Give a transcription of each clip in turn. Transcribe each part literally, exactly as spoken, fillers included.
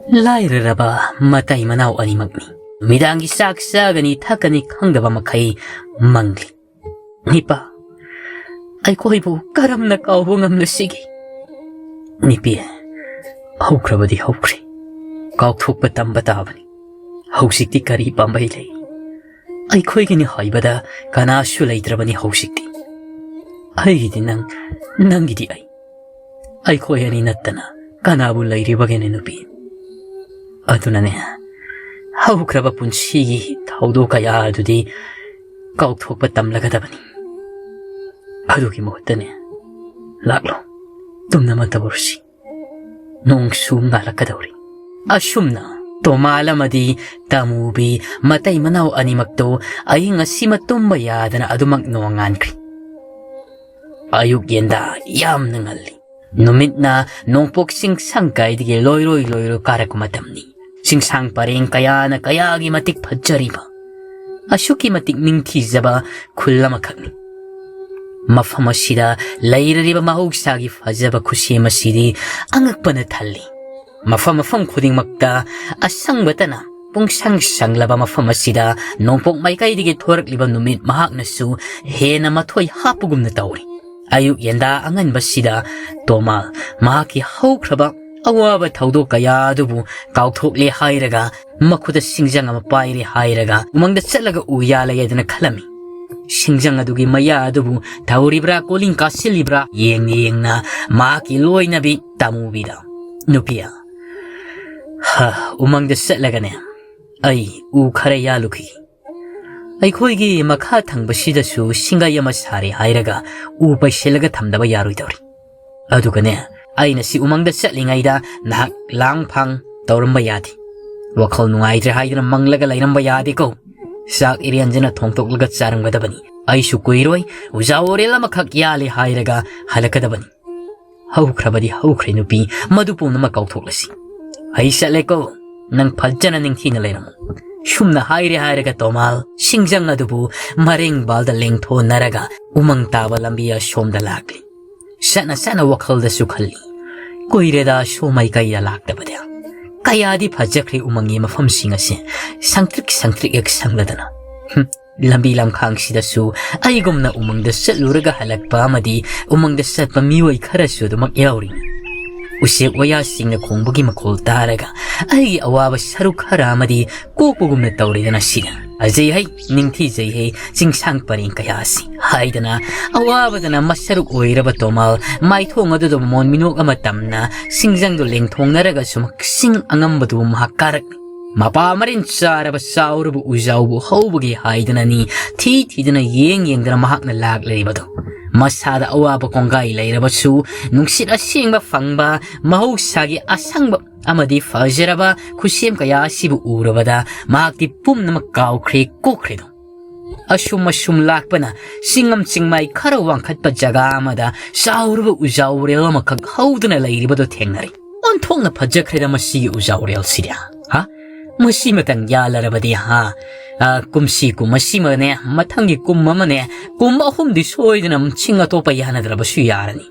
ꯂꯥꯏꯔꯔꯕ ꯃꯇꯩ ꯃꯅꯥꯎ ꯑꯅꯤꯃꯛꯅꯤ꯫ ꯅꯨꯃꯤꯗꯥꯡꯒꯤ ꯆꯥꯛ ꯆꯥꯒꯅꯤ ꯊꯛꯀꯅꯤ ꯈꯪꯗꯕ ꯃꯈꯩ ꯃꯪꯂꯤ꯫ ꯅꯤꯄꯥ, ꯑꯩꯈꯣꯏꯕꯨ ꯀꯔꯝꯅ ꯀꯥꯎꯕ ꯉꯝꯂꯁꯤꯒꯦ? ꯅꯤꯄꯤ, ꯍꯧꯈ꯭ꯔꯕꯗꯤ ꯍꯧꯈ꯭ꯔꯦ꯫ ꯀꯥꯎꯊꯣꯛꯄ ꯇꯝꯕ ꯇꯥꯕꯅꯤ꯫ ꯍꯧꯖꯤꯛꯇꯤ ꯀꯔꯤ ꯄꯥꯝꯕꯩ ꯂꯩ? ꯑꯩꯈꯣꯏꯒꯤꯅꯤ ꯍꯥꯏꯕꯗ ꯀꯅꯥꯁꯨ ꯂꯩꯇ꯭ꯔꯕꯅꯤ ꯍꯧꯖꯤꯛꯇꯤ꯫ ꯑꯩꯒꯤꯗꯤ ꯅꯪ, ꯅꯪꯒꯤꯗꯤ ꯑꯩ꯫ ꯑꯩꯈꯣꯏ ꯑꯅꯤ ꯅꯠꯇꯅ ꯀꯅꯥꯕꯨ ꯂꯩꯔꯤꯕꯒꯦꯅꯦ ꯅꯨꯄꯤ? ꯑꯗꯨꯅꯅꯦ, ꯍꯧꯈ꯭ꯔꯕ ꯄꯨꯟꯁꯤꯒꯤ ꯊꯧꯗꯣꯛ ꯀꯌꯥ ꯑꯗꯨꯗꯤ ꯀꯥꯎꯊꯣꯛꯄ ꯇꯝꯂꯒꯗꯕꯅꯤ꯫ ꯑꯗꯨꯒꯤ ꯃꯍꯨꯠꯇꯅꯦ, ꯂꯥꯛꯂꯣ, ꯇꯨꯝꯅꯕ ꯇꯧꯔꯁꯤ꯫ ꯅꯣꯡꯁꯨ ꯉꯥꯜꯂꯛꯀꯗꯧꯔꯤ꯫ ꯑꯁꯨꯝꯅ ꯇꯣꯃꯥꯜ ꯑꯃꯗꯤ ꯇꯥꯃꯨꯕꯤ ꯃꯇꯩ ꯃꯅꯥꯎ ꯑꯅꯤꯃꯛꯇꯣ ꯑꯍꯤꯡ ꯑꯁꯤꯃ ꯇꯨꯝꯕ ꯌꯥꯗꯅ ꯑꯗꯨꯃꯛ ꯅꯣꯡꯉꯥꯟꯈ꯭ꯔꯤ꯫ ꯑꯌꯨꯛ ꯌꯦꯟꯗꯥ ꯌꯥꯝꯅ ꯉꯜꯂꯤ꯫ ꯅꯨꯃꯤꯠꯅ ꯅꯣꯡꯄꯣꯛ ꯆꯤꯡꯁꯪ ꯀꯥꯏꯗꯒꯤ ꯂꯣꯏꯔꯣꯏ ꯂꯣꯏꯔꯣꯏ ꯀꯥꯔꯛꯄ ꯃꯇꯝꯅꯤ꯫ ꯆꯤꯡꯁꯥꯡ ꯄꯔꯦꯡ ꯀꯌꯥꯅ ꯀꯌꯥꯒꯤ ꯃꯇꯤꯛ ꯐꯖꯔꯤꯕ, ꯑꯁꯨꯛꯀꯤ ꯃꯇꯤꯛ ꯅꯤꯡꯊꯤꯖꯕ ꯈꯨꯜ ꯑꯃꯈꯛꯅꯤ꯫ ꯃꯐꯝ ꯑꯁꯤꯗ ꯂꯩꯔꯤꯕ ꯃꯍꯧꯁꯥꯒꯤ ꯐꯖꯕ ꯈꯨꯠꯁꯦꯝ ꯑꯁꯤꯗꯤ ꯑꯉꯛꯄꯅ ꯊꯜꯂꯤ꯫ ꯃꯐꯝ ꯃꯐꯝ ꯈꯨꯗꯤꯡꯃꯛꯇ ꯑꯁꯪꯕꯇꯅ ꯄꯨꯡꯁꯪ ꯁꯪꯂꯕ ꯃꯐꯝ ꯑꯁꯤꯗ ꯅꯣꯡꯄꯣꯛ ꯃꯥꯏꯀꯩꯗꯒꯤ ꯊꯣꯔꯛꯂꯤꯕ ꯅꯨꯃꯤꯠ ꯃꯍꯥꯛꯅꯁꯨ ꯍꯦꯟꯅ ꯃꯊꯣꯏ ꯍꯥꯞꯄꯒꯨꯝꯅ ꯇꯧꯔꯤ꯫ ꯑꯌꯨꯛ ꯌꯦꯟꯗꯥ ꯑꯉꯟꯕꯁꯤꯗ ꯇꯣꯃꯥꯜ ꯃꯍꯥꯛꯀꯤ ꯍꯧꯈ꯭ꯔꯕ ꯑꯋꯥꯕ ꯊꯧꯗꯣꯛ ꯀꯌꯥ ꯑꯗꯨꯕꯨ ꯀꯥꯎꯊꯣꯛꯂꯦ ꯍꯥꯏꯔꯒ, ꯃꯈꯨꯠꯇ ꯁꯤꯡꯖꯪ ꯑꯃ ꯄꯥꯏꯔꯦ ꯍꯥꯏꯔꯒ ꯎꯃꯪꯗ ꯆꯠꯂꯒ ꯎ ꯌꯥꯜꯂꯒꯦꯗꯅ ꯈꯜꯂꯝꯃꯤ꯫ ꯁꯤꯡꯖꯪ ꯑꯗꯨꯒꯤ ꯃꯌꯥ ꯑꯗꯨꯕꯨ ꯊꯧꯔꯤꯕ꯭ꯔꯥ, ꯀꯣꯂꯤꯡ ꯀꯥꯁꯤꯜꯂꯤꯕ꯭ꯔꯥ ꯌꯦꯡꯅ ꯌꯦꯡꯅ ꯃꯍꯥꯛꯀꯤ ꯂꯣꯏꯅꯕꯤ ꯇꯥꯃꯨꯕꯤꯗ, "ꯅꯨꯄꯤ, ꯍ, ꯎꯃꯪꯗ ꯆꯠꯂꯒꯅꯦ, ꯑꯩ ꯎ ꯈꯔ ꯌꯥꯜꯂꯨꯈꯤꯒꯦ꯫ ꯑꯩꯈꯣꯏꯒꯤ ꯃꯈꯥ ꯊꯪꯕꯁꯤꯗꯁꯨ ꯁꯤꯡꯒꯩ ꯑꯃ ꯁꯥꯔꯦ ꯍꯥꯏꯔꯒ ꯎ ꯄꯩꯁꯤꯜꯂꯒ ꯊꯝꯗꯕ ꯌꯥꯔꯣꯏꯗꯧꯔꯤ꯫ ꯑꯗꯨꯒꯅꯦ, ꯑꯩꯅ ꯁꯤ ꯎꯃꯪꯗ ꯆꯠꯂꯤꯉꯩꯗ ꯅꯍꯥꯛ ꯂꯥꯡ ꯐꯥꯡ ꯇꯧꯔꯝꯕ ꯌꯥꯗꯦ꯫ ꯋꯥꯈꯜ ꯅꯨꯡꯉꯥꯏꯇ꯭ꯔꯦ ꯍꯥꯏꯗꯨꯅ ꯃꯪꯂꯒ ꯂꯩꯔꯝꯕ ꯌꯥꯗꯦꯀꯣ꯫ ꯆꯥꯛ ꯏꯔꯦꯟꯖꯅ ꯊꯣꯡꯗꯣꯛꯂꯒ ꯆꯥꯔꯝꯒꯗꯕꯅꯤ꯫ ꯑꯩꯁꯨ ꯀꯨꯏꯔꯣꯏ, ꯎꯖꯥ ꯑꯣꯔꯦꯜ ꯑꯃꯈꯛ ꯌꯥꯜꯂꯦ ꯍꯥꯏꯔꯒ ꯍꯜꯂꯛꯀꯗꯕꯅꯤ꯫ ꯍꯧꯈ꯭ꯔꯕꯗꯤ ꯍꯧꯈ꯭ꯔꯦ ꯅꯨꯄꯤ, ꯃꯗꯨ ꯄꯨꯝꯅꯃꯛ ꯀꯥꯎꯊꯣꯛꯂꯁꯤ꯫ ꯑꯩ ꯆꯠꯂꯦꯀꯣ, ꯅꯪ ꯐꯖꯅ ꯅꯤꯡꯊꯤꯅ ꯂꯩꯔꯝꯃꯨ꯫" ꯁꯨꯝꯅ ꯍꯥꯏꯔꯦ ꯍꯥꯏꯔꯒ ꯇꯣꯃꯥꯜ ꯁꯤꯡꯖꯪ ꯑꯗꯨꯕꯨ ꯃꯔꯦꯡꯕꯥꯜꯗ ꯂꯦꯡꯊꯣꯟꯅꯔꯒ ꯎꯃꯪ ꯇꯥꯕ ꯂꯝꯕꯤ ꯑꯁꯣꯝꯗ ꯂꯥꯛꯂꯤ꯫ ꯁꯠꯅ ꯁꯠꯅ ꯋꯥꯈꯜꯗꯁꯨ ꯈꯜꯂꯤ, "ꯀꯨꯏꯔꯦꯗ ꯁꯣꯝ ꯃꯥꯏꯀꯩꯗ ꯂꯥꯛꯇꯕꯗꯤ꯫ ꯀꯌꯥꯗꯤ ꯐꯖꯈ꯭ꯔꯦ ꯎꯃꯪꯒꯤ ꯃꯐꯝꯁꯤꯡ ꯑꯁꯤ, ꯁꯪꯇ꯭ꯔꯤꯛ ꯁꯪꯇ꯭ꯔꯤꯛ ꯍꯦꯛ ꯁꯪꯂꯗꯅ꯫ ꯍꯨꯝ, ꯂꯝꯕꯤ ꯂꯝꯈꯥꯡꯁꯤꯗꯁꯨ ꯑꯩꯒꯨꯝꯅ ꯎꯃꯪꯗ ꯆꯠꯂꯨꯔꯒ ꯍꯜꯂꯛꯄ ꯑꯃꯗꯤ ꯎꯃꯪꯗ ꯆꯠꯄ ꯃꯤꯑꯣꯏ ꯈꯔꯁꯨ ꯑꯗꯨꯃꯛ ꯌꯥꯎꯔꯤ꯫ ꯎꯆꯦꯛ ꯋꯥꯌꯥꯁꯤꯡꯅ ꯈꯣꯡꯕꯒꯤ ꯃꯈꯣꯜ ꯇꯥꯔꯒ ꯑꯩꯒꯤ ꯑꯋꯥꯕ ꯁꯔꯨꯛ ꯈꯔ ꯑꯃꯗꯤ ꯀꯣꯛꯄꯒꯨꯝꯅ ꯇꯧꯔꯦꯗꯅ ꯁꯤꯗ꯫ ꯑꯖꯩ ꯍꯩ, ꯅꯤꯡꯊꯤꯖꯩ ꯍꯩ, ꯆꯤꯡꯁꯥꯡ ꯄꯔꯦꯡ ꯀꯌꯥ ꯑꯁꯤ ꯍꯥꯏꯗꯅ ꯑꯋꯥꯕꯗꯅ ꯃꯁꯔꯨꯛ ꯑꯣꯏꯔꯕ ꯇꯣꯃꯥꯜ ꯃꯥꯏꯊꯣꯡ ꯑꯗꯨꯗ ꯃꯣꯟ ꯃꯤꯅꯣꯛ ꯑꯃ ꯇꯝꯅ ꯁꯤꯡꯖꯪꯗꯨ ꯂꯦꯡꯊꯣꯡꯅꯔꯒꯁꯨ ꯆꯤꯡ ꯑꯉꯝꯕꯗꯨ ꯃꯍꯥꯛ ꯀꯥꯔꯛꯂꯤ꯫ ꯃꯄꯥ ꯃꯔꯤꯟ ꯆꯥꯔꯕ ꯆꯥꯎꯔꯕ ꯎꯖꯥꯎꯕꯨ ꯍꯧꯕꯒꯤ ꯍꯥꯏꯗꯅꯅꯤ ꯊꯤ ꯊꯤꯗꯅ ꯌꯦꯡ ꯌꯦꯡꯗꯅ ꯃꯍꯥꯛꯅ ꯂꯥꯛꯂꯤꯕꯗꯨ꯫ ꯃꯁꯥꯗ ꯑꯋꯥꯕ ꯀꯣꯡꯒꯥꯏ ꯂꯩꯔꯕꯁꯨ ꯅꯨꯡꯁꯤꯠ ꯑꯁꯦꯡꯕ ꯐꯪꯕ ꯃꯍꯧꯁꯥꯒꯤ ꯑꯁꯪꯕ ꯑꯃꯗꯤ ꯐꯖꯔꯕ ꯈꯨꯠꯁꯦꯝ ꯀꯌꯥ ꯑꯁꯤꯕꯨ ꯎꯔꯕꯗ ꯃꯍꯥꯛꯇꯤ ꯄꯨꯝꯅꯃꯛ ꯀꯥꯎꯈ꯭ꯔꯦ ꯀꯣꯛꯈ꯭ꯔꯦꯗꯣ꯫ ꯑꯁꯨꯝ ꯑꯁꯨꯝ ꯂꯥꯛꯄꯅ ꯆꯤꯡꯉꯝ ꯆꯤꯡꯃꯥꯏ ꯈꯔ ꯋꯥꯡꯈꯠꯄ ꯖꯒꯥ ꯑꯃꯗ ꯆꯥꯎꯔꯕ ꯎꯖꯥꯎꯔꯦꯜ ꯑꯃꯈꯛ ꯍꯧꯗꯨꯅ ꯂꯩꯔꯤꯕꯗꯨ ꯊꯦꯡꯅꯔꯦ꯫ ꯑꯣꯟꯊꯣꯛꯅ ꯐꯖꯈ꯭ꯔꯦꯗ ꯃꯁꯤꯒꯤ ꯎꯖꯥꯎꯔꯦꯜꯁꯤꯗꯤ꯫ ꯍꯥ? ꯃꯁꯤꯃꯇꯪ ꯌꯥꯜꯂꯔꯕꯗꯤ ꯍꯥ? ꯑ, ꯀꯨꯝꯁꯤ ꯀꯨꯝ ꯑꯁꯤꯃꯅꯦ, ꯃꯊꯪꯒꯤ ꯀꯨꯝ ꯑꯃꯅꯦ, ꯀꯨꯝ ꯑꯍꯨꯝꯗꯤ ꯁꯣꯏꯗꯅ ꯆꯤꯡ ꯑꯇꯣꯞꯄ ꯌꯥꯅꯗ꯭ꯔꯕꯁꯨ ꯌꯥꯔꯅꯤ꯫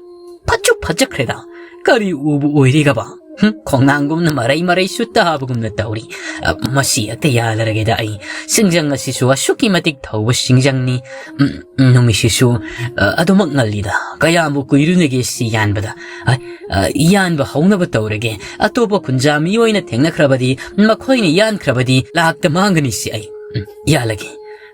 ꯐꯠꯁꯨ ꯐꯖꯈ꯭ꯔꯦꯗ꯫ ꯀꯔꯤ ꯎꯕꯨ ꯑꯣꯏꯔꯤꯒꯕ? ꯍꯨꯝ, ꯈꯣꯡꯅꯥꯡꯒꯨꯝꯅ ꯃꯔꯩ ꯃꯔꯩꯁꯨ ꯇꯥꯕꯒꯨꯝꯅ ꯇꯧꯔꯤ꯫ ꯑ, ꯃꯁꯤ ꯍꯦꯛꯇ ꯌꯥꯜꯂꯔꯒꯦꯗ ꯑꯩ꯫ ꯁꯤꯡꯖꯪ ꯑꯁꯤꯁꯨ ꯑꯁꯨꯛꯀꯤ ꯃꯇꯤꯛ ꯊꯧꯕ ꯁꯤꯡꯖꯪꯅꯤ꯫ ꯎꯝ, ꯎꯝ, ꯅꯨꯃꯤꯠꯁꯤꯁꯨ, ꯑ, ꯑꯗꯨꯃꯛ ꯉꯜꯂꯤꯗ꯫ ꯀꯌꯥꯝꯕꯨ ꯀꯨꯏꯔꯨꯅꯒꯦ ꯁꯤ ꯌꯥꯟꯕꯗ? ꯑ, ꯑ, ꯌꯥꯟꯕ ꯍꯧꯅꯕ ꯇꯧꯔꯒꯦ꯫ ꯑꯇꯣꯞꯄ ꯈꯨꯟꯖꯥ ꯃꯤꯑꯣꯏꯅ ꯊꯦꯡꯅꯈ꯭ꯔꯕꯗꯤ, ꯃꯈꯣꯏꯅ ꯌꯥꯟꯈ꯭ꯔꯕꯗꯤ ꯂꯥꯛꯇ ꯃꯥꯡꯒꯅꯤ ꯁꯤ ꯑꯩ꯫ ꯎꯝ, ꯌꯥꯜꯂꯒꯦ꯫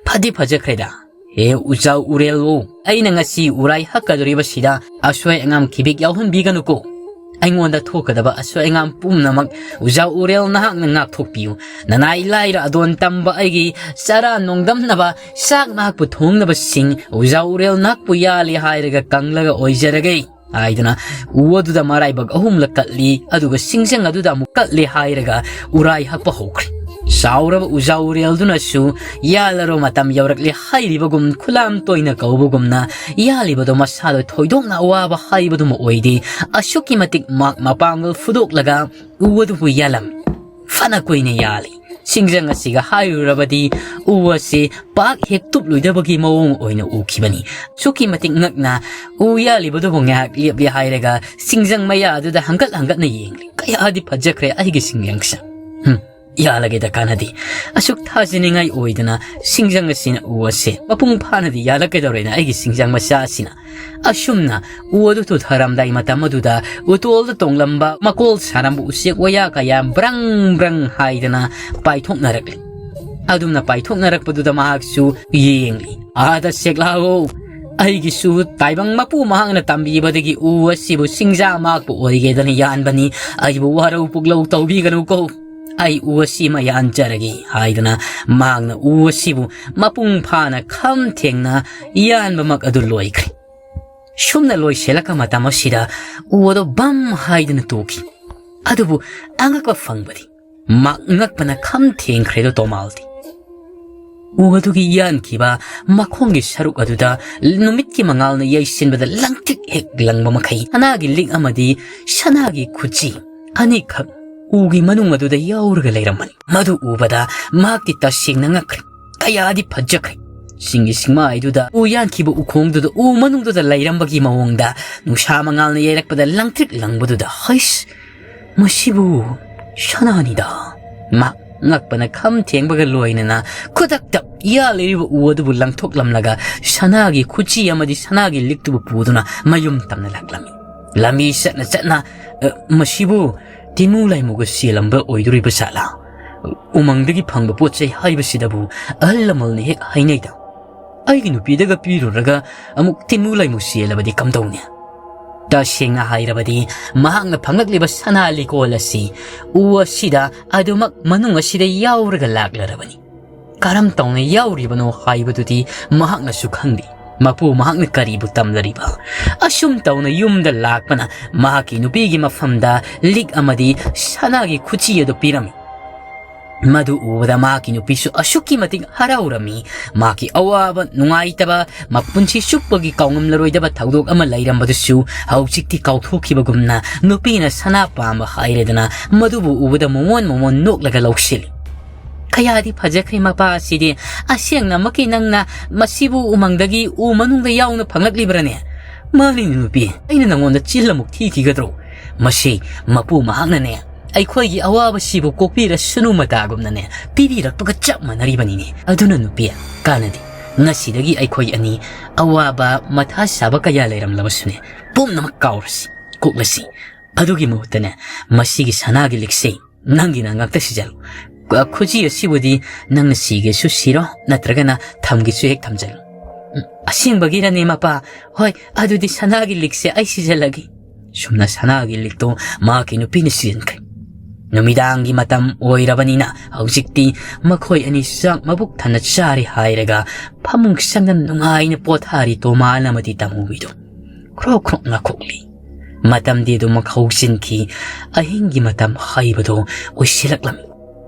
ꯐꯗꯤ ꯐꯖꯈ꯭ꯔꯦꯗ꯫ ꯍꯦ ꯎꯖꯥꯎ ꯎꯔꯦꯜꯋꯣ, ꯑꯩꯅ ꯉꯁꯤ ꯎꯔꯥꯏ ꯍꯛꯀꯗꯧꯔꯤꯕꯁꯤꯗ ꯑꯁꯣꯏ ꯑꯉꯥꯝ ꯈꯤꯕꯤꯛ ꯌꯥꯎꯍꯟꯕꯤꯒꯅꯨꯀꯣ꯫ ꯑꯩꯉꯣꯟꯗ ꯊꯣꯛꯀꯗꯕ ꯑꯁꯣꯏ ꯑꯉꯥꯝ ꯄꯨꯝꯅꯃꯛ ꯎꯖꯥꯎ ꯎꯔꯦꯜ ꯅꯍꯥꯛꯅ ꯉꯥꯛꯊꯣꯛꯄꯤꯌꯨ꯫ ꯅꯅꯥꯏ ꯂꯥꯏꯔ ꯑꯗꯣꯟ ꯇꯝꯕ ꯑꯩꯒꯤ ꯆꯔꯥ ꯅꯣꯡꯗꯝꯅꯕ ꯆꯥꯛ ꯅꯍꯥꯛꯄꯨ ꯊꯣꯡꯅꯕꯁꯤꯡ ꯎꯖꯥꯎ ꯎꯔꯦꯜ ꯅꯍꯥꯛꯄꯨ ꯌꯥꯜꯂꯤ ꯍꯥꯏꯔꯒ ꯀꯪꯂꯒ ꯑꯣꯏꯖꯔꯒꯦ꯫ ꯍꯥꯏꯗꯨꯅ ꯎ ꯑꯗꯨꯗ ꯃꯔꯥꯏꯕꯛ ꯑꯍꯨꯝꯂꯛ ꯀꯠꯂꯤ, ꯑꯗꯨꯒ ꯁꯤꯡꯖꯪ ꯑꯗꯨꯗ ꯑꯃꯨꯛ ꯀꯠꯂꯤ ꯍꯥꯏꯔꯒ ꯎꯔꯥꯏ ꯍꯛꯄ ꯍꯧꯈ꯭ꯔꯦ꯫ ꯆꯥꯎꯔꯕ ꯎꯖꯥꯎꯔꯦꯜꯗꯨꯅꯁꯨ ꯌꯥꯜꯂꯔꯣ ꯃꯇꯝ ꯌꯧꯔꯛꯂꯦ ꯍꯥꯏꯔꯤꯕꯒꯨꯝ ꯈꯨꯂꯥꯝ ꯇꯣꯏꯅ ꯀꯧꯕꯒꯨꯝꯅ ꯌꯥꯜꯂꯤꯕꯗꯣ ꯃꯁꯥꯗ ꯊꯣꯏꯗꯣꯛꯅ ꯑꯋꯥꯕ ꯍꯥꯏꯕꯗꯨꯃ ꯑꯣꯏꯗꯦ꯫ ꯑꯁꯨꯛꯀꯤ ꯃꯇꯤꯛ ꯃꯍꯥꯛ ꯃꯄꯥꯡꯒꯜ ꯐꯨꯗꯣꯛꯂꯒ ꯎ ꯑꯗꯨꯕꯨ ꯌꯥꯜꯂꯝꯃꯤ꯫ ꯐꯅ ꯀꯨꯏꯅ ꯌꯥꯜꯂꯤ꯫ ꯁꯤꯡꯖꯪ ꯑꯁꯤꯒ ꯍꯥꯏꯔꯨꯔꯕꯗꯤ ꯎ ꯑꯁꯤ ꯄꯥꯛ ꯍꯦꯛ ꯇꯨꯞꯂꯣꯏꯗꯕꯒꯤ ꯃꯑꯣꯡ ꯑꯣꯏꯅ ꯎꯈꯤꯕꯅꯤ꯫ ꯑꯁꯨꯛꯀꯤ ꯃꯇꯤꯛ ꯉꯛꯅ ꯎ ꯌꯥꯜꯂꯤꯕꯗꯨꯕꯨ ꯉꯥꯏꯍꯥꯛ ꯂꯦꯞꯂꯦ ꯍꯥꯏꯔꯒ ꯁꯤꯡꯖꯪ ꯃꯌꯥ ꯑꯗꯨꯗ ꯍꯪꯒꯠ ꯍꯪꯒꯠꯅ ꯌꯦꯡꯂꯤ꯫ ꯀꯌꯥꯗꯤ ꯐꯖꯈ꯭ꯔꯦ ꯑꯩꯒꯤ ꯁꯤꯡꯖꯪꯁꯦ꯫ ꯍꯨꯝ, ꯌꯥꯜꯂꯒꯦꯗ ꯀꯥꯟꯅꯗꯦ꯫ ꯑꯁꯨꯛ ꯊꯥꯖꯅꯤꯡꯉꯥꯏ ꯑꯣꯏꯗꯅ ꯁꯤꯡꯖꯪ ꯑꯁꯤꯅ ꯎ ꯑꯁꯦ ꯃꯄꯨꯡ ꯐꯥꯅꯗꯤ ꯌꯥꯜꯂꯛꯀꯗꯧꯔꯦꯅ ꯑꯩꯒꯤ ꯁꯤꯡꯖꯪ ꯃꯆꯥ ꯑꯁꯤꯅ꯫ ꯑꯁꯨꯝꯅ ꯎ ꯑꯗꯨ ꯇꯨꯊꯔꯝꯗꯥꯏ ꯃꯇꯝ ꯑꯗꯨꯗ ꯎꯇꯣꯜꯗ ꯇꯣꯡꯂꯝꯕ ꯃꯀꯣꯜ ꯁꯥꯔꯝꯕ ꯎꯆꯦꯛ ꯋꯥꯌꯥ ꯀꯌꯥ ꯕ꯭ꯔꯪ ꯕ꯭ꯔꯪ ꯍꯥꯏꯗꯅ ꯄꯥꯏꯊꯣꯛꯅꯔꯛꯂꯤ꯫ ꯑꯗꯨꯝꯅ ꯄꯥꯏꯊꯣꯛꯅꯔꯛꯄꯗꯨꯗ ꯃꯍꯥꯛꯁꯨ ꯌꯦꯡꯂꯤ꯫ "ꯑꯥꯗ ꯁꯦꯛꯂꯥꯑꯣ, ꯑꯩꯒꯤꯁꯨ ꯇꯥꯏꯕꯪ ꯃꯄꯨ ꯃꯍꯥꯛꯅ ꯇꯝꯕꯤꯕꯗꯒꯤ ꯎ ꯑꯁꯤꯕꯨ ꯁꯤꯡꯖꯥ ꯃꯥꯛꯄ ꯑꯣꯏꯒꯦꯗꯅ ꯌꯥꯟꯕꯅꯤ꯫ ꯑꯩꯕꯨ ꯋꯥꯔꯧ ꯄꯨꯛꯂꯧ ꯇꯧꯕꯤꯒꯅꯨꯀꯣ꯫ ꯑꯩ ꯎ ꯑꯁꯤꯃ ꯌꯥꯟꯖꯔꯒꯦ" ꯍꯥꯏꯗꯅ ꯃꯍꯥꯛꯅ ꯎ ꯑꯁꯤꯕꯨ ꯃꯄꯨꯡ ꯐꯥꯅ ꯈꯝ ꯊꯦꯡꯅ ꯌꯥꯟꯕꯃꯛ ꯑꯗꯨ ꯂꯣꯏꯈ꯭ꯔꯦ꯫ ꯁꯨꯝꯅ ꯂꯣꯏꯁꯤꯜꯂꯛꯄ ꯃꯇꯝ ꯑꯁꯤꯗ ꯎ ꯑꯗꯨ ꯕꯝ ꯍꯥꯏꯗꯨꯅ ꯇꯨꯈꯤ꯫ ꯑꯗꯨꯕꯨ ꯑꯉꯛꯄ ꯐꯪꯕꯗꯤ ꯃꯍꯥꯛ ꯉꯛꯄꯅ ꯈꯝ ꯊꯦꯡꯈ꯭ꯔꯦꯗꯣ ꯇꯣꯃꯥꯜꯗꯤ꯫ ꯎ ꯑꯗꯨꯒꯤ ꯌꯥꯟꯈꯤꯕ ꯃꯈꯣꯡꯒꯤ ꯁꯔꯨꯛ ꯑꯗꯨꯗ ꯅꯨꯃꯤꯠꯀꯤ ꯃꯉꯥꯜꯅ ꯌꯩꯁꯤꯟꯕꯗ ꯂꯪꯇ꯭ꯔꯤꯛ ꯍꯦꯛ ꯂꯪꯕ ꯃꯈꯩ ꯁꯅꯥꯒꯤ ꯂꯤꯛ ꯑꯃꯗꯤ ꯁꯅꯥꯒꯤ ꯈꯨꯆꯤ ꯑꯅꯤꯈꯛ ꯎꯒꯤ ꯃꯅꯨꯡ ꯑꯗꯨꯗ ꯌꯥꯎꯔꯒ ꯂꯩꯔꯝꯕꯅꯤ꯫ ꯃꯗꯨ ꯎꯕꯗ ꯃꯍꯥꯛꯇꯤ ꯇꯁꯦꯡꯅ ꯉꯛꯈ꯭ꯔꯦ꯫ ꯀꯌꯥꯗꯤ ꯐꯖꯈ꯭ꯔꯦ꯫ ꯆꯤꯡꯒꯤ ꯁꯤꯡꯃꯥꯏꯗꯨꯗ ꯎ ꯌꯥꯟꯈꯤꯕ ꯎꯈꯣꯡꯗꯨꯗ ꯎ ꯃꯅꯨꯡꯗꯨꯗ ꯂꯩꯔꯝꯕꯒꯤ ꯃꯑꯣꯡꯗ ꯅꯨꯡꯁꯥ ꯃꯉꯥꯜꯅ ꯌꯩꯔꯛꯄꯗ ꯂꯪꯇ꯭ꯔꯤꯛ ꯂꯪꯕꯗꯨꯗ, "ꯍꯩꯁ, ꯃꯁꯤꯕꯨ ꯁꯅꯥꯅꯤꯗ!" ꯃꯍꯥꯛ ꯉꯛꯄꯅ ꯈꯝ ꯊꯦꯡꯕꯒ ꯂꯣꯏꯅꯅ ꯈꯨꯗꯛꯇ ꯌꯥꯜꯂꯤꯕ ꯎ ꯑꯗꯨꯕꯨ ꯂꯪꯊꯣꯛꯂꯝꯂꯒ ꯁꯅꯥꯒꯤ ꯈꯨꯆꯤ ꯑꯃꯗꯤ ꯁꯅꯥꯒꯤ ꯂꯤꯛꯇꯨꯕꯨ ꯄꯨꯗꯨꯅ ꯃꯌꯨꯝ ꯇꯝꯅ ꯂꯥꯛꯂꯝꯃꯤ꯫ ꯂꯝꯕꯤ ꯆꯠꯅ ꯆꯠꯅ, "ꯑ, ꯃꯁꯤꯕꯨ ꯇꯤꯃꯨ ꯂꯥꯏꯃꯨꯒ ꯆꯦꯜꯂꯝꯕ ꯑꯣꯏꯗꯣꯔꯤꯕ ꯖꯥꯠꯂꯥ? ꯎꯃꯪꯗꯒꯤ ꯐꯪꯕ ꯄꯣꯠ ꯆꯩ ꯍꯥꯏꯕꯁꯤꯗꯕꯨ ꯑꯍꯜ ꯂꯃꯟꯅ ꯍꯦꯛ ꯍꯥꯏꯅꯩꯗ꯫ ꯑꯩꯒꯤ ꯅꯨꯄꯤꯗꯒ ꯄꯤꯔꯨꯔꯒ ꯑꯃꯨꯛ ꯇꯤꯃꯨ ꯂꯥꯏꯃꯨ ꯆꯦꯜꯂꯕꯗꯤ ꯀꯝꯗꯧꯅꯤ?" ꯇꯁꯦꯡꯅ ꯍꯥꯏꯔꯕꯗꯤ ꯃꯍꯥꯛꯅ ꯐꯪꯂꯛꯂꯤꯕ ꯁꯅꯥ ꯂꯤꯀꯣꯜ ꯑꯁꯤ ꯎ ꯑꯁꯤꯗ ꯑꯗꯨꯃꯛ ꯃꯅꯨꯡ ꯑꯁꯤꯗ ꯌꯥꯎꯔꯒ ꯂꯥꯛꯂꯔꯕꯅꯤ꯫ ꯀꯔꯝ ꯇꯧꯅ ꯌꯥꯎꯔꯤꯕꯅꯣ ꯍꯥꯏꯕꯗꯨꯗꯤ ꯃꯍꯥꯛꯅꯁꯨ ꯈꯪꯗꯦ꯫ ꯃꯄꯨ ꯃꯍꯥꯛꯅ ꯀꯔꯤꯕꯨ ꯇꯝꯂꯔꯤꯕ? ꯑꯁꯨꯝ ꯇꯧꯅ ꯌꯨꯝꯗ ꯂꯥꯛꯄꯅ ꯃꯍꯥꯛꯀꯤ ꯅꯨꯄꯤꯒꯤ ꯃꯐꯝꯗ ꯂꯤꯛ ꯑꯃꯗꯤ ꯁꯅꯥꯒꯤ ꯈꯨꯆꯤ ꯑꯗꯨ ꯄꯤꯔꯝꯃꯤ꯫ ꯃꯗꯨ ꯎꯕꯗ ꯃꯍꯥꯛꯀꯤ ꯅꯨꯄꯤꯁꯨ ꯑꯁꯨꯛꯀꯤ ꯃꯇꯤꯛ ꯍꯔꯥꯎꯔꯝꯃꯤ꯫ ꯃꯍꯥꯛꯀꯤ ꯑꯋꯥꯕ, ꯅꯨꯡꯉꯥꯏꯇꯕ, ꯃꯄꯨꯟꯁꯤ ꯆꯨꯞꯄꯒꯤ ꯀꯥꯎꯉꯝꯂꯔꯣꯏꯗꯕ ꯊꯧꯗꯣꯛ ꯑꯃ ꯂꯩꯔꯝꯕꯗꯨꯁꯨ ꯍꯧꯖꯤꯛꯇꯤ ꯀꯥꯎꯊꯣꯛꯈꯤꯕꯒꯨꯝꯅ ꯅꯨꯄꯤꯅ ꯁꯅꯥ ꯄꯥꯝꯕ ꯍꯥꯏꯔꯦꯗꯅ ꯃꯗꯨꯕꯨ ꯎꯕꯗ ꯃꯣꯃꯣꯟ ꯃꯣꯃꯣꯟ ꯅꯣꯛꯂꯒ ꯂꯧꯁꯤꯜꯂꯤ꯫ "ꯀꯌꯥꯗꯤ ꯐꯖꯈ꯭ꯔꯦ ꯃꯄꯥ ꯑꯁꯤꯗꯤ꯫ ꯑꯁꯦꯡꯅꯃꯛꯀꯤ ꯅꯪꯅ ꯃꯁꯤꯕꯨ ꯎꯃꯪꯗꯒꯤ ꯎ ꯃꯅꯨꯡꯗ ꯌꯥꯎꯅ ꯐꯪꯂꯛꯂꯤꯕ꯭ꯔꯥꯅꯦ? ꯃꯥꯅꯤꯅꯦ ꯅꯨꯄꯤ, ꯑꯩꯅ ꯅꯉꯣꯟꯗ ꯆꯤꯜ ꯑꯃꯨꯛ ꯊꯤꯈꯤꯒꯗ꯭ꯔꯣ? ꯃꯁꯤ ꯃꯄꯨ ꯃꯍꯥꯛꯅꯅꯦ, ꯑꯩꯈꯣꯏꯒꯤ ꯑꯋꯥꯕꯁꯤꯕꯨ ꯀꯣꯛꯄꯤꯔꯁꯅꯨ ꯃꯇꯥꯒꯨꯝꯅꯅꯦ ꯄꯤꯕꯤꯔꯛꯄꯒ ꯆꯞ ꯃꯥꯟꯅꯔꯤꯕꯅꯤꯅꯦ꯫ ꯑꯗꯨꯅ ꯅꯨꯄꯤ, ꯀꯥꯟꯅꯗꯦ꯫ ꯉꯁꯤꯗꯒꯤ ꯑꯩꯈꯣꯏ ꯑꯅꯤ ꯑꯋꯥꯕ ꯃꯊꯥ ꯁꯥꯕ ꯀꯌꯥ ꯂꯩꯔꯝꯂꯕꯁꯨꯅꯦ, ꯄꯨꯝꯅꯃꯛ ꯀꯥꯎꯔꯁꯤ, ꯀꯣꯛꯂꯁꯤ꯫ ꯑꯗꯨꯒꯤ ꯃꯍꯨꯠꯇꯅꯦ, ꯃꯁꯤꯒꯤ ꯁꯅꯥꯒꯤ ꯂꯤꯛꯁꯦ ꯅꯪꯒꯤꯅ ꯉꯥꯛꯇ ꯁꯤꯖꯜꯂꯨ꯫ ꯀ-, ꯈꯨꯖꯤ ꯑꯁꯤꯕꯨꯗꯤ ꯅꯪꯅ ꯁꯤꯒꯦꯁꯨ ꯁꯤꯔꯣ, ꯅꯠꯇ꯭ꯔꯒꯅ ꯊꯝꯒꯦꯁꯨ ꯍꯦꯛ ꯊꯝꯖꯜꯂꯨ꯫" "ꯎꯝ, ꯑꯁꯦꯡꯕꯒꯤꯔꯅꯦ ꯃꯄꯥ? ꯍꯣꯏ, ꯑꯗꯨꯗꯤ ꯁꯅꯥꯒꯤ ꯂꯤꯛꯁꯦ ꯑꯩ ꯁꯤꯖꯜꯂꯒꯦ꯫" ꯁꯨꯝꯅ ꯁꯅꯥꯒꯤ ꯂꯤꯛꯇꯣ ꯃꯍꯥꯛꯀꯤ ꯅꯨꯄꯤꯅ ꯁꯤꯖꯤꯟꯈ꯭ꯔꯦ꯫ ꯅꯨꯃꯤꯗꯥꯡꯒꯤ ꯃꯇꯝ ꯑꯣꯏꯔꯕꯅꯤꯅ ꯍꯧꯖꯤꯛꯇꯤ ꯃꯈꯣꯏ ꯑꯅꯤ ꯆꯥꯛ ꯃꯕꯨꯛ ꯊꯟꯅ ꯆꯥꯔꯦ ꯍꯥꯏꯔꯒ ꯐꯃꯨꯡ ꯆꯪꯗꯨꯅ ꯅꯨꯡꯉꯥꯏꯅ ꯄꯣꯊꯥꯔꯤ ꯇꯣꯃꯥꯜ ꯑꯃꯗꯤ ꯇꯥꯃꯨꯕꯤꯗꯨ꯫ ꯈ꯭ꯔꯣꯛ ꯈ꯭ꯔꯣꯛ ꯅꯥꯈꯣꯛꯂꯤ꯫ ꯃꯇꯝꯗꯤ ꯑꯗꯨꯃꯛ ꯍꯧꯖꯤꯟꯈꯤ꯫ ꯑꯍꯤꯡꯒꯤ ꯃꯇꯝ ꯍꯥꯏꯕꯗꯨ ꯑꯣꯏꯁꯤꯜꯂꯛꯂꯝꯃꯤ꯫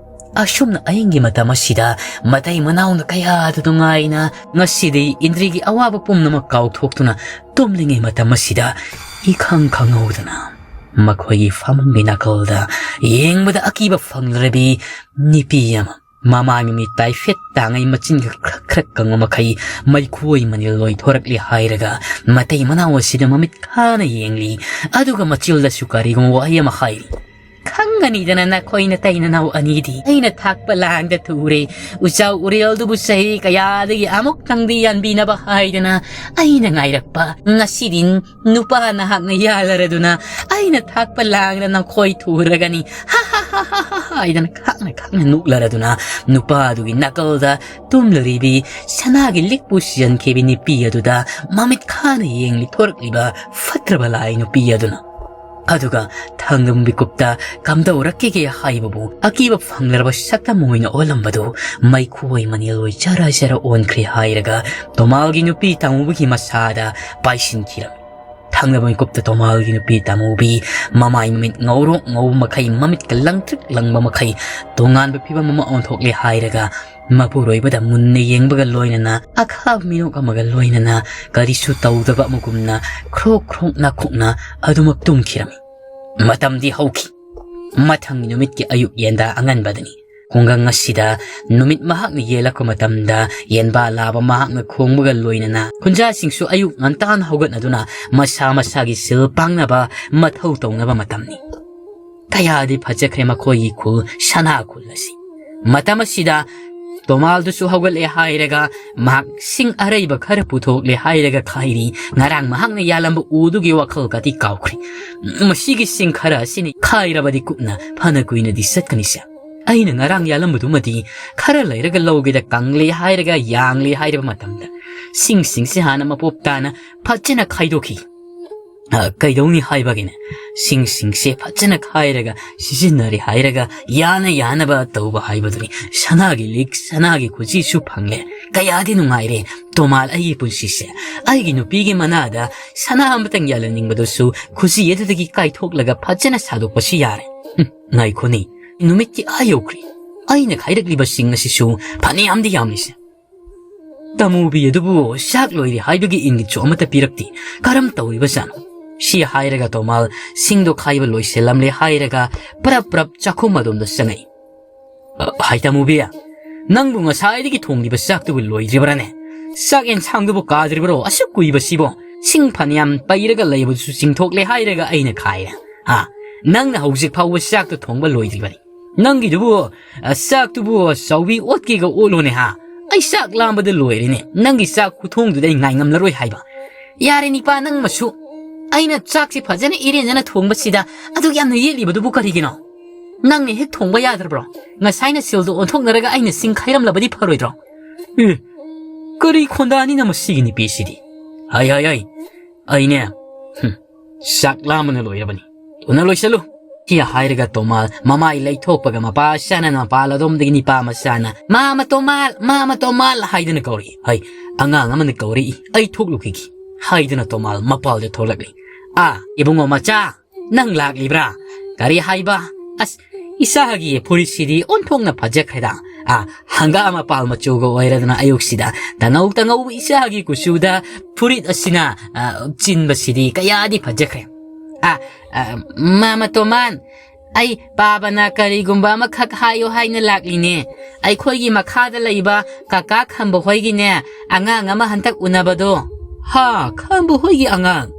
ꯑꯁꯨꯝꯅ ꯑꯍꯤꯡꯒꯤ ꯃꯇꯝ ꯑꯁꯤꯗ ꯃꯇꯩ ꯃꯅꯥꯎꯅ ꯀꯌꯥꯗ ꯅꯨꯡꯉꯥꯏꯅ ꯉꯁꯤꯗꯤ ꯏꯟꯗ꯭ꯔꯤꯒꯤ ꯑꯋꯥꯕ ꯄꯨꯝꯅꯃꯛ ꯀꯥꯎꯊꯣꯛꯇꯨꯅ ꯇꯨꯝꯂꯤꯉꯩ ꯃꯇꯝ ꯑꯁꯤꯗ ꯏꯈꯪ ꯈꯪꯍꯧꯗꯅ ꯃꯈꯣꯏꯒꯤ ꯐꯃꯨꯡꯒꯤ ꯅꯥꯀꯜꯗ ꯌꯦꯡꯕꯗ ꯑꯀꯤꯕ ꯐꯪꯂꯔꯕꯤ ꯅꯨꯄꯤ ꯑꯃ, ꯃꯃꯥꯏ ꯃꯃꯤꯠ ꯇꯥꯏꯐꯦꯠ ꯇꯥꯉꯩ, ꯃꯆꯤꯟꯒ ꯈ꯭ꯔꯛ ꯈ꯭ꯔꯛ ꯀꯪꯕ ꯃꯈꯩ ꯃꯩꯈꯨ ꯑꯣꯏ ꯃꯅꯤꯜ ꯑꯣꯏ ꯊꯣꯔꯛꯂꯤ ꯍꯥꯏꯔꯒ ꯃꯇꯩ ꯃꯅꯥꯎ ꯑꯁꯤꯗ ꯃꯃꯤꯠ ꯈꯥꯅ ꯌꯦꯡꯂꯤ꯫ ꯑꯗꯨꯒ ꯃꯆꯤꯜꯗꯁꯨ ꯀꯔꯤꯒꯨꯝꯕ ꯋꯥꯍꯩ ꯑꯃ ꯍꯥꯏꯔꯤ꯫ "ꯈꯪꯒꯅꯤꯗꯅ ꯅꯈꯣꯏ ꯅꯇꯩ ꯅꯅꯥꯎ ꯑꯅꯤꯗꯤ꯫ ꯑꯩꯅ ꯊꯥꯛꯄ ꯂꯥꯡꯗ ꯊꯨꯔꯦ꯫ ꯎꯆꯥꯎ ꯎꯔꯦꯜꯗꯨꯕꯨ ꯆꯍꯤ ꯀꯌꯥꯗꯒꯤ ꯑꯃꯨꯛꯇꯪꯗꯤ ꯌꯥꯟꯕꯤꯅꯕ ꯍꯥꯏꯗꯅ ꯑꯩꯅ ꯉꯥꯏꯔꯛꯄ꯫ ꯉꯁꯤꯗꯤ ꯅꯨꯄꯥ ꯅꯍꯥꯛꯅ ꯌꯥꯜꯂꯔꯗꯨꯅ ꯑꯩꯅ ꯊꯥꯛꯄ ꯂꯥꯡꯗ ꯅꯈꯣꯏ ꯊꯨꯔꯒꯅꯤ꯫ ꯍꯥ ꯍꯥ ꯍꯥ ꯍꯥ ꯍꯥ ꯍꯥ" ꯍꯥꯏꯗꯅ ꯈꯥꯛꯅ ꯈꯥꯛꯅ ꯅꯣꯛꯂꯔꯗꯨꯅ ꯅꯨꯄꯥ ꯑꯗꯨꯒꯤ ꯅꯥꯀꯜꯗ ꯇꯨꯝꯂꯔꯤꯕꯤ ꯁꯅꯥꯒꯤ ꯂꯤꯛꯄꯨ ꯁꯤꯖꯟꯈꯤꯕꯤ ꯅꯨꯄꯤ ꯑꯗꯨꯗ ꯃꯃꯤꯠ ꯈꯥꯅ ꯌꯦꯡꯂꯤ ꯊꯣꯔꯛꯂꯤꯕ ꯐꯠꯇ꯭ꯔꯕ ꯂꯥꯏ ꯅꯨꯄꯤ ꯑꯗꯨꯅ꯫ ꯑꯗꯨꯒ ꯊꯥꯡꯗꯝ ꯃꯤꯀꯨꯞꯇ ꯀꯝꯗꯧꯔꯛꯈꯤꯒꯦ ꯍꯥꯏꯕꯕꯨ ꯑꯀꯤꯕ ꯐꯪꯂꯔꯕ ꯁꯛꯇꯝ ꯑꯣꯏꯅ ꯑꯣꯜꯂꯝꯕꯗꯨ ꯃꯩꯈꯨ ꯑꯣꯏ ꯃꯅꯤꯜ ꯑꯣꯏ ꯖꯔ ꯖꯔ ꯑꯣꯟꯈ꯭ꯔꯦ ꯍꯥꯏꯔꯒ ꯇꯣꯃꯥꯜꯒꯤ ꯅꯨꯄꯤ ꯇꯥꯃꯨꯕꯒꯤ ꯃꯁꯥꯗ ꯄꯥꯏꯁꯤꯟꯈꯤꯔꯝꯃꯤ꯫ ꯊꯥꯡꯗꯝ ꯃꯤꯀꯨꯞꯇ ꯇꯣꯃꯥꯜꯒꯤ ꯅꯨꯄꯤ ꯇꯥꯃꯨꯕꯤ ꯃꯃꯥꯏ ꯃꯃꯤꯠ ꯉꯧꯔꯣꯛ ꯉꯧꯕ ꯃꯈꯩ, ꯃꯃꯤꯠꯀ ꯂꯪꯇ꯭ꯔꯤꯛ ꯂꯪꯕ ꯃꯈꯩ ꯇꯣꯉꯥꯟꯕ ꯐꯤꯕꯝ ꯑꯃ ꯑꯣꯟꯊꯣꯛꯂꯦ ꯍꯥꯏꯔꯒ ꯃꯄꯨꯔꯣꯏꯕꯗ ꯃꯨꯟꯅ ꯌꯦꯡꯕꯒ ꯂꯣꯏꯅꯅ ꯑꯈꯥꯕ ꯃꯤꯅꯣꯛ ꯑꯃꯒ ꯂꯣꯏꯅꯅ ꯀꯔꯤꯁꯨ ꯇꯧꯗꯕ ꯑꯃꯒꯨꯝꯅ ꯈ꯭ꯔꯣꯛ ꯈ꯭ꯔꯣꯛ ꯅꯥꯈꯣꯛꯅ ꯑꯗꯨꯃꯛ ꯇꯨꯝꯈꯤꯔꯝꯃꯤ꯫ ꯃꯇꯝꯗꯤ ꯍꯧꯈꯤ꯫ ꯃꯊꯪꯒꯤ ꯅꯨꯃꯤꯠꯀꯤ ꯑꯌꯨꯛ ꯌꯦꯟꯗꯥ ꯑꯉꯟꯕꯗꯅꯤ꯫ ꯈꯨꯡꯒꯪ ꯑꯁꯤꯗ ꯅꯨꯃꯤꯠ ꯃꯍꯥꯛꯅ ꯌꯦꯜꯂꯛꯄ ꯃꯇꯝꯗ ꯌꯦꯟꯕꯥ ꯂꯥꯕ ꯃꯍꯥꯛꯅ ꯈꯣꯡꯕꯒ ꯂꯣꯏꯅꯅ ꯈꯨꯟꯖꯥꯁꯤꯡꯁꯨ ꯑꯌꯨꯛ ꯉꯟꯇꯥꯅ ꯍꯧꯒꯠꯅꯗꯨꯅ ꯃꯁꯥ ꯃꯁꯥꯒꯤ ꯁꯤꯜ ꯄꯥꯡꯅꯕ ꯃꯊꯧ ꯇꯧꯅꯕ ꯃꯇꯝꯅꯤ꯫ ꯀꯌꯥꯗꯤ ꯐꯖꯈ꯭ꯔꯦ ꯃꯈꯣꯏꯒꯤ ꯈꯨꯜ, ꯁꯅꯥ ꯈꯨꯜ ꯑꯁꯤ꯫ ꯃꯇꯝ ꯑꯁꯤꯗ ꯇꯣꯃꯥꯜꯗꯨꯁꯨ ꯍꯧꯒꯠꯂꯦ ꯍꯥꯏꯔꯒ ꯃꯍꯥꯛ ꯁꯤꯡ ꯑꯔꯩꯕ ꯈꯔ ꯄꯨꯊꯣꯛꯂꯦ ꯍꯥꯏꯔꯒ ꯈꯥꯏꯔꯤ꯫ ꯉꯔꯥꯡ ꯃꯍꯥꯛꯅ ꯌꯥꯜꯂꯝꯕ ꯎꯗꯨꯒꯤ ꯋꯥꯈꯜꯒꯗꯤ ꯀꯥꯎꯈ꯭ꯔꯦ꯫ ꯃꯁꯤꯒꯤ ꯁꯤꯡ ꯈꯔ ꯑꯁꯤꯅ ꯈꯥꯏꯔꯕꯗꯤ ꯀꯨꯞꯅ ꯐꯅ ꯀꯨꯏꯅꯗꯤ ꯆꯠꯀꯅꯤꯁꯦ꯫ ꯑꯩꯅ ꯉꯔꯥꯡ ꯌꯥꯜꯂꯝꯕꯗꯨꯃꯗꯤ ꯈꯔ ꯂꯩꯔꯒ ꯂꯧꯒꯦꯗ ꯀꯪꯂꯦ ꯍꯥꯏꯔꯒ ꯌꯥꯡꯂꯦ ꯍꯥꯏꯔꯕ ꯃꯇꯝꯗ ꯁꯤꯡꯁꯤꯡꯁꯦ ꯍꯥꯟꯅ ꯃꯄꯣꯞ ꯇꯥꯅ ꯐꯖꯅ ꯈꯥꯏꯗꯣꯛꯈꯤ꯫ ꯑ, ꯀꯩꯗꯧꯅꯤ ꯍꯥꯏꯕꯒꯤꯅꯦ? ꯁꯤꯡꯁꯤꯡꯁꯦ ꯐꯖꯅ ꯈꯥꯏꯔꯒ ꯁꯤꯖꯤꯟꯅꯔꯦ ꯍꯥꯏꯔꯒ ꯌꯥꯅ ꯌꯥꯅꯕ ꯇꯧꯕ ꯍꯥꯏꯕꯗꯨꯅꯤ꯫ ꯁꯅꯥꯒꯤ ꯂꯤꯛ, ꯁꯅꯥꯒꯤ ꯈꯨꯖꯤꯁꯨ ꯐꯪꯂꯦ꯫ ꯀꯌꯥꯗꯤ ꯅꯨꯡꯉꯥꯏꯔꯦ꯫ ꯇꯣꯃꯥꯜ, ꯑꯩꯒꯤ ꯄꯨꯟꯁꯤꯁꯦ, ꯑꯩꯒꯤ ꯅꯨꯄꯤꯒꯤ ꯃꯅꯥꯗ ꯁꯅꯥ ꯑꯃꯇꯪ ꯌꯥꯜꯍꯟꯅꯤꯡꯕꯗꯨꯁꯨ ꯈꯨꯖꯤ ꯑꯗꯨꯗꯒꯤ ꯀꯥꯏꯊꯣꯛꯂꯒ ꯐꯖꯅ ꯁꯥꯗꯣꯛꯄꯁꯨ ꯌꯥꯔꯦ꯫ ꯍꯨꯝ, ꯉꯥꯏꯈꯣꯅꯦ, ꯅꯨꯃꯤꯠꯇꯤ ꯑꯥ ꯌꯧꯈ꯭ꯔꯦ꯫ ꯑꯩꯅ ꯈꯥꯏꯔꯛꯂꯤꯕ ꯁꯤꯡ ꯑꯁꯤꯁꯨ ꯐꯅꯌꯥꯝꯗꯤ ꯌꯥꯝꯂꯤꯁꯦ꯫ ꯇꯃꯨꯕꯤ ꯑꯗꯨꯕꯨ ꯆꯥꯛ ꯂꯣꯏꯔꯦ ꯍꯥꯏꯕꯒꯤ ꯏꯪꯒꯤꯠꯁꯨ ꯑꯃꯠꯇ ꯄꯤꯔꯛꯇꯦ꯫ ꯀꯔꯝ ꯇꯧꯔꯤꯕꯖꯥꯠꯅꯣ? ꯁꯤ ꯍꯥꯏꯔꯒ ꯇꯣꯃꯥꯜ ꯁꯤꯡꯗꯣ ꯈꯥꯏꯕ ꯂꯣꯏꯁꯤꯜꯂꯝꯂꯦ ꯍꯥꯏꯔꯒ ꯄ꯭ꯔꯞ ꯄ꯭ꯔꯞ ꯆꯥꯛꯈꯨꯝ ꯑꯗꯣꯝꯗ ꯆꯪꯉꯛꯏ꯫ "ꯑ, ꯍꯥꯏ ꯇꯃꯨꯕꯤ, ꯅꯪꯕꯨ ꯉꯁꯥꯏꯗꯒꯤ ꯊꯣꯡꯂꯤꯕ ꯆꯥꯛꯇꯨꯕꯨ ꯂꯣꯏꯗ꯭ꯔꯤꯕ꯭ꯔꯥꯅꯦ? ꯆꯥꯛ ꯌꯦꯟꯁꯥꯡꯗꯨꯕꯨ ꯀꯥꯗ꯭ꯔꯤꯕ꯭ꯔꯣ? ꯑꯁꯨꯛ ꯀꯨꯏꯕꯁꯤꯕꯣ? ꯁꯤꯡ ꯐꯅꯌꯥꯝ ꯄꯩꯔꯒ ꯂꯩꯕꯗꯨꯁꯨ ꯆꯤꯡꯊꯣꯛꯂꯦ ꯍꯥꯏꯔꯒ ꯑꯩꯅ ꯈꯥꯏꯔꯦ꯫ ꯍꯥ? ꯅꯪꯅ ꯍꯧꯖꯤꯛ ꯐꯥꯎꯕ ꯆꯥꯛꯇꯨ ꯊꯣꯡꯕ ꯂꯣꯏꯗ꯭ꯔꯤꯕꯅꯤ꯫ ꯅꯪꯒꯤꯗꯨꯕꯨ, ꯑ, ꯆꯥꯛꯇꯨꯕꯨ ꯆꯥꯎꯕꯤ ꯑꯣꯠꯀꯦꯒ ꯑꯣꯠꯂꯣꯅꯦ ꯍꯥ? ꯑꯩ ꯆꯥꯛ ꯂꯥꯝꯕꯗ ꯂꯣꯏꯔꯦꯅꯦ꯫ ꯅꯪꯒꯤ ꯆꯥꯛ ꯈꯨꯊꯣꯡꯗꯨꯗ ꯑꯩ ꯉꯥꯏꯉꯝꯂꯔꯣꯏ ꯍꯥꯏꯕ꯫ ꯌꯥꯔꯦ ꯅꯤꯄꯥ ꯅꯪ ꯃꯁꯨ꯫ ꯑꯩꯅ ꯆꯥꯛꯁꯤ ꯐꯖꯅ ꯏꯔꯦꯟꯖꯅ ꯊꯣꯡꯕꯁꯤꯗ ꯑꯗꯨꯛ ꯌꯥꯝꯅ ꯌꯦꯠꯂꯤꯕꯗꯨꯕꯨ ꯀꯔꯤꯒꯤꯅꯣ? ꯅꯪꯅ ꯍꯦꯛ ꯊꯣꯡꯕ ꯌꯥꯗ꯭ꯔꯕ꯭ꯔꯣ? ꯉꯁꯥꯏꯅ ꯁꯤꯜꯗꯣ ꯑꯣꯟꯊꯣꯛꯅꯔꯒ ꯑꯩꯅ ꯁꯤꯡ ꯈꯥꯏꯔꯝꯂꯕꯗꯤ ꯐꯔꯣꯏꯗ꯭ꯔꯣ?" "ꯑꯦ, ꯀꯔꯤ ꯈꯣꯟꯗꯥꯅꯤꯅ ꯃꯁꯤꯒꯤ ꯅꯨꯄꯤꯁꯤꯗꯤ?" "ꯍꯥꯏ, ꯍꯥꯏ, ꯍꯥꯏ, ꯑꯩꯅꯦ, ꯍꯨꯝ, ꯆꯥꯛ ꯂꯥꯝꯕꯅ ꯂꯣꯏꯔꯕꯅꯤ꯫ ꯊꯨꯅ ꯂꯣꯏꯁꯜꯂꯨ꯫" ꯁꯤ ꯍꯥꯏꯔꯒ ꯇꯣꯃꯥꯜ ꯃꯃꯥꯏ ꯂꯩꯊꯣꯛꯄꯒ ꯃꯄꯥ ꯁꯥꯅ ꯃꯄꯥꯜ ꯑꯗꯣꯝꯗꯒꯤ ꯅꯤꯄꯥ ꯃꯆꯥꯅ, "ꯃꯥꯃ ꯇꯣꯃꯥꯜ, ꯃꯥꯃ ꯇꯣꯃꯥꯜ" ꯍꯥꯏꯗꯨꯅ ꯀꯧꯔꯛꯏ꯫ "ꯍꯩ, ꯑꯉꯥꯡ ꯑꯃꯅ ꯀꯧꯔꯛꯏ, ꯑꯩ ꯊꯣꯛꯂꯨꯈꯤꯒꯦ" ꯍꯥꯏꯗꯨꯅ ꯇꯣꯃꯥꯜ ꯃꯄꯥꯜꯗ ꯊꯣꯛꯂꯛꯂꯤ꯫ "ꯑꯥ, ꯏꯕꯨꯡꯉꯣ ꯃꯆꯥ, ꯅꯪ ꯂꯥꯛꯂꯤꯕ꯭ꯔꯥ? ꯀꯔꯤ ꯍꯥꯏꯕ? ꯑꯁ, ꯏꯆꯥꯒꯤ ꯐꯨꯔꯤꯠꯁꯤꯗꯤ ꯑꯣꯟꯊꯣꯛꯅ ꯐꯖꯈ꯭ꯔꯦꯗ꯫ ꯑꯥ, ꯍꯪꯒꯥꯝ ꯃꯄꯥꯜ ꯃꯆꯨꯒ ꯑꯣꯏꯔꯗꯅ ꯑꯌꯨꯛꯁꯤꯗ ꯇꯉꯧ ꯇꯉꯧꯕ ꯏꯆꯥꯒꯤ ꯀꯨꯆꯨꯗ ꯐꯨꯔꯤꯠ ꯑꯁꯤꯅ, ꯑ, ꯆꯤꯟꯕꯁꯤꯗꯤ ꯀꯌꯥꯗꯤ ꯐꯖꯈ꯭ꯔꯦ꯫ ꯑ, ꯑ, ꯃꯥꯃ ꯇꯣꯃꯥꯟ, ꯑꯩ ꯄꯥꯕꯅ ꯀꯔꯤꯒꯨꯝꯕ ꯑꯃꯈꯛ ꯍꯥꯏꯌꯨ ꯍꯥꯏꯅ ꯂꯥꯛꯂꯤꯅꯦ꯫ ꯑꯩꯈꯣꯏꯒꯤ ꯃꯈꯥꯗ ꯂꯩꯕ ꯀꯀꯥ ꯈꯝꯕ ꯍꯣꯏꯒꯤꯅꯦ, ꯑꯉꯥꯡ ꯑꯃ ꯍꯟꯗꯛ ꯎꯅꯕꯗꯣ꯫ ꯍꯥ, ꯈꯝꯕ ꯍꯣꯏꯒꯤ ꯑꯉꯥꯡ?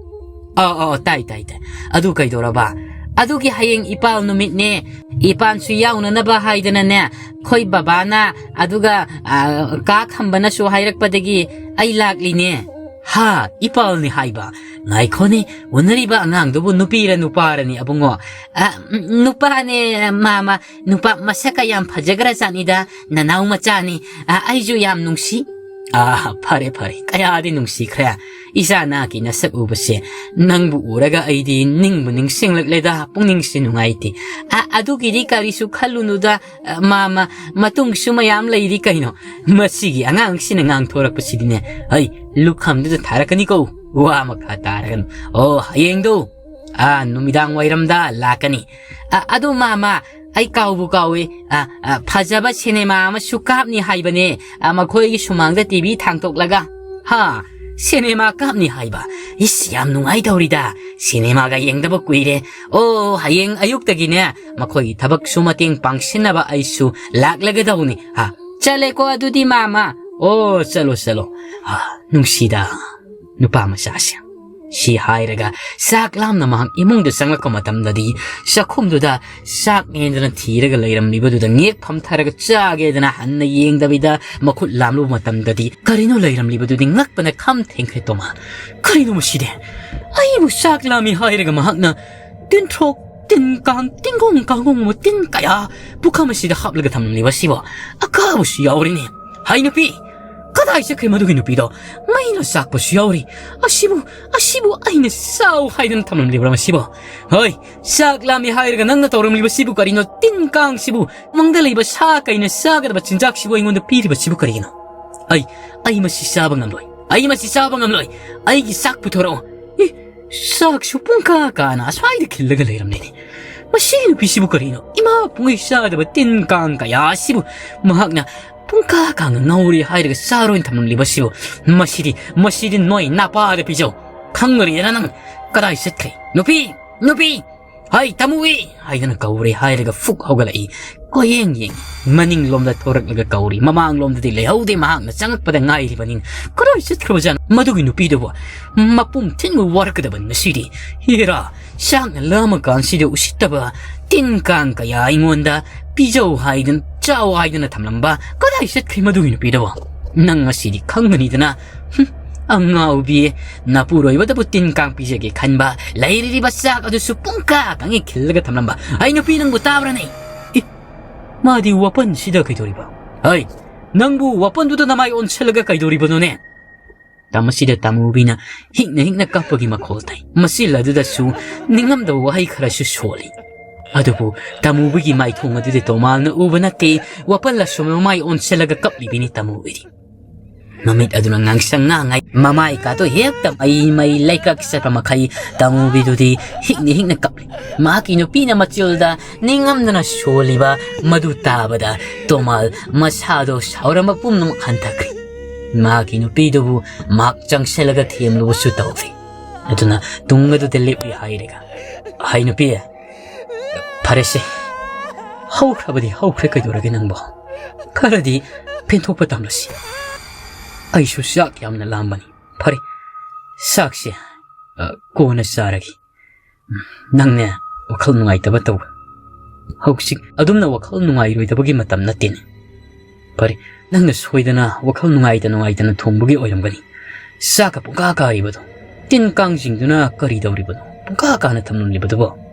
ꯑ, ꯑ, ꯇꯥꯏ, ꯇꯥꯏ, ꯇꯥꯏ꯫ ꯑꯗꯨ ꯀꯩꯗꯧꯔꯕ? ꯑꯗꯨꯒꯤ ꯍꯌꯦꯡ ꯏꯄꯥꯜ ꯅꯨꯃꯤꯠꯅꯦ꯫ ꯏꯄꯥꯜꯁꯨ ꯌꯥꯎꯅꯅꯕ ꯍꯥꯏꯗꯅꯅꯦ, ꯑꯩꯈꯣꯏ ꯕꯕꯥꯅ ꯑꯗꯨꯒ, ꯑ, ꯀꯥ ꯈꯝꯕꯅꯁꯨ ꯍꯥꯏꯔꯛꯄꯗꯒꯤ ꯑꯩ ꯂꯥꯛꯂꯤꯅꯦ꯫ ꯍꯥ, ꯏꯄꯥꯜꯅꯤ ꯍꯥꯏꯕ? ꯉꯥꯏꯈꯣꯅꯦ, ꯎꯅꯔꯤꯕ ꯑꯉꯥꯡꯗꯨꯕꯨ ꯅꯨꯄꯤꯔ ꯅꯨꯄꯥꯔꯅꯤ ꯑꯕꯨꯡꯉꯣ? ꯑ, ꯎꯝ, ꯅꯨꯄꯥꯅꯦ, ꯃꯥꯃ꯫ ꯅꯨꯄꯥ ꯃꯁꯛꯀ ꯌꯥꯝ ꯐꯖꯈ꯭ꯔꯖꯥꯠꯅꯤꯗ, ꯅꯅꯥꯎ ꯃꯆꯥꯅꯤ꯫ ꯑ, ꯑꯩꯁꯨ ꯌꯥꯝ ꯅꯨꯡꯁꯤ꯫ ꯑ, ꯐꯔꯦ, ꯐꯔꯦ, ꯀꯌꯥꯗꯤ ꯅꯨꯡꯁꯤꯈ꯭ꯔꯦ꯫ ꯏꯆꯥ ꯅꯥꯒꯤ ꯅꯁꯛ ꯎꯕꯁꯦ, ꯅꯪꯕꯨ ꯎꯔꯒ ꯑꯩꯗꯤ ꯅꯤꯡꯕꯨ ꯅꯤꯡꯁꯤꯡꯂꯛꯂꯦꯗ, ꯄꯨꯛꯅꯤꯡꯁꯦ ꯅꯨꯡꯉꯥꯏꯇꯦ꯫ ꯑ, ꯑꯗꯨꯒꯤꯗꯤ ꯀꯔꯤꯁꯨ ꯈꯜꯂꯨꯅꯨꯗ, ꯑ, ꯃꯥꯃ, ꯃꯇꯨꯡꯁꯨ ꯃꯌꯥꯝ ꯂꯩꯔꯤ ꯀꯩꯅꯣ꯫ ꯃꯁꯤꯒꯤ ꯑꯉꯥꯡꯁꯤꯅ ꯉꯥꯡꯊꯣꯔꯛꯄꯁꯤꯗꯤꯅꯦ, ꯍꯩ, ꯂꯨꯈꯝꯗꯨꯗ ꯊꯥꯔꯛꯀꯅꯤꯀꯣ, ꯋꯥ ꯃꯈꯥ ꯇꯥꯔꯒꯅꯨ꯫ ꯑꯣ, ꯍꯌꯦꯡꯗꯣ, ꯑ, ꯅꯨꯃꯤꯗꯥꯡ ꯋꯥꯏꯔꯝꯗ ꯂꯥꯛꯀꯅꯤ꯫ ꯑ, ꯑꯗꯨ ꯃꯥꯃ, ꯑꯩ ꯀꯥꯎꯕꯨ ꯀꯥꯎꯏ꯫ ꯑ, ꯑ, ꯐꯖꯕ ꯁꯤꯅꯦꯃꯥ ꯑꯃꯁꯨ ꯀꯥꯞꯅꯤ ꯍꯥꯏꯕꯅꯦ, ꯑ, ꯃꯈꯣꯏꯒꯤ ꯁꯨꯃꯥꯡꯗ ꯇꯤ ꯚꯤ ꯊꯥꯡꯇꯣꯛꯂꯒ꯫ ꯍꯥ, ꯁꯤꯅꯦꯃꯥ ꯀꯥꯞꯅꯤ ꯍꯥꯏꯕ? ꯏꯁ, ꯌꯥꯝ ꯅꯨꯡꯉꯥꯏꯗꯧꯔꯤꯗ, ꯁꯤꯅꯦꯃꯥꯒ ꯌꯦꯡꯗꯕ ꯀꯨꯏꯔꯦ꯫ ꯑꯣ, ꯍꯌꯦꯡ ꯑꯌꯨꯛꯇꯒꯤꯅꯦ, ꯃꯈꯣꯏꯒꯤ ꯊꯕꯛꯁꯨ ꯃꯇꯦꯡ ꯄꯥꯡꯁꯤꯟꯅꯕ ꯑꯩꯁꯨ ꯂꯥꯛꯂꯒꯗꯧꯅꯤ꯫ ꯍꯥ, ꯆꯠꯂꯦꯀꯣ ꯑꯗꯨꯗꯤ ꯃꯥꯃ꯫ ꯑꯣ, ꯆꯠꯂꯣ, ꯆꯠꯂꯣ꯫ ꯍꯥ, ꯅꯨꯡꯁꯤꯗ ꯅꯨꯄꯥ ꯃꯆꯥꯁꯦ꯫ ꯁꯤ ꯍꯥꯏꯔꯒ ꯆꯥꯛ ꯂꯥꯝꯅ ꯃꯍꯥꯛ ꯏꯃꯨꯡꯗ ꯆꯪꯂꯛꯄ ꯃꯇꯝꯗꯗꯤ, ꯆꯥꯛꯈꯨꯝꯗꯨꯗ ꯆꯥꯛꯅꯦꯗꯅ ꯊꯤꯔꯒ ꯂꯩꯔꯝꯂꯤꯕꯗꯨꯗ ꯉꯦꯛ ꯐꯝꯊꯔꯒ ꯆꯥꯒꯦꯗꯅ ꯍꯟꯅ ꯌꯦꯡꯗꯕꯤꯗ ꯃꯈꯨꯠ ꯂꯥꯝꯂꯨꯕ ꯃꯇꯝꯗꯗꯤ, ꯀꯔꯤꯅꯣ ꯂꯩꯔꯝꯂꯤꯕꯗꯨꯗꯤ ꯉꯛꯄꯅ ꯈꯝ ꯊꯦꯡꯈ꯭ꯔꯦ ꯇꯣꯃꯥ꯫ ꯀꯔꯤꯅꯣ ꯃꯁꯤꯗꯤ? ꯑꯩꯕꯨ ꯆꯥꯛ ꯂꯥꯝꯃꯤ ꯍꯥꯏꯔꯒ ꯃꯍꯥꯛꯅ ꯇꯤꯟꯊ꯭ꯔꯣꯛ, ꯇꯤꯟ ꯀꯥꯡ, ꯇꯤꯡꯒꯣꯡ ꯀꯥꯡꯒꯣꯡ ꯇꯤꯟ ꯀꯌꯥ ꯄꯨꯈꯝ ꯑꯁꯤꯗ ꯍꯥꯞꯂꯒ ꯊꯝꯂꯝꯂꯤꯕ ꯑꯁꯤꯕꯣ? ꯑꯀꯥꯕꯁꯨ ꯌꯥꯎꯔꯤꯅꯦ꯫ ꯍꯩ ꯅꯨꯄꯤ, ꯀꯗꯥꯏ ꯆꯠꯈ꯭ꯔꯦ ꯃꯗꯨꯒꯤ ꯅꯨꯄꯤꯗꯣ? ꯃꯩꯅ ꯆꯥꯛꯄꯁꯨ ꯌꯥꯎꯔꯤ꯫ ꯑꯁꯤꯕꯨ, ꯑꯁꯤꯕꯨ ꯑꯩꯅ ꯆꯥꯎ ꯍꯥꯏꯗꯅ ꯊꯝꯂꯝꯂꯤꯕ꯭ꯔꯥ ꯃꯁꯤꯕꯣ? ꯍꯣꯏ, ꯆꯥꯛ ꯂꯥꯝꯃꯤ ꯍꯥꯏꯔꯒ ꯅꯪꯅ ꯇꯧꯔꯝꯂꯤꯕꯁꯤꯕꯨ ꯀꯔꯤꯅꯣ? ꯇꯤꯟ ꯀꯥꯡꯁꯤꯕꯨ, ꯃꯪꯗ ꯂꯩꯕ ꯁꯥ ꯀꯩꯅ ꯆꯥꯒꯗꯕ ꯆꯤꯟꯖꯥꯛꯁꯤꯕꯨ ꯑꯩꯉꯣꯟꯗ ꯄꯤꯔꯤꯕꯁꯤꯕꯨ ꯀꯔꯤꯒꯤꯅꯣ? ꯑꯩ, ꯑꯩ ꯃꯁꯤ ꯆꯥꯕ ꯉꯝꯂꯣꯏ꯫ ꯑꯩ ꯃꯁꯤ ꯆꯥꯕ ꯉꯝꯂꯣꯏ꯫ ꯑꯩꯒꯤ ꯆꯥꯛ ꯄꯨꯊꯣꯔꯛꯑꯣ꯫ ꯏ, ꯆꯥꯛꯁꯨ ꯄꯨꯡꯀꯥ ꯀꯥꯅ ꯑꯁ꯭ꯋꯥꯏꯗ ꯈꯤꯜꯂꯒ ꯂꯩꯔꯝꯂꯦꯅꯦ꯫ ꯃꯁꯤꯒꯤ ꯅꯨꯄꯤꯁꯤꯕꯨ ꯀꯔꯤꯅꯣ? ꯏꯃꯥ ꯄꯨꯡꯉꯩ ꯆꯥꯗꯕ ꯇꯤꯟ ꯀꯥꯡ ꯀꯌꯥ ꯑꯁꯤꯕꯨ ꯃꯍꯥꯛꯅ ꯄꯨꯡꯀꯥ ꯀꯥꯡꯅ ꯉꯧꯔꯦ ꯍꯥꯏꯔꯒ ꯆꯥꯔꯣꯏꯅ ꯊꯝꯂꯝꯂꯤꯕꯁꯤꯕꯨ? ꯃꯁꯤꯗꯤ, ꯃꯁꯤꯗꯤ ꯅꯣꯏ ꯅꯄꯥꯗ ꯄꯤꯖꯧ꯫ ꯈꯪꯉꯔꯤꯗꯅ ꯅꯪ? ꯀꯗꯥꯏ ꯆꯠꯈ꯭ꯔꯦ? ꯅꯨꯄꯤ! ꯅꯨꯄꯤ! "ꯍꯩ, ꯇꯥꯃꯨꯕꯤ!" ꯍꯥꯏꯗꯨꯅ ꯀꯧꯔꯦ ꯍꯥꯏꯔꯒ ꯐꯨꯛ ꯍꯧꯒꯠꯂꯛꯏ꯫ ꯀꯣꯏꯌꯦꯡ ꯌꯦꯡ, ꯃꯅꯤꯡꯂꯣꯝꯗ ꯊꯣꯔꯛꯂꯒ ꯀꯧꯔꯤ꯫ ꯃꯃꯥꯡꯂꯣꯝꯗꯗꯤ ꯂꯩꯍꯧꯗꯦ, ꯃꯍꯥꯛꯅ ꯆꯪꯉꯛꯄꯗ ꯉꯥꯏꯔꯤꯕꯅꯤꯅ꯫ ꯀꯗꯥꯏ ꯆꯠꯈ꯭ꯔꯕꯖꯥꯠꯅꯣ ꯃꯗꯨꯒꯤ ꯅꯨꯄꯤꯗꯨꯕꯨ? ꯃꯄꯨꯝ ꯊꯤꯟꯕ ꯋꯥꯔꯛꯀꯗꯕꯅꯤ ꯉꯁꯤꯗꯤ꯫ ꯍꯦꯔꯥ, ꯆꯥꯛꯅ ꯂꯥꯝꯃꯀꯥꯟꯁꯤꯗ ꯎꯁꯤꯠꯇꯕ ꯇꯤꯟ ꯀꯥꯡ ꯀꯌꯥ ꯑꯩꯉꯣꯟꯗ ꯄꯤꯖꯧ ꯍꯥꯏꯗꯅ, ꯆꯥꯎ ꯍꯥꯏꯗꯅ ꯊꯝꯂꯝꯕ ꯀꯗꯥꯏ ꯆꯠꯈ꯭ꯔꯦ ꯃꯗꯨꯒꯤ ꯅꯨꯄꯤꯗꯨꯕꯨ? ꯅꯪ ꯉꯁꯤꯗꯤ ꯈꯪꯒꯅꯤꯗꯅ꯫ ꯍꯨꯝ, ꯑꯉꯥꯎꯕꯤ, ꯅꯄꯨꯔꯣꯏꯕꯗꯕꯨ ꯇꯤꯟ ꯀꯥꯡ ꯄꯤꯖꯒꯦ ꯈꯟꯕ, ꯂꯩꯔꯤꯕ ꯆꯥꯛ ꯑꯗꯨꯁꯨ ꯄꯨꯡꯀꯥ ꯀꯥꯡꯉꯦ ꯈꯤꯜꯂꯒ ꯊꯝꯂꯝꯕ꯫ ꯑꯩ ꯅꯨꯄꯤ ꯅꯪꯕꯨ ꯇꯥꯕ꯭ꯔꯅꯦ? ꯏ, ꯃꯥꯗꯤ ꯋꯥꯄꯟꯁꯤꯗ ꯀꯩꯗꯧꯔꯤꯕ? ꯍꯩ, ꯅꯪꯕꯨ ꯋꯥꯄꯟꯗꯨꯗ ꯅꯃꯥꯏ ꯑꯣꯟꯁꯤꯜꯂꯒ ꯀꯩꯗꯧꯔꯤꯕꯅꯣꯅꯦ? ꯇꯝ ꯑꯁꯤꯗ ꯇꯥꯃꯨꯕꯤꯅ ꯍꯤꯛꯅ ꯍꯤꯛꯅ ꯀꯞꯄꯒꯤ ꯃꯈꯣꯜ ꯇꯥꯏ꯫ ꯃꯆꯤꯜ ꯑꯗꯨꯗꯁꯨ ꯅꯤꯡꯉꯝꯗꯕ ꯋꯥꯍꯩ ꯈꯔꯁꯨ ꯁꯣꯜꯂꯤ꯫ ꯑꯗꯨꯕꯨ ꯇꯥꯃꯨꯕꯤꯒꯤ ꯃꯥꯏꯊꯣꯡ ꯑꯗꯨꯗꯤ ꯇꯣꯃꯥꯜꯅ ꯎꯕ ꯅꯠꯇꯦ꯫ ꯋꯥꯄꯜ ꯑꯁꯣꯝ ꯃꯃꯥꯏ ꯑꯣꯟꯁꯤꯜꯂꯒ ꯀꯞꯂꯤꯕꯤꯅꯤ ꯇꯥꯃꯨꯕꯤꯗꯤ꯫ ꯃꯃꯤꯠ ꯑꯗꯨꯅ ꯉꯥꯡꯁꯪ ꯉꯥꯡꯉꯩ, ꯃꯃꯥꯏ ꯀꯥꯗꯣ ꯍꯦꯛꯇ ꯃꯩ ꯃꯩ ꯂꯩꯀ꯭ꯔꯛ ꯆꯠꯄ ꯃꯈꯩ ꯇꯥꯃꯨꯕꯤꯗꯨꯗꯤ ꯍꯤꯛꯅ ꯍꯤꯛꯅ ꯀꯞꯂꯤ꯫ ꯃꯍꯥꯛꯀꯤ ꯅꯨꯄꯤꯅ ꯃꯆꯤꯜꯗ ꯅꯤꯡꯉꯝꯗꯅ ꯁꯣꯜꯂꯤꯕ ꯃꯗꯨ ꯇꯥꯕꯗ ꯇꯣꯃꯥꯜ ꯃꯁꯥꯗꯣ ꯁꯥꯎꯔꯝꯕ ꯄꯨꯝꯅꯃꯛ ꯍꯟꯊꯈ꯭ꯔꯦ꯫ ꯃꯍꯥꯛꯀꯤ ꯅꯨꯄꯤꯗꯨꯕꯨ ꯃꯍꯥꯛ ꯆꯪꯁꯤꯜꯂꯒ ꯊꯦꯝꯂꯨꯕꯁꯨ ꯇꯧꯈꯤ꯫ ꯑꯗꯨꯅ ꯇꯨꯡ ꯑꯗꯨꯗ ꯂꯦꯞꯂꯤ ꯍꯥꯏꯔꯒ, "ꯍꯩ ꯅꯨꯄꯤ, ꯐꯔꯦꯁꯦ, ꯍꯧꯈ꯭ꯔꯕꯗꯤ ꯍꯧꯈ꯭ꯔꯦ, ꯀꯩꯗꯧꯔꯒꯦ ꯅꯪꯕꯣ? ꯈꯔꯗꯤ ꯄꯦꯟꯊꯣꯛꯄ ꯇꯝꯂꯁꯤ꯫ ꯑꯩꯁꯨ ꯆꯥꯛ ꯌꯥꯝꯅ ꯂꯥꯝꯕꯅꯤ꯫ ꯐꯔꯦ, ꯆꯥꯛꯁꯦ, ꯑ, ꯀꯣꯟꯅ ꯆꯥꯔꯒꯦ꯫ ꯅꯪꯅꯦ, ꯋꯥꯈꯜ ꯅꯨꯡꯉꯥꯏꯇꯕ ꯇꯧ꯫ ꯍꯧꯖꯤꯛ ꯑꯗꯨꯝꯅ ꯋꯥꯈꯜ ꯅꯨꯡꯉꯥꯏꯔꯣꯏꯗꯕꯒꯤ ꯃꯇꯝ ꯅꯠꯇꯦꯅꯦ꯫ ꯐꯔꯦ, ꯅꯪꯅ ꯁꯣꯏꯗꯅ ꯋꯥꯈꯜ ꯅꯨꯡꯉꯥꯏꯇ ꯅꯨꯡꯉꯥꯏꯇꯅ ꯊꯣꯡꯕꯒꯤ ꯑꯣꯏꯔꯝꯒꯅꯤ꯫ ꯆꯥꯛꯀ ꯄꯨꯡꯀꯥ ꯀꯥꯔꯤꯕꯗꯣ, ꯇꯤꯟ ꯀꯥꯡꯁꯤꯡꯗꯨꯅ ꯀꯔꯤ ꯇꯧꯔꯤꯕꯅꯣ? ꯄꯨꯡꯀꯥ ꯀꯥꯅ ꯊꯝꯂꯝꯂꯤꯕꯗꯨꯕꯣ?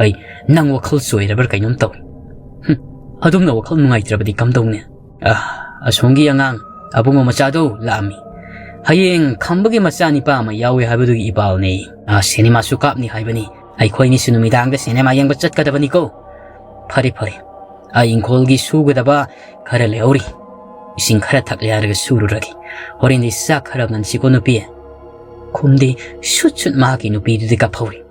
ꯑꯩ, ꯅꯪ ꯋꯥꯈꯜ ꯆꯣꯏꯔꯕ꯭ꯔꯥ ꯀꯩꯅꯣꯝ ꯇꯧꯏ꯫ ꯍꯨꯝ, ꯑꯗꯨꯝꯅ ꯋꯥꯈꯜ ꯅꯨꯡꯉꯥꯏꯇ꯭ꯔꯕꯗꯤ ꯀꯝꯗꯧꯅꯤ? ꯑ, ꯑꯁꯣꯝꯒꯤ ꯑꯉꯥꯡ ꯑꯕꯨꯡꯉꯣ ꯃꯆꯥꯗꯣ ꯂꯥꯛꯑꯝꯃꯤ꯫ ꯍꯌꯦꯡ ꯈꯝꯕꯒꯤ ꯃꯆꯥ ꯅꯤꯄꯥ ꯑꯃ ꯌꯥꯎꯏ ꯍꯥꯏꯕꯗꯨꯒꯤ ꯏꯄꯥꯎꯅꯦ꯫ ꯑ, ꯁꯤꯅꯦꯃꯥꯁꯨ ꯀꯥꯞꯅꯤ ꯍꯥꯏꯕꯅꯤ꯫ ꯑꯩꯈꯣꯏꯅꯤꯁꯨ ꯅꯨꯃꯤꯗꯥꯡꯗ ꯁꯤꯅꯦꯃꯥ ꯌꯦꯡꯕ ꯆꯠꯀꯗꯕꯅꯤꯀꯣ꯫ ꯐꯔꯦ, ꯐꯔꯦ꯫ ꯑꯩ ꯏꯪꯈꯣꯜꯒꯤ ꯁꯨꯒꯗꯕ ꯈꯔ ꯂꯩꯍꯧꯔꯤ꯫ ꯏꯁꯤꯡ ꯈꯔ ꯊꯛꯂꯦ ꯍꯥꯏꯔꯒ ꯁꯨꯔꯨꯔꯒꯦ꯫ ꯍꯣꯔꯦꯟꯗꯤ ꯆꯥꯛ ꯈꯔ ꯉꯟꯁꯤꯀꯣ ꯅꯨꯄꯤ꯫ ꯈꯨꯝꯗꯦ, ꯁꯨꯠ ꯁꯨꯠ ꯃꯍꯥꯛꯀꯤ ꯅꯨꯄꯤꯗꯨꯗꯤ ꯀꯞꯍꯧꯔꯤ꯫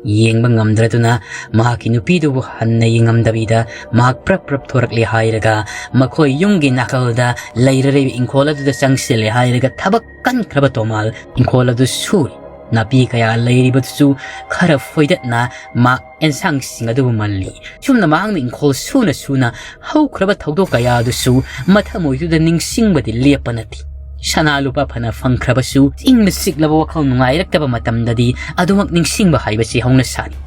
ꯌꯦꯡꯕ ꯉꯝꯗ꯭ꯔꯗꯨꯅ ꯃꯍꯥꯛꯀꯤ ꯅꯨꯄꯤꯗꯨꯕꯨ ꯍꯟꯅ ꯌꯦꯡꯉꯝꯗꯕꯤꯗ ꯃꯍꯥꯛ ꯄ꯭ꯔꯞ ꯄ꯭ꯔꯞ ꯊꯣꯔꯛꯂꯦ ꯍꯥꯏꯔꯒ ꯃꯈꯣꯏ ꯌꯨꯝꯒꯤ ꯅꯥꯀꯜꯗ ꯂꯩꯔꯔꯤꯕ ꯏꯪꯈꯣꯜ ꯑꯗꯨꯗ ꯆꯪꯁꯤꯜꯂꯦ ꯍꯥꯏꯔꯒ ꯊꯕꯛ ꯀꯟꯈ꯭ꯔꯕ ꯇꯣꯃꯥꯜ ꯏꯪꯈꯣꯜ ꯑꯗꯨ ꯁꯨꯔꯤ꯫ ꯅꯥꯄꯤ ꯀꯌꯥ ꯂꯩꯔꯤꯕꯗꯨꯁꯨ ꯈꯔ ꯐꯣꯏꯗꯠꯅ ꯃꯥ ꯑꯦꯟꯁꯥꯡꯁꯤꯡ ꯑꯗꯨꯕꯨ ꯃꯜꯂꯤ꯫ ꯁꯨꯝꯅ ꯃꯍꯥꯛꯅ ꯏꯪꯈꯣꯜ ꯁꯨꯅ ꯁꯨꯅ ꯍꯧꯈ꯭ꯔꯕ ꯊꯧꯗꯣꯛ ꯀꯌꯥ ꯑꯗꯨꯁꯨ ꯃꯊꯃꯣꯏꯗꯨꯗ ꯅꯤꯡꯁꯤꯡꯕꯗꯤ ꯂꯦꯞꯄ ꯅꯠꯇꯦ꯫ ꯁꯅꯥ ꯂꯨꯄꯥ ꯐꯅ ꯐꯪꯈ꯭ꯔꯕꯁꯨ ꯏꯪꯅ ꯆꯤꯛꯂꯕ ꯋꯥꯈꯜ ꯅꯨꯡꯉꯥꯏꯔꯛꯇꯕ ꯃꯇꯝꯗꯗꯤ ꯑꯗꯨꯃꯛ ꯅꯤꯡꯁꯤꯡꯕ ꯍꯥꯏꯕꯁꯤ ꯍꯧꯅ ꯁꯥꯅꯤ꯫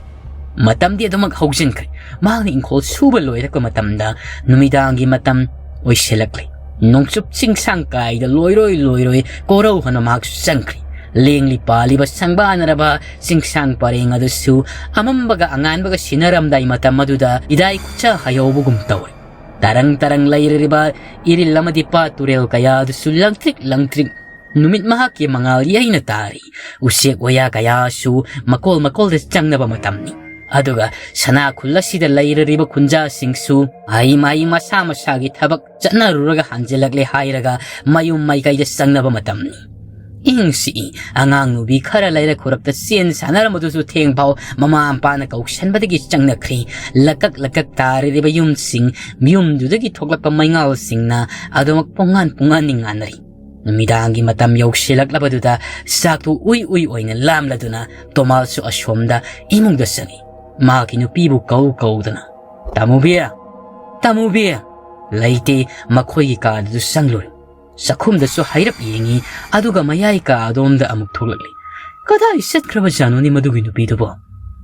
ꯃꯇꯝꯗꯤ ꯑꯗꯨꯃꯛ ꯍꯧꯖꯤꯟꯈ꯭ꯔꯦ꯫ ꯃꯍꯥꯛꯅ ꯏꯪꯈꯣꯜ ꯁꯨꯕ ꯂꯣꯏꯔꯛꯄ ꯃꯇꯝꯗ ꯅꯨꯃꯤꯗꯥꯡꯒꯤ ꯃꯇꯝ ꯑꯣꯏꯁꯤꯜꯂꯛꯂꯦ꯫ ꯅꯣꯡꯆꯨꯞ ꯆꯤꯡꯁꯥꯡ ꯀꯥꯏꯗ ꯂꯣꯏꯔꯣꯏ ꯂꯣꯏꯔꯣꯏ ꯀꯣꯔꯧ ꯍꯥꯏꯅ ꯃꯍꯥꯛꯁꯨ ꯆꯪꯈ꯭ꯔꯦ꯫ ꯂꯦꯡꯂꯤ ꯄꯥꯜꯂꯤꯕ ꯁꯪꯕꯥꯅꯔꯕ ꯆꯤꯡꯁꯥꯡ ꯄꯔꯦꯡ ꯑꯗꯨꯁꯨ ꯑꯃꯝꯕꯒ ꯑꯉꯥꯟꯕꯒ ꯁꯤꯟꯅꯔꯝꯗꯥꯏ ꯃꯇꯝ ꯑꯗꯨꯗ ꯏꯗꯥꯏ ꯈꯨꯠꯆꯥ ꯍꯩꯍꯧꯕꯒꯨꯝ ꯇꯧꯔꯦ꯫ ꯇꯔꯪ ꯇꯔꯪ ꯂꯩꯔꯤꯕ ꯏꯔꯤꯜ ꯑꯃꯗꯤ ꯄꯥꯠ ꯇꯨꯔꯦꯜ ꯀꯌꯥ ꯑꯗꯨꯁꯨ ꯂꯪꯇ꯭ꯔꯤꯛ ꯂꯪꯇ꯭ꯔꯤꯛ ꯅꯨꯃꯤꯠ ꯃꯍꯥꯛꯀꯤ ꯃꯉꯥꯜ ꯌꯩꯅ ꯇꯥꯔꯤ꯫ ꯎꯆꯦꯛ ꯋꯥꯌꯥ ꯀꯌꯥꯁꯨ ꯃꯀꯣꯜ ꯃꯀꯣꯜꯗ ꯆꯪꯅꯕ ꯃꯇꯝꯅꯤ꯫ ꯑꯗꯨꯒ ꯁꯅꯥ ꯈꯨꯜ ꯑꯁꯤꯗ ꯂꯩꯔꯤꯕ ꯈꯨꯟꯖꯥꯁꯤꯡꯁꯨ ꯃꯍꯩ ꯃꯍꯩ ꯃꯁꯥ ꯃꯁꯥꯒꯤ ꯊꯕꯛ ꯆꯠꯅꯔꯨꯔꯒ ꯍꯟꯖꯤꯜꯂꯛꯂꯦ ꯍꯥꯏꯔꯒ ꯃꯌꯨꯝ ꯃꯥꯏꯀꯩꯗ ꯆꯪꯅꯕ ꯃꯇꯝꯅꯤ꯫ ꯏꯪ ꯁꯤꯛꯏ ꯑꯉꯥꯡ ꯅꯨꯕꯤ ꯈꯔ ꯂꯩꯔꯛ ꯈꯨꯔꯛꯇ ꯆꯦꯟ ꯁꯥꯟꯅꯔꯝꯕꯗꯨꯁꯨ ꯊꯦꯡꯐꯥꯎ ꯃꯃꯥ ꯃꯄꯥꯅ ꯀꯧꯁꯟꯕꯗꯒꯤ ꯆꯪꯅꯈ꯭ꯔꯦ꯫ ꯂꯀꯛ ꯂꯀꯛ ꯇꯥꯔꯤꯕ ꯌꯨꯝꯁꯤꯡ, ꯌꯨꯝꯗꯨꯗꯒꯤ ꯊꯣꯛꯂꯛꯄ ꯃꯩꯉꯥꯜꯁꯤꯡꯅ ꯑꯗꯨꯃꯛ ꯄꯨꯡꯉꯥꯟ ꯄꯨꯡꯉꯥꯟꯅꯤ ꯉꯥꯟꯅꯔꯤ꯫ ꯅꯨꯃꯤꯗꯥꯡꯒꯤ ꯃꯇꯝ ꯌꯧꯁꯤꯜꯂꯛꯂꯕꯗꯨꯗ ꯆꯥꯛꯇꯨ ꯎꯏ ꯎꯏ ꯑꯣꯏꯅ ꯂꯥꯝꯂꯗꯨꯅ ꯇꯣꯃꯥꯜꯁꯨ ꯑꯁꯣꯝꯗ ꯏꯃꯨꯡꯗ ꯆꯪꯏ꯫ ꯃꯍꯥꯛꯀꯤ ꯅꯨꯄꯤꯕꯨ ꯀꯧ ꯀꯧꯗꯅ, "ꯇꯥꯃꯨꯕꯤ! ꯇꯥꯃꯨꯕꯤ!" ꯂꯩꯇꯦ꯫ ꯃꯈꯣꯏꯒꯤ ꯀꯥꯗꯨꯗ ꯆꯪꯂꯨꯔꯦ꯫ ꯆꯥꯛꯈꯨꯝꯗꯁꯨ ꯍꯥꯏꯔꯞ ꯌꯦꯡꯏ, ꯑꯗꯨꯒ ꯃꯌꯥꯏ ꯀꯥ ꯑꯗꯣꯝꯗ ꯑꯃꯨꯛ ꯊꯣꯛꯂꯛꯂꯤ꯫ ꯀꯗꯥꯏ ꯆꯠꯈ꯭ꯔꯕ ꯖꯥꯠꯅꯣꯅꯦ ꯃꯗꯨꯒꯤ ꯅꯨꯄꯤꯗꯨꯕꯣ?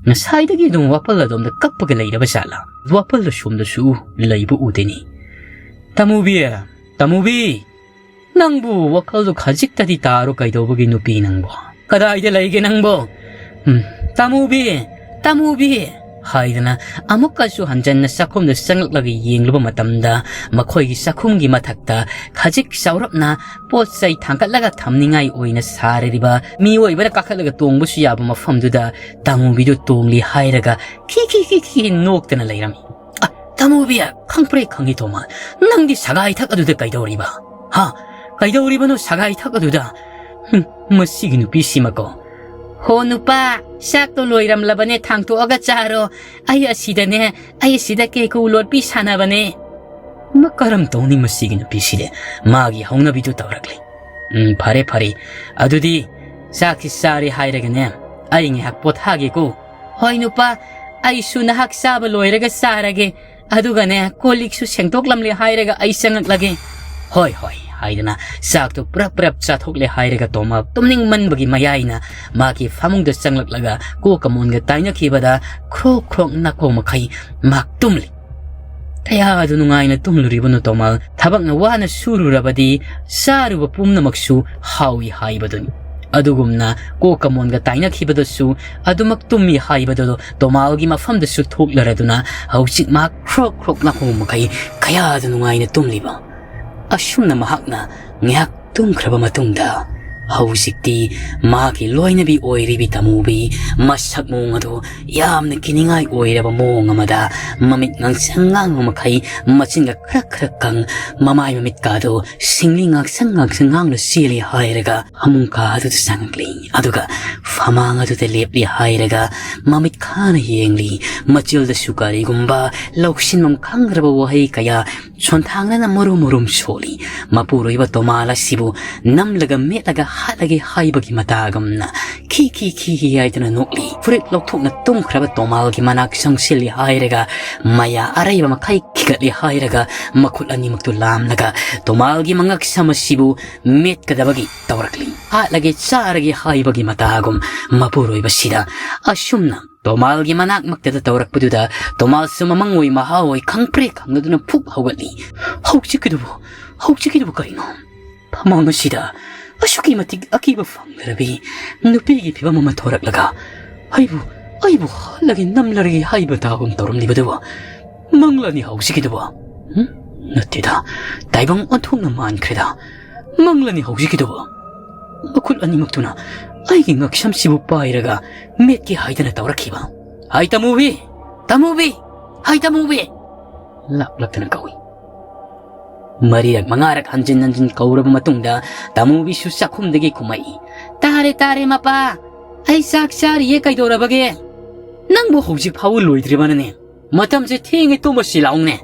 ꯉꯁꯥꯏꯗꯒꯤ ꯑꯗꯨꯝ ꯋꯥꯄꯜ ꯑꯗꯣꯝꯗ ꯀꯞꯄꯒ ꯂꯩꯔꯕ ꯖꯥꯠꯂꯥ? ꯋꯥꯄꯜ ꯑꯁꯣꯝꯗꯁꯨ ꯂꯩꯕ ꯎꯗꯦꯅꯦ꯫ "ꯇꯥꯃꯨꯕꯤ! ꯇꯥꯃꯨꯕꯤ! ꯅꯪꯕꯨ ꯋꯥꯈꯜꯗꯣ ꯈꯖꯤꯛꯇꯗꯤ ꯇꯥꯔꯣ, ꯀꯩꯗꯧꯕꯒꯤ ꯅꯨꯄꯤ ꯅꯪꯕꯣ? ꯀꯗꯥꯏꯗ ꯂꯩꯒꯦ ꯅꯪꯕꯣ? ꯎꯝ, ꯇꯥꯃꯨꯕꯤ! ꯇꯥꯃꯨꯕꯤ!" ꯍꯥꯏꯗꯅ ꯑꯃꯨꯛꯀꯁꯨ ꯍꯟꯖꯟꯅ ꯆꯥꯛꯈꯨꯝꯗ ꯆꯪꯂꯛꯂꯒ ꯌꯦꯡꯂꯨꯕ ꯃꯇꯝꯗ ꯃꯈꯣꯏꯒꯤ ꯆꯥꯛꯈꯨꯝꯒꯤ ꯃꯊꯛꯇ ꯈꯖꯤꯛ ꯆꯥꯎꯔꯞꯅ ꯄꯣꯠ ꯆꯩ ꯊꯥꯡꯒꯠꯂꯒ ꯊꯝꯅꯤꯡꯉꯥꯏ ꯑꯣꯏꯅ ꯁꯥꯔꯤꯕ ꯃꯤꯑꯣꯏꯕꯅ ꯀꯥꯈꯠꯂꯒ ꯇꯣꯡꯕꯁꯨ ꯌꯥꯕ ꯃꯐꯝꯗꯨꯗ ꯇꯥꯃꯨꯕꯤꯗꯨ ꯇꯣꯡꯂꯤ ꯍꯥꯏꯔꯒ ꯈꯤ ꯈꯤ ꯈꯤ ꯈꯤ ꯅꯣꯛꯇꯅ ꯂꯩꯔꯝꯃꯤ꯫ "ꯑ, ꯇꯥꯃꯨꯕꯤ, ꯈꯪꯄ꯭ꯔꯦ ꯈꯪꯉꯤ ꯇꯣꯃꯥ, ꯅꯪꯗꯤ ꯁꯒꯥꯏ ꯊꯛ ꯑꯗꯨꯗ ꯀꯩꯗꯧꯔꯤꯕ? ꯍꯥ? ꯀꯩꯗꯧꯔꯤꯕꯅꯣ ꯁꯒꯥꯏ ꯊꯛ ꯑꯗꯨꯗ? ꯍꯨꯝ, ꯃꯁꯤꯒꯤ ꯅꯨꯄꯤꯁꯤꯃꯀꯣ꯫ ꯍꯣ ꯅꯨꯄꯥ, ꯆꯥꯛꯇꯣ ꯂꯣꯏꯔꯝꯂꯕꯅꯦ, ꯊꯥꯡꯇꯣꯛꯑꯒ ꯆꯥꯔꯣ꯫ ꯑꯩ ꯑꯁꯤꯗꯅꯦ, ꯑꯩ ꯑꯁꯤꯗ ꯀꯦꯀꯨ ꯂꯣꯠꯄꯤ ꯁꯥꯟꯅꯕꯅꯦ꯫" ꯃꯥ ꯀꯔꯝ ꯇꯧꯅꯤ ꯃꯁꯤꯒꯤ ꯅꯨꯄꯤꯁꯤꯗꯤ? ꯃꯥꯒꯤ ꯍꯧꯅꯕꯤꯗꯨ ꯇꯧꯔꯛꯂꯤ꯫ "ꯎꯝ, ꯐꯔꯦ, ꯐꯔꯦ꯫ ꯑꯗꯨꯗꯤ ꯆꯥꯛꯁꯤ ꯆꯥꯔꯦ ꯍꯥꯏꯔꯒꯅꯦ, ꯑꯩ ꯉꯥꯏꯍꯥꯛ ꯄꯣꯊꯥꯒꯦꯀꯣ꯫ "ꯍꯣꯏ ꯅꯨꯄꯥ, ꯑꯩꯁꯨ ꯅꯍꯥꯛ ꯆꯥꯕ ꯂꯣꯏꯔꯒ ꯆꯥꯔꯒꯦ꯫ ꯑꯗꯨꯒꯅꯦ, ꯀꯣꯜ ꯂꯤꯛꯁꯨ ꯁꯦꯡꯗꯣꯛꯂꯝꯂꯦ ꯍꯥꯏꯔꯒ ꯑꯩ ꯆꯪꯉꯛꯂꯒꯦ꯫" "ꯍꯣꯏ, ꯍꯣꯏ," ꯍꯥꯏꯗꯅ ꯆꯥꯛꯇꯨ ꯄ꯭ꯔꯞ ꯄ꯭ꯔꯞ ꯆꯥꯊꯣꯛꯂꯦ ꯍꯥꯏꯔꯒ ꯇꯣꯃꯥ ꯇꯨꯝꯅꯤꯡꯃꯟꯕꯒꯤ ꯃꯌꯥꯏꯅ ꯃꯥꯒꯤ ꯐꯃꯨꯡꯗ ꯆꯪꯂꯛꯂꯒ ꯀꯣꯛꯀ ꯃꯣꯟꯒ ꯇꯥꯏꯅꯈꯤꯕꯗ ꯈ꯭ꯔꯣꯛ ꯈ꯭ꯔꯣꯛ ꯅꯥꯀꯣꯡ ꯃꯈꯩ ꯃꯍꯥꯛ ꯇꯨꯝꯂꯤ꯫ ꯀꯌꯥꯗ ꯅꯨꯡꯉꯥꯏꯅ ꯇꯨꯝꯂꯨꯔꯤꯕꯅꯣ ꯇꯣꯃꯥꯜ꯫ ꯊꯕꯛꯅ ꯋꯥꯅ ꯁꯨꯔꯨꯔꯕꯗꯤ ꯆꯥꯔꯨꯕ ꯄꯨꯝꯅꯃꯛꯁꯨ ꯍꯥꯎꯏ ꯍꯥꯏꯕꯗꯨꯅꯤ꯫ ꯑꯗꯨꯒꯨꯝꯅ ꯀꯣꯛꯀ ꯃꯣꯟꯒ ꯇꯥꯏꯅꯈꯤꯕꯗꯁꯨ ꯑꯗꯨꯃꯛ ꯇꯨꯝꯃꯤ ꯍꯥꯏꯕꯗꯨ ꯇꯣꯃꯥꯜꯒꯤ ꯃꯐꯝꯗꯁꯨ ꯊꯣꯛꯂꯔꯗꯨꯅ ꯍꯧꯖꯤꯛ ꯃꯍꯥꯛ ꯈ꯭ꯔꯣꯛ ꯈ꯭ꯔꯣꯛ ꯅꯥꯀꯣꯡ ꯃꯈꯩ ꯀꯌꯥꯗ ꯅꯨꯡꯉꯥꯏꯅ ꯇꯨꯝꯂꯤꯕ꯫ ꯑꯁꯨꯝꯅ ꯃꯍꯥꯛꯅ ꯉꯥꯏꯍꯥꯛ ꯇꯨꯝꯈ꯭ꯔꯕ ꯃꯇꯨꯡꯗ ꯍꯧꯖꯤꯛꯇꯤ ꯃꯥꯒꯤ ꯂꯣꯏꯅꯕꯤ ꯑꯣꯏꯔꯤꯕꯤ ꯇꯃꯨꯕꯤ ꯃꯁꯛ ꯃꯑꯣꯡ ꯑꯗꯨ ꯌꯥꯝꯅ ꯀꯤꯅꯤꯡꯉꯥꯏ ꯑꯣꯏꯔꯕ ꯃꯑꯣꯡ ꯑꯃꯗ ꯃꯃꯤꯠ ꯉꯥꯡꯁꯪ ꯉꯥꯡꯕ ꯃꯈꯩ ꯃꯆꯤꯟꯒ ꯈꯔ ꯈꯔ ꯀꯪ ꯃꯃꯥꯏ ꯃꯃꯤꯠꯀꯥꯗꯨ ꯁꯤꯡꯂꯤ ꯉꯥꯡꯁꯪ ꯉꯥꯡꯁꯪ ꯉꯥꯡꯂ ꯆꯦꯜꯂꯤ ꯍꯥꯏꯔꯒ ꯐꯃꯨꯡ ꯀꯥ ꯑꯗꯨꯗ ꯆꯪꯂꯛꯂꯤ꯫ ꯑꯗꯨꯒ ꯐꯃꯥꯡ ꯑꯗꯨꯗ ꯂꯦꯞꯂꯤ ꯍꯥꯏꯔꯒ ꯃꯃꯤꯠ ꯈꯥꯅ ꯌꯦꯡꯂꯤ꯫ ꯃꯆꯤꯜꯗꯁꯨ ꯀꯔꯤꯒꯨꯝꯕ ꯂꯧꯁꯤꯟꯐꯝ ꯈꯪꯗ꯭ꯔꯕ ꯋꯥꯍꯩ ꯀꯌꯥ ꯁꯣꯟꯊꯥꯡꯅꯅ ꯃꯔꯨꯝ ꯃꯔꯨꯝ ꯁꯣꯜꯂꯤ꯫ ꯃꯄꯨꯔꯣꯏꯕ ꯇꯣꯃꯥꯜ ꯑꯁꯤꯕꯨ ꯅꯝꯂꯒ ꯃꯦꯠꯂꯒ ꯍꯥꯠꯂꯒꯦ ꯍꯥꯏꯕꯒꯤ ꯃꯇꯥꯒꯨꯝꯅ ꯈꯤ ꯈꯤ ꯈꯤ ꯈꯤ ꯍꯥꯏꯗꯨꯅ ꯅꯣꯛꯂꯤ꯫ ꯐꯨꯔꯤꯠ ꯂꯧꯊꯣꯛꯅ ꯇꯨꯝꯈ꯭ꯔꯕ ꯇꯣꯃꯥꯜꯒꯤ ꯃꯅꯥꯛ ꯆꯪꯁꯤꯜꯂꯤ ꯍꯥꯏꯔꯒ ꯃꯌꯥ ꯑꯔꯩꯕ ꯃꯈꯩ ꯈꯤꯒꯠꯂꯤ ꯍꯥꯏꯔꯒ ꯃꯈꯨꯠ ꯑꯅꯤꯃꯛꯇꯨ ꯂꯥꯝꯂꯒ ꯇꯣꯃꯥꯜꯒꯤ ꯃꯉꯛꯁꯝ ꯑꯁꯤꯕꯨ ꯃꯦꯠꯀꯗꯕꯒꯤ ꯇꯧꯔꯛꯂꯤ꯫ ꯍꯥꯠꯂꯒꯦ ꯆꯥꯔꯒꯦ ꯍꯥꯏꯕꯒꯤ ꯃꯇꯥꯒꯨꯝ ꯃꯄꯨꯔꯣꯏꯕꯁꯤꯗ ꯑꯁꯨꯝꯅ ꯇꯣꯃꯥꯜꯒꯤ ꯃꯅꯥꯛꯃꯛꯇꯗ ꯇꯧꯔꯛꯄꯗꯨꯗ ꯇꯣꯃꯥꯜꯁꯨ ꯃꯃꯪ ꯑꯣꯏ ꯃꯍꯥ ꯑꯣꯏ ꯈꯪꯄ꯭ꯔꯦꯛ ꯈꯪꯗꯗꯨꯅ ꯐꯨꯛ ꯍꯧꯒꯠꯂꯤ꯫ "ꯍꯧꯖꯤꯛꯀꯤꯗꯨꯕꯨ, ꯍꯧꯖꯤꯛꯀꯤꯗꯨꯕꯨ ꯀꯔꯤꯅꯣ? ꯐꯃꯥꯡ ꯑꯁꯤꯗ ꯑꯁꯨꯛꯀꯤ ꯃꯇꯤꯛ ꯑꯀꯤꯕ ꯐꯪꯂꯔꯕꯤ ꯅꯨꯄꯤꯒꯤ ꯐꯤꯕꯝ ꯑꯃ ꯊꯣꯔꯛꯂꯒ ꯑꯩꯕꯨ, ꯑꯩꯕꯨ ꯍꯥꯠꯂꯒꯦ ꯅꯝꯂꯔꯒꯦ ꯍꯥꯏꯕ ꯇꯥꯒꯨꯝ ꯇꯧꯔꯝꯂꯤꯕꯗꯨꯕꯨ ꯃꯪꯂꯅꯤ ꯍꯧꯖꯤꯛꯀꯤꯗꯨꯕꯨ? ꯎꯝ? ꯅꯠꯇꯦꯗ, ꯇꯥꯏꯕꯪ ꯑꯣꯟꯊꯣꯛꯅ ꯃꯥꯟꯈ꯭ꯔꯦꯗ꯫ ꯃꯪꯂꯅꯤ ꯍꯧꯖꯤꯛꯀꯤꯗꯨꯕꯨ?" ꯃꯈꯨꯠ ꯑꯅꯤꯃꯛꯇꯨꯅ ꯑꯩꯒꯤ ꯉꯛꯁꯝꯁꯤꯕꯨ ꯄꯥꯏꯔꯒ ꯃꯦꯠꯀꯦ ꯍꯥꯏꯗꯅ ꯇꯧꯔꯛꯈꯤꯕ꯫ "ꯍꯥꯏ ꯇꯃꯨꯕꯤ! ꯇꯃꯨꯕꯤ! ꯍꯥꯏ ꯇꯃꯨꯕꯤ!" ꯂꯥꯛꯂꯛꯇꯅ ꯀꯧꯏ꯫ ꯃꯔꯤꯔꯛ ꯃꯉꯥꯔꯛ ꯍꯟꯖꯤꯟ ꯍꯟꯖꯤꯟ ꯀꯧꯔꯕ ꯃꯇꯨꯡꯗ ꯇꯃꯨꯕꯤꯁꯨ ꯆꯥꯛꯈꯨꯝꯗꯒꯤ ꯀꯨꯝꯃꯛꯏ꯫ "ꯇꯥꯔꯦ, ꯇꯥꯔꯦ, ꯃꯄꯥ꯫ ꯑꯩ ꯆꯥꯛ ꯆꯥꯔꯤꯌꯦ, ꯀꯩꯗꯧꯔꯕꯒꯦ?" "ꯅꯪꯕꯨ ꯍꯧꯖꯤꯛ ꯐꯥꯎꯕ ꯂꯣꯏꯗ꯭ꯔꯤꯕꯅꯅꯦ? ꯃꯇꯝꯁꯦ ꯊꯦꯡꯉꯦ, ꯇꯨꯝꯃꯁꯤ ꯂꯥꯛꯎꯅꯦ꯫"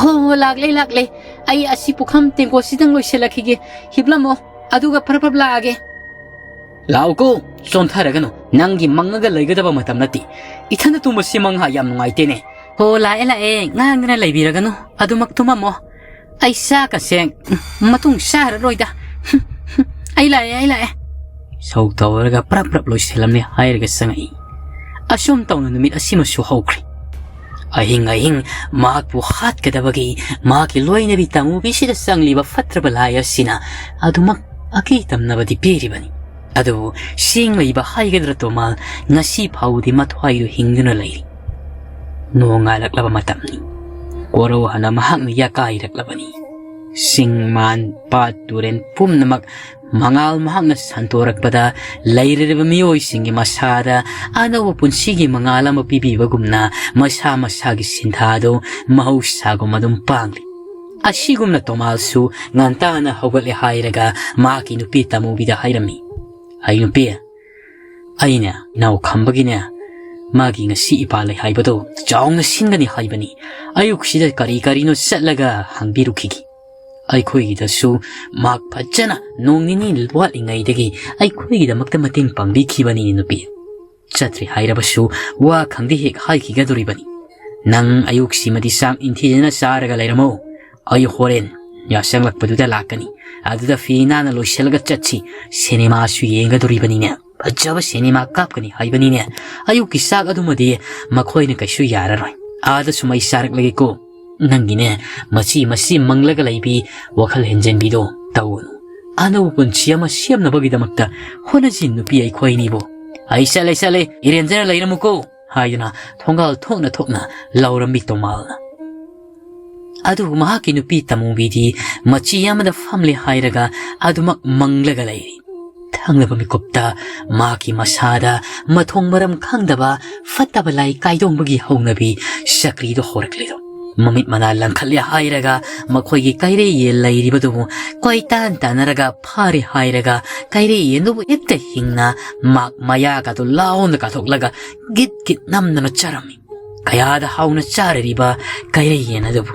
"ꯍꯣ, ꯍꯣ, ꯂꯥꯛꯂꯦ, ꯂꯥꯛꯂꯦ꯫ ꯑꯩ ꯑꯁꯤ ꯄꯨꯈꯝ ꯇꯦꯡꯀꯣꯠꯁꯤꯗꯪ ꯂꯣꯏꯁꯤꯜꯂꯛꯈꯤꯒꯦ꯫ ꯍꯤꯞꯂꯝꯃꯣ, ꯑꯗꯨꯒ ꯐꯔꯞ ꯐꯔꯞ ꯂꯥꯛꯑꯒꯦ꯫" "ꯂꯥꯛꯎꯀꯣ, ꯆꯣꯟꯊꯔꯒꯅꯨ꯫ ꯅꯪꯒꯤ ꯃꯪꯉꯒ ꯂꯩꯒꯗꯕ ꯃꯇꯝ ꯅꯠꯇꯦ꯫ ꯏꯊꯟꯗ ꯇꯨꯝꯕꯁꯤ ꯃꯪꯍꯥ ꯌꯥꯝ ꯅꯨꯡꯉꯥꯏꯇꯦꯅꯦ꯫" "ꯍꯣ, ꯂꯥꯛꯑꯦ, ꯂꯥꯛꯑꯦ꯫ ꯉꯥꯡꯗꯅ ꯂꯩꯕꯤꯔꯒꯅꯨ꯫ ꯑꯗꯨꯃꯛ ꯇꯨꯝꯃꯝꯃꯣ꯫ ꯑꯩ ꯆꯥꯛꯀꯁꯦ ꯃꯇꯨꯡ ꯆꯥꯔꯔꯣꯏꯗ꯫ ꯑꯩ ꯂꯥꯛꯑꯦ, ꯑꯩ ꯂꯥꯛꯑꯦ꯫" ꯁꯧ ꯇꯧꯔꯒ ꯄ꯭ꯔꯞ ꯄ꯭ꯔꯞ ꯂꯣꯏꯁꯤꯜꯂꯝꯂꯦ ꯍꯥꯏꯔꯒ ꯆꯪꯉꯛꯏ꯫ ꯑꯁꯨꯝ ꯇꯧꯅ ꯅꯨꯃꯤꯠ ꯑꯁꯤꯃꯁꯨ ꯍꯧꯈ꯭ꯔꯦ꯫ ꯑꯍꯤꯡ ꯑꯍꯤꯡ ꯃꯍꯥꯛꯄꯨ ꯍꯥꯠꯀꯗꯕꯒꯤ ꯃꯍꯥꯛꯀꯤ ꯂꯣꯏꯅꯕꯤ ꯇꯥꯃꯨꯕꯤꯁꯤꯗ ꯆꯪꯂꯤꯕ ꯐꯠꯇ꯭ꯔꯕ ꯂꯥꯏ ꯑꯁꯤꯅ ꯑꯗꯨꯃꯛ ꯑꯀꯤ ꯇꯝꯅꯕꯗꯤ ꯄꯤꯔꯤꯕꯅꯤ꯫ ꯑꯗꯨꯕꯨ ꯁꯤꯡꯂꯩꯕ ꯍꯥꯏꯒꯗ꯭ꯔꯥ ꯇꯣꯃꯥꯜ, ꯉꯁꯤ ꯐꯥꯎꯕꯗꯤ ꯃꯊ꯭ꯋꯥꯏꯗꯨ ꯍꯤꯡꯗꯨꯅ ꯂꯩꯔꯤ꯫ ꯅꯣꯡꯉꯥꯜꯂꯛꯂꯕ ꯃꯇꯝꯅꯤ꯫ ꯀꯣꯔꯧ ꯍꯥꯟꯅ ꯃꯍꯥꯛꯅ ꯌꯥꯀꯥꯏꯔꯛꯂꯕꯅꯤ꯫ ꯆꯤꯡ ꯃꯥꯟ, ꯄꯥꯠ ꯇꯨꯔꯦꯟ ꯄꯨꯝꯅꯃꯛ ꯃꯉꯥꯜ ꯃꯍꯥꯛꯅ ꯁꯟꯗꯣꯔꯛꯄꯗ, ꯂꯩꯔꯤꯕ ꯃꯤꯑꯣꯏꯁꯤꯡꯒꯤ ꯃꯁꯥꯗ ꯑꯅꯧꯕ ꯄꯨꯟꯁꯤꯒꯤ ꯃꯉꯥꯜ ꯑꯃ ꯄꯤꯕꯤꯕꯒꯨꯝꯅ, ꯃꯁꯥ ꯃꯁꯥꯒꯤ ꯁꯤꯟꯊꯥꯗꯨ ꯃꯍꯧꯁꯥꯒꯨꯝ ꯑꯗꯨꯝ ꯄꯥꯡꯂꯤ꯫ ꯑꯁꯤꯒꯨꯝꯅ ꯇꯣꯃꯥꯜꯁꯨ ꯉꯟꯇꯥꯅ ꯍꯧꯒꯠꯂꯦ ꯍꯥꯏꯔꯒ ꯃꯍꯥꯛꯀꯤ ꯅꯨꯄꯤ ꯇꯥꯃꯨꯕꯤꯗ ꯍꯥꯏꯔꯝꯃꯤ, "ꯑꯩ ꯅꯨꯄꯤ, ꯑꯩꯅꯦ ꯏꯅꯥꯎ ꯈꯝꯕꯒꯤꯅꯦ, ꯃꯥꯒꯤ ꯉꯁꯤ ꯏꯄꯥ ꯂꯩ ꯍꯥꯏꯕꯗꯣ ꯆꯥꯎꯅ ꯁꯤꯟꯒꯅꯤ ꯍꯥꯏꯕꯅꯤ꯫ ꯑꯌꯨꯛꯁꯤꯗ ꯀꯔꯤ ꯀꯔꯤꯅꯣ ꯆꯠꯂꯒ ꯍꯪꯕꯤꯔꯨꯈꯤꯒꯦ꯫ ꯑꯩꯈꯣꯏꯒꯤꯗꯁꯨ ꯃꯍꯥꯛ ꯐꯖꯅ ꯅꯣꯡ ꯅꯤꯅꯤ ꯋꯥꯠꯂꯤꯉꯩꯗꯒꯤ ꯑꯩꯈꯣꯏꯒꯤꯗꯃꯛꯇ ꯃꯇꯦꯡ ꯄꯥꯡꯕꯤꯈꯤꯕꯅꯤ ꯅꯨꯄꯤ꯫ ꯆꯠꯇ꯭ꯔꯤ ꯍꯥꯏꯔꯕꯁꯨ ꯋꯥ ꯈꯪꯗꯦ ꯍꯦꯛ ꯍꯥꯏꯈꯤꯒꯗꯧꯔꯤꯕꯅꯤ꯫ ꯅꯪ ꯑꯌꯨꯛꯁꯤꯃꯗꯤ ꯆꯥꯛ ꯏꯟꯊꯤꯖꯅ ꯆꯥꯔꯒ ꯂꯩꯔꯝꯃꯣ꯫ ꯑꯩ ꯍꯣꯔꯦꯟ ꯌꯥꯆꯪꯂꯛꯄꯗꯨꯗ ꯂꯥꯛꯀꯅꯤ꯫ ꯑꯗꯨꯗ ꯐꯤ ꯅꯥꯟꯅ ꯂꯣꯏꯁꯤꯜꯂꯒ ꯆꯠꯁꯤ꯫ ꯁꯤꯅꯦꯃꯥꯁꯨ ꯌꯦꯡꯒꯗꯧꯔꯤꯕꯅꯤꯅꯦ꯫ ꯐꯖꯕ ꯁꯤꯅꯦꯃꯥ ꯀꯥꯞꯀꯅꯤ ꯍꯥꯏꯕꯅꯤꯅꯦ꯫ ꯑꯌꯨꯛꯀꯤ ꯆꯥꯛ ꯑꯗꯨꯃꯗꯤ ꯃꯈꯣꯏꯅ ꯀꯩꯁꯨ ꯌꯥꯔꯔꯣꯏ꯫ ꯑꯥꯗ ꯁꯨꯝ ꯑꯩ ꯆꯥꯔꯛꯂꯒꯦꯀꯣ꯫ ꯅꯪꯒꯤꯅꯦ ꯃꯆꯤ ꯃꯆꯤ ꯃꯪꯂꯒ ꯂꯩꯕꯤ, ꯋꯥꯈꯜ ꯍꯦꯟꯖꯟꯕꯤꯗꯣ ꯇꯧꯒꯅꯨ꯫ ꯑꯅꯧꯕ ꯄꯨꯟꯁꯤ ꯑꯃ ꯁꯦꯝꯅꯕꯒꯤꯗꯃꯛꯇ ꯍꯣꯠꯅꯁꯤ ꯅꯨꯄꯤ ꯑꯩꯈꯣꯏ ꯑꯅꯤꯕꯨ꯫ ꯑꯩ ꯆꯠꯂꯦ, ꯆꯠꯂꯦ, ꯏꯔꯦꯟꯖꯅ ꯂꯩꯔꯝꯃꯨꯀꯣ" ꯍꯥꯏꯗꯨꯅ ꯊꯣꯡꯒꯥꯜ ꯊꯣꯛꯅ ꯊꯣꯛꯅ ꯂꯥꯎꯔꯝꯃꯤ ꯇꯣꯃꯥꯜꯅ꯫ ꯑꯗꯨꯕꯨ ꯃꯍꯥꯛꯀꯤ ꯅꯨꯄꯤ ꯇꯃꯨꯕꯤꯗꯤ ꯃꯆꯤ ꯑꯃꯗ ꯐꯝꯂꯦ ꯍꯥꯏꯔꯒ ꯑꯗꯨꯃꯛ ꯃꯪꯂꯒ ꯂꯩꯔꯤ꯫ ꯊꯪꯂꯕ ꯃꯤꯀꯨꯞꯇ ꯃꯍꯥꯛꯀꯤ ꯃꯁꯥꯗ ꯃꯊꯣꯡ ꯃꯔꯝ ꯈꯪꯗꯕ ꯐꯠꯇꯕ ꯂꯥꯏ ꯀꯥꯏꯗꯣꯡꯕꯒꯤ ꯍꯧꯅꯕꯤ ꯆꯀ꯭ꯔꯤꯗꯨ ꯍꯧꯔꯛꯂꯤꯗꯣ꯫ ꯃꯃꯤꯠ ꯃꯅꯥ ꯂꯪꯈꯠꯂꯦ ꯍꯥꯏꯔꯒ ꯃꯈꯣꯏꯒꯤ ꯀꯩꯔꯩ ꯌꯦꯟ ꯂꯩꯔꯤꯕꯗꯨꯕꯨ ꯀꯣꯏꯇꯥꯟ ꯇꯥꯟꯅꯔꯒ ꯐꯥꯔꯦ ꯍꯥꯏꯔꯒ ꯀꯩꯔꯩ ꯌꯦꯟꯗꯨꯕꯨ ꯍꯦꯛꯇ ꯍꯤꯡꯅ ꯃꯍꯥꯛ ꯃꯌꯥꯒꯗꯨ ꯂꯥꯎꯅ ꯀꯥꯊꯣꯛꯂꯒ ꯒꯤꯠ ꯒꯤꯠ ꯅꯝꯗꯅ ꯆꯥꯔꯝꯃꯤ꯫ ꯀꯌꯥꯗ ꯍꯥꯎꯅ ꯆꯥꯔꯤꯕ ꯀꯩꯔꯩ ꯌꯦꯟ ꯑꯗꯨꯕꯨ꯫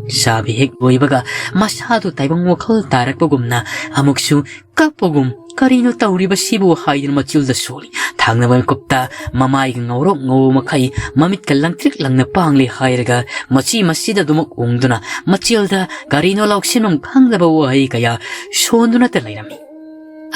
ꯆꯥꯕ ꯍꯦꯛ ꯂꯣꯏꯕꯒ ꯃꯁꯥꯗꯨ ꯇꯥꯏꯕꯪ ꯋꯥꯈꯜ ꯇꯥꯔꯛꯄꯒꯨꯝꯅ ꯑꯃꯨꯛꯁꯨ ꯀꯞꯄꯒꯨꯝ "ꯀꯔꯤꯅꯣ ꯇꯧꯔꯤꯕꯁꯤꯕꯨ?" ꯍꯥꯏꯗꯨꯅ ꯃꯆꯤꯜꯗ ꯁꯣꯜꯂꯤ꯫ ꯊꯪꯅꯕ ꯃꯤꯀꯨꯞꯇ ꯃꯃꯥꯏꯒ ꯉꯧꯔꯣꯛ ꯉꯧꯕ ꯃꯈꯩ ꯃꯃꯤꯠꯀ ꯂꯪꯇ꯭ꯔꯤꯛ ꯂꯪꯅ ꯄꯥꯡꯂꯦ ꯍꯥꯏꯔꯒ ꯃꯆꯤ ꯃꯆꯤꯗ ꯑꯗꯨꯃꯛ ꯎꯪꯗꯨꯅ ꯃꯆꯤꯜꯗ ꯀꯔꯤꯅꯣ ꯂꯧꯁꯤꯟꯐꯝ ꯈꯪꯗꯕ ꯋꯥꯍꯩ ꯀꯌꯥ ꯁꯣꯟꯗꯨꯅꯇ ꯂꯩꯔꯝꯃꯤ꯫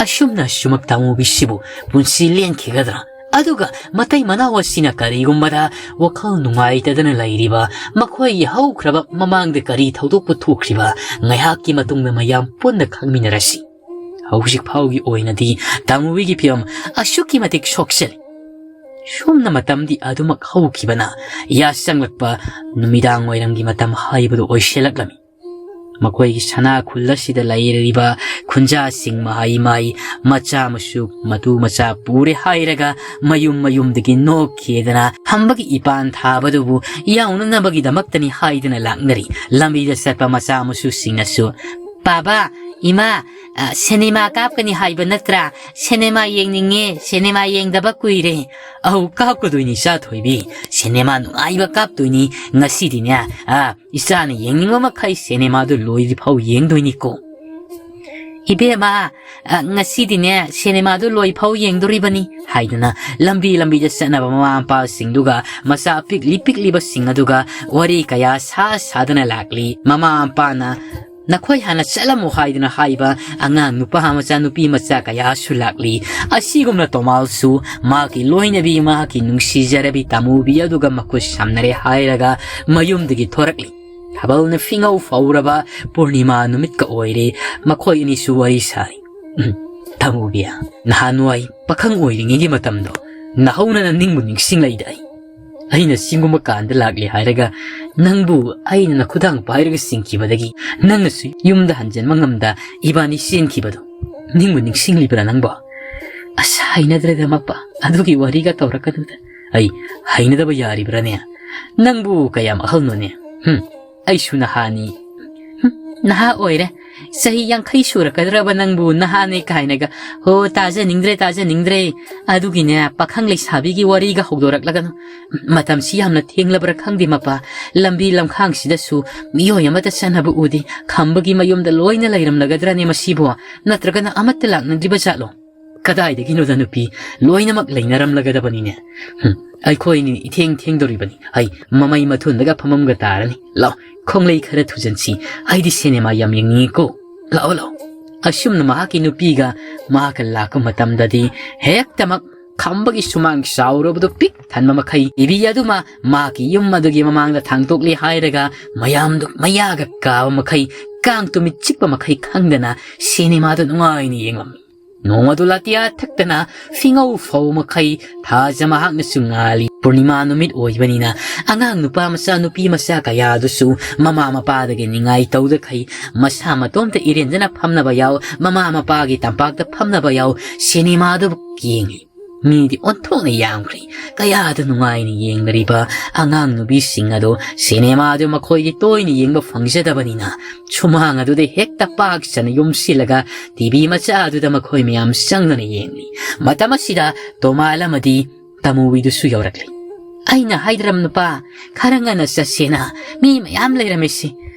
ꯑꯁꯨꯝꯅ ꯁꯨꯃꯛ ꯇꯥꯃꯨꯕꯤꯁꯤꯕꯨ ꯄꯨꯟꯁꯤ ꯂꯦꯟꯈꯤꯒꯗ꯭ꯔꯥ? ꯑꯗꯨꯒ ꯃꯇꯩ ꯃꯅꯥꯎ ꯑꯁꯤꯅ ꯀꯔꯤꯒꯨꯝꯕꯗ ꯋꯥꯈꯜ ꯅꯨꯡꯉꯥꯏꯇꯗꯅ ꯂꯩꯔꯤꯕ ꯃꯈꯣꯏꯒꯤ ꯍꯧꯈ꯭ꯔꯕ ꯃꯃꯥꯡꯗ ꯀꯔꯤ ꯊꯧꯗꯣꯛꯄꯨ ꯊꯣꯛꯈ꯭ꯔꯤꯕ ꯉꯥꯏꯍꯥꯛꯀꯤ ꯃꯇꯨꯡꯗ ꯃꯌꯥꯝ ꯄꯨꯟꯅ ꯈꯪꯃꯤꯟꯅꯔꯁꯤ꯫ ꯍꯧꯖꯤꯛ ꯐꯥꯎꯒꯤ ꯑꯣꯏꯅꯗꯤ ꯇꯥꯃꯨꯕꯤꯒꯤ ꯐꯤꯕꯝ ꯑꯁꯨꯛꯀꯤ ꯃꯇꯤꯛ ꯁꯣꯛꯆꯜꯂꯤ꯫ ꯁꯣꯝꯅ ꯃꯇꯝꯗꯤ ꯑꯗꯨꯃꯛ ꯍꯧꯈꯤꯕꯅ ꯌꯥꯆꯪꯂꯛꯄ ꯅꯨꯃꯤꯗꯥꯡ ꯋꯥꯏꯔꯝꯒꯤ ꯃꯇꯝ ꯍꯥꯏꯕꯗꯨ ꯑꯣꯏꯁꯤꯜꯂꯛꯂꯝꯃꯤ꯫ ꯃꯈꯣꯏꯒꯤ ꯁꯅꯥ ꯈꯨꯜ ꯑꯁꯤꯗ ꯂꯩꯔꯤꯕ ꯈꯨꯟꯖꯥꯁꯤꯡ ꯃꯍꯩ ꯃꯍꯩ ꯃꯆꯥ ꯃꯁꯨ ꯃꯇꯨ ꯃꯆꯥ ꯄꯨꯔꯦ ꯍꯥꯏꯔꯒ ꯃꯌꯨꯝ ꯃꯌꯨꯝꯗꯒꯤ ꯅꯣꯛꯈꯤꯗꯅ ꯍꯝꯕꯒꯤ ꯏꯄꯥꯟ ꯊꯥꯕꯗꯨꯕꯨ ꯌꯥꯎꯅꯅꯕꯒꯤꯗꯃꯛꯇꯅꯤ ꯍꯥꯏꯗꯨꯅ ꯂꯥꯛꯅꯔꯤ꯫ ꯂꯝꯕꯤꯗ ꯆꯠꯄ ꯃꯆꯥ ꯃꯁꯨꯁꯤꯡꯅꯁꯨ, "ꯕꯥꯕꯥ, ꯏꯃꯥ, ꯑ, ꯁꯤꯅꯦꯃꯥ ꯀꯥꯞꯀꯅꯤ ꯍꯥꯏꯕ ꯅꯠꯇ꯭ꯔꯥ? ꯁꯤꯅꯦꯃꯥ ꯌꯦꯡꯅꯤꯡꯉꯦ, ꯁꯤꯅꯦꯃꯥ ꯌꯦꯡꯗꯕ ꯀꯨꯏꯔꯦ"꯫ "ꯑꯧ, ꯀꯥꯞꯀꯗꯣꯏꯅꯤ, ꯏꯆꯥ ꯊꯣꯏꯕꯤ꯫ ꯁꯤꯅꯦꯃꯥ ꯅꯨꯡꯉꯥꯏꯕ ꯀꯥꯞꯇꯣꯏꯅꯤ ꯉꯁꯤꯗꯤꯅꯦ꯫ ꯑ, ꯏꯆꯥꯅ ꯌꯦꯡꯅꯤꯡꯕ ꯃꯈꯩ ꯁꯤꯅꯦꯃꯥꯗꯨ ꯂꯣꯏꯗ꯭ꯔꯤꯐꯥꯎ ꯌꯦꯡꯗꯣꯏꯅꯤꯀꯣ"꯫ "ꯏꯕꯦꯝꯃ, ꯑ, ꯉꯁꯤꯗꯤꯅꯦ ꯁꯤꯅꯦꯃꯥꯗꯨ ꯂꯣꯏꯐꯥꯎ ꯌꯦꯡꯗꯣꯔꯤꯕꯅꯤ" ꯍꯥꯏꯗꯨꯅ ꯂꯝꯕꯤ ꯂꯝꯕꯤꯗ ꯆꯠꯅꯕ ꯃꯃꯥ ꯃꯄꯥꯁꯤꯡꯗꯨꯒ ꯃꯆꯥ ꯄꯤꯛꯂꯤ ꯄꯤꯛꯂꯤꯕꯁꯤꯡ ꯑꯗꯨꯒ ꯋꯥꯔꯤ ꯀꯌꯥ ꯁꯥ ꯁꯥꯗꯅ ꯂꯥꯛꯂꯤ꯫ ꯃꯃꯥ ꯃꯄꯥꯅ "ꯅꯈꯣꯏ ꯍꯥꯟꯅ ꯆꯠꯂꯝꯃꯨ" ꯍꯥꯏꯗꯨꯅ ꯍꯥꯏꯕ ꯑꯉꯥꯡ ꯅꯨꯄꯥ ꯃꯆꯥ ꯅꯨꯄꯤ ꯃꯆꯥ ꯀꯌꯥꯁꯨ ꯂꯥꯛꯂꯤ꯫ ꯑꯁꯤꯒꯨꯝꯅ ꯇꯣꯃꯥꯜꯁꯨ ꯃꯍꯥꯛꯀꯤ ꯂꯣꯏꯅꯕꯤ, ꯃꯍꯥꯛꯀꯤ ꯅꯨꯡꯁꯤꯖꯔꯕꯤ ꯇꯥꯃꯨꯕꯤ ꯑꯗꯨꯒ ꯃꯈꯨꯠ ꯁꯝꯅꯔꯦ ꯍꯥꯏꯔꯒ ꯃꯌꯨꯝꯗꯒꯤ ꯊꯣꯔꯛꯂꯤ꯫ ꯊꯥꯕꯜꯅ ꯐꯤꯉꯧ ꯐꯧꯔꯕ ꯄꯨꯔꯅꯤꯃꯥ ꯅꯨꯃꯤꯠꯀ ꯑꯣꯏꯔꯦ꯫ ꯃꯈꯣꯏ ꯑꯅꯤꯁꯨ ꯋꯥꯔꯤ ꯁꯥꯔꯤ꯫ "ꯎꯝ, ꯇꯥꯃꯨꯕꯤ, ꯅꯍꯥꯟꯋꯥꯏ ꯄꯥꯈꯪ ꯑꯣꯏꯔꯤꯉꯩꯒꯤ ꯃꯇꯝꯗꯣ ꯅꯍꯧꯅꯅ ꯅꯤꯡꯕꯨ ꯅꯤꯡꯁꯤꯡꯂꯛꯏꯗ ꯑꯩ꯫ ꯑꯩꯅ ꯁꯤꯒꯨꯝꯕ ꯀꯥꯟꯗ ꯂꯥꯛꯂꯦ ꯍꯥꯏꯔꯒ ꯅꯪꯕꯨ ꯑꯩꯅ ꯅꯈꯨꯗꯥꯡ ꯄꯥꯏꯔꯒ ꯆꯤꯡꯈꯤꯕꯗꯒꯤ ꯅꯪꯅꯁꯨ ꯌꯨꯝꯗ ꯍꯟꯖꯤꯟꯕ ꯉꯝꯗ ꯏꯕꯥꯅꯤ ꯆꯦꯟꯈꯤꯕꯗꯣ ꯅꯤꯡꯕꯨ ꯅꯤꯡꯁꯤꯡꯂꯤꯕ꯭ꯔꯥ ꯅꯪꯕꯣ?" "ꯑꯁ, ꯍꯩꯅꯗ꯭ꯔꯦꯗ ꯃꯄꯥ, ꯑꯗꯨꯒꯤ ꯋꯥꯔꯤꯒ ꯇꯧꯔꯛꯀꯅꯨꯗ꯫ ꯑꯩ ꯍꯩꯅꯗꯕ ꯌꯥꯔꯤꯕ꯭ꯔꯥꯅꯦ? ꯅꯪꯕꯨ ꯀꯌꯥꯝ ꯑꯍꯜꯅꯣꯅꯦ? ꯍꯨꯝ, ꯑꯩꯁꯨ ꯅꯍꯥꯅꯤ"꯫ ꯍꯨꯝ, "ꯅꯍꯥ ꯑꯣꯏꯔꯦ, ꯆꯍꯤ ꯌꯥꯡꯈꯩ ꯁꯨꯔꯛꯀꯗ꯭ꯔꯕ ꯅꯪꯕꯨ ꯅꯍꯥꯅꯦ ꯀꯥꯏꯅꯒ꯫ ꯍꯣ, ꯇꯥꯖꯅꯤꯡꯗ꯭ꯔꯦ, ꯇꯥꯖꯅꯤꯡꯗ꯭ꯔꯦ꯫ ꯑꯗꯨꯒꯤꯅꯦ, ꯄꯥꯈꯪ ꯂꯩꯁꯥꯕꯤꯒꯤ ꯋꯥꯔꯤꯒ ꯍꯧꯗꯣꯔꯛꯂꯒꯅꯨ꯫ ꯃꯇꯝꯁꯤ ꯌꯥꯝꯅ ꯊꯦꯡꯂꯕ꯭ꯔꯥ ꯈꯪꯗꯦ ꯃꯄꯥ꯫ ꯂꯝꯕꯤ ꯂꯝꯈꯥꯡꯁꯤꯗꯁꯨ ꯃꯤꯑꯣꯏ ꯑꯃꯠꯇ ꯆꯠꯅꯕ ꯎꯗꯦ꯫ ꯈꯝꯕꯒꯤ ꯃꯌꯨꯝꯗ ꯂꯣꯏꯅ ꯂꯩꯔꯝꯂꯒꯗ꯭ꯔꯅꯦ ꯃꯁꯤꯕꯣ? ꯅꯠꯇ꯭ꯔꯒꯅ ꯑꯃꯠꯇ ꯂꯥꯛꯅꯗ꯭ꯔꯤꯕ ꯖꯥꯠꯂꯣ? ꯀꯗꯥꯏꯗꯒꯤꯅꯣꯗ ꯅꯨꯄꯤ, ꯂꯣꯏꯅꯃꯛ ꯂꯩꯅꯔꯝꯂꯒꯗꯕꯅꯤꯅꯦ꯫ ꯍꯨꯝ, ꯑꯩꯈꯣꯏꯅꯤ ꯏꯊꯦꯡ ꯊꯦꯡꯗꯧꯔꯤꯕꯅꯤ꯫ ꯑꯩ ꯃꯃꯩ ꯃꯊꯨꯟꯗꯒ ꯐꯝꯃꯝꯒ ꯇꯥꯔꯅꯤ꯫ ꯂꯥꯎ, ꯈꯣꯡꯂꯩ ꯈꯔ ꯊꯨꯖꯟꯁꯤ, ꯑꯩꯗꯤ ꯁꯤꯅꯦꯃꯥ ꯌꯥꯝ ꯌꯦꯡꯅꯤꯡꯉꯤꯀꯣ꯫ ꯂꯥꯛꯑꯣ, ꯂꯥꯛꯑꯣ꯫" ꯑꯁꯨꯝꯅ ꯃꯍꯥꯛꯀꯤ ꯅꯨꯄꯤꯒ ꯃꯍꯥꯛꯀ ꯂꯥꯛꯄ ꯃꯇꯝꯗꯗꯤ ꯍꯦꯛꯇꯃꯛ ꯈꯝꯕꯒꯤ ꯁꯨꯃꯥꯡ ꯆꯥꯎꯔꯕꯗꯨ ꯄꯤꯛ ꯊꯟꯕ ꯃꯈꯩ, ꯇꯤꯚꯤ ꯑꯗꯨꯃ ꯃꯍꯥꯛꯀꯤ ꯌꯨꯝ ꯑꯗꯨꯒꯤ ꯃꯃꯥꯡꯗ ꯊꯥꯡꯗꯣꯛꯂꯦ ꯍꯥꯏꯔꯒ ꯃꯌꯥꯝꯗꯨ ꯃꯌꯥꯒ ꯀꯥꯕ ꯃꯈꯩ, ꯀꯥꯡ ꯇꯨꯃꯤꯠ ꯆꯤꯛꯄ ꯃꯈꯩ ꯈꯪꯗꯅ ꯁꯤꯅꯦꯃꯥꯗꯨ ꯅꯨꯡꯉꯥꯏꯅ ꯌꯦꯡꯂꯝꯃꯤ꯫ ꯅꯣꯡꯃꯗꯨ ꯂꯥꯇꯤꯌꯥ ꯊꯛꯇꯅ ꯐꯤꯉꯧ ꯐꯧ ꯃꯈꯩ ꯊꯥꯖ ꯃꯍꯥꯛꯅꯁꯨ ꯉꯥꯜꯂꯤ꯫ ꯄꯨꯔꯅꯤꯃꯥ ꯅꯨꯃꯤꯠ ꯑꯣꯏꯕꯅꯤꯅ ꯑꯉꯥꯡ ꯅꯨꯄꯥ ꯃꯆꯥ, ꯅꯨꯄꯤ ꯃꯆꯥ ꯀꯌꯥꯗꯨꯁꯨ ꯃꯃꯥ ꯃꯄꯥꯗꯒꯤ ꯅꯤꯡꯉꯥꯏ ꯇꯧꯗꯈꯩ ꯃꯁꯥ ꯃꯇꯣꯝꯇ ꯏꯔꯦꯟꯖꯅ ꯐꯝꯅꯕ ꯌꯥꯎ, ꯃꯃꯥ ꯃꯄꯥꯒꯤ ꯇꯝꯄꯥꯛꯇ ꯐꯝꯅꯕ ꯌꯥꯎ, ꯁꯤꯅꯦꯃꯥꯗꯨ ꯌꯦꯡꯂꯤ꯫ ꯃꯤꯗꯤ ꯑꯣꯟꯊꯣꯛꯅ ꯌꯥꯝꯈ꯭ꯔꯦ꯫ ꯀꯌꯥꯗ ꯅꯨꯡꯉꯥꯏꯅ ꯌꯦꯡꯂꯤꯕ ꯑꯉꯥꯡ ꯅꯨꯄꯤꯁꯤꯡ ꯑꯗꯣ ꯁꯤꯅꯦꯃꯥꯗꯨ ꯃꯈꯣꯏꯗꯤ ꯇꯣꯏꯅ ꯌꯦꯡꯕ ꯐꯪꯖꯗꯕꯅꯤꯅ ꯁꯨꯃꯥꯡ ꯑꯗꯨꯗ ꯍꯦꯛꯇ ꯄꯥꯛ ꯆꯟꯅ ꯌꯣꯝꯁꯤꯜꯂꯒ ꯇꯤꯚꯤ ꯃꯆꯥ ꯑꯗꯨꯗ ꯃꯈꯣꯏ ꯃꯌꯥꯝ ꯆꯪꯗꯨꯅ ꯌꯦꯡꯂꯤ꯫ ꯃꯇꯝ ꯑꯁꯤꯗ ꯇꯣꯃꯥꯜ ꯑꯃꯗꯤ ꯇꯃꯨꯕꯤꯗꯨꯁꯨ ꯌꯧꯔꯛꯂꯤ꯫ "ꯑꯩꯅ ꯍꯥꯏꯗ꯭ꯔꯝ ꯅꯨꯄꯥ, ꯈꯔ ꯉꯟꯅ ꯆꯠꯁꯦꯅ, ꯃꯤ ꯃꯌꯥꯝ ꯂꯩꯔꯝꯃꯤꯁꯤ꯫"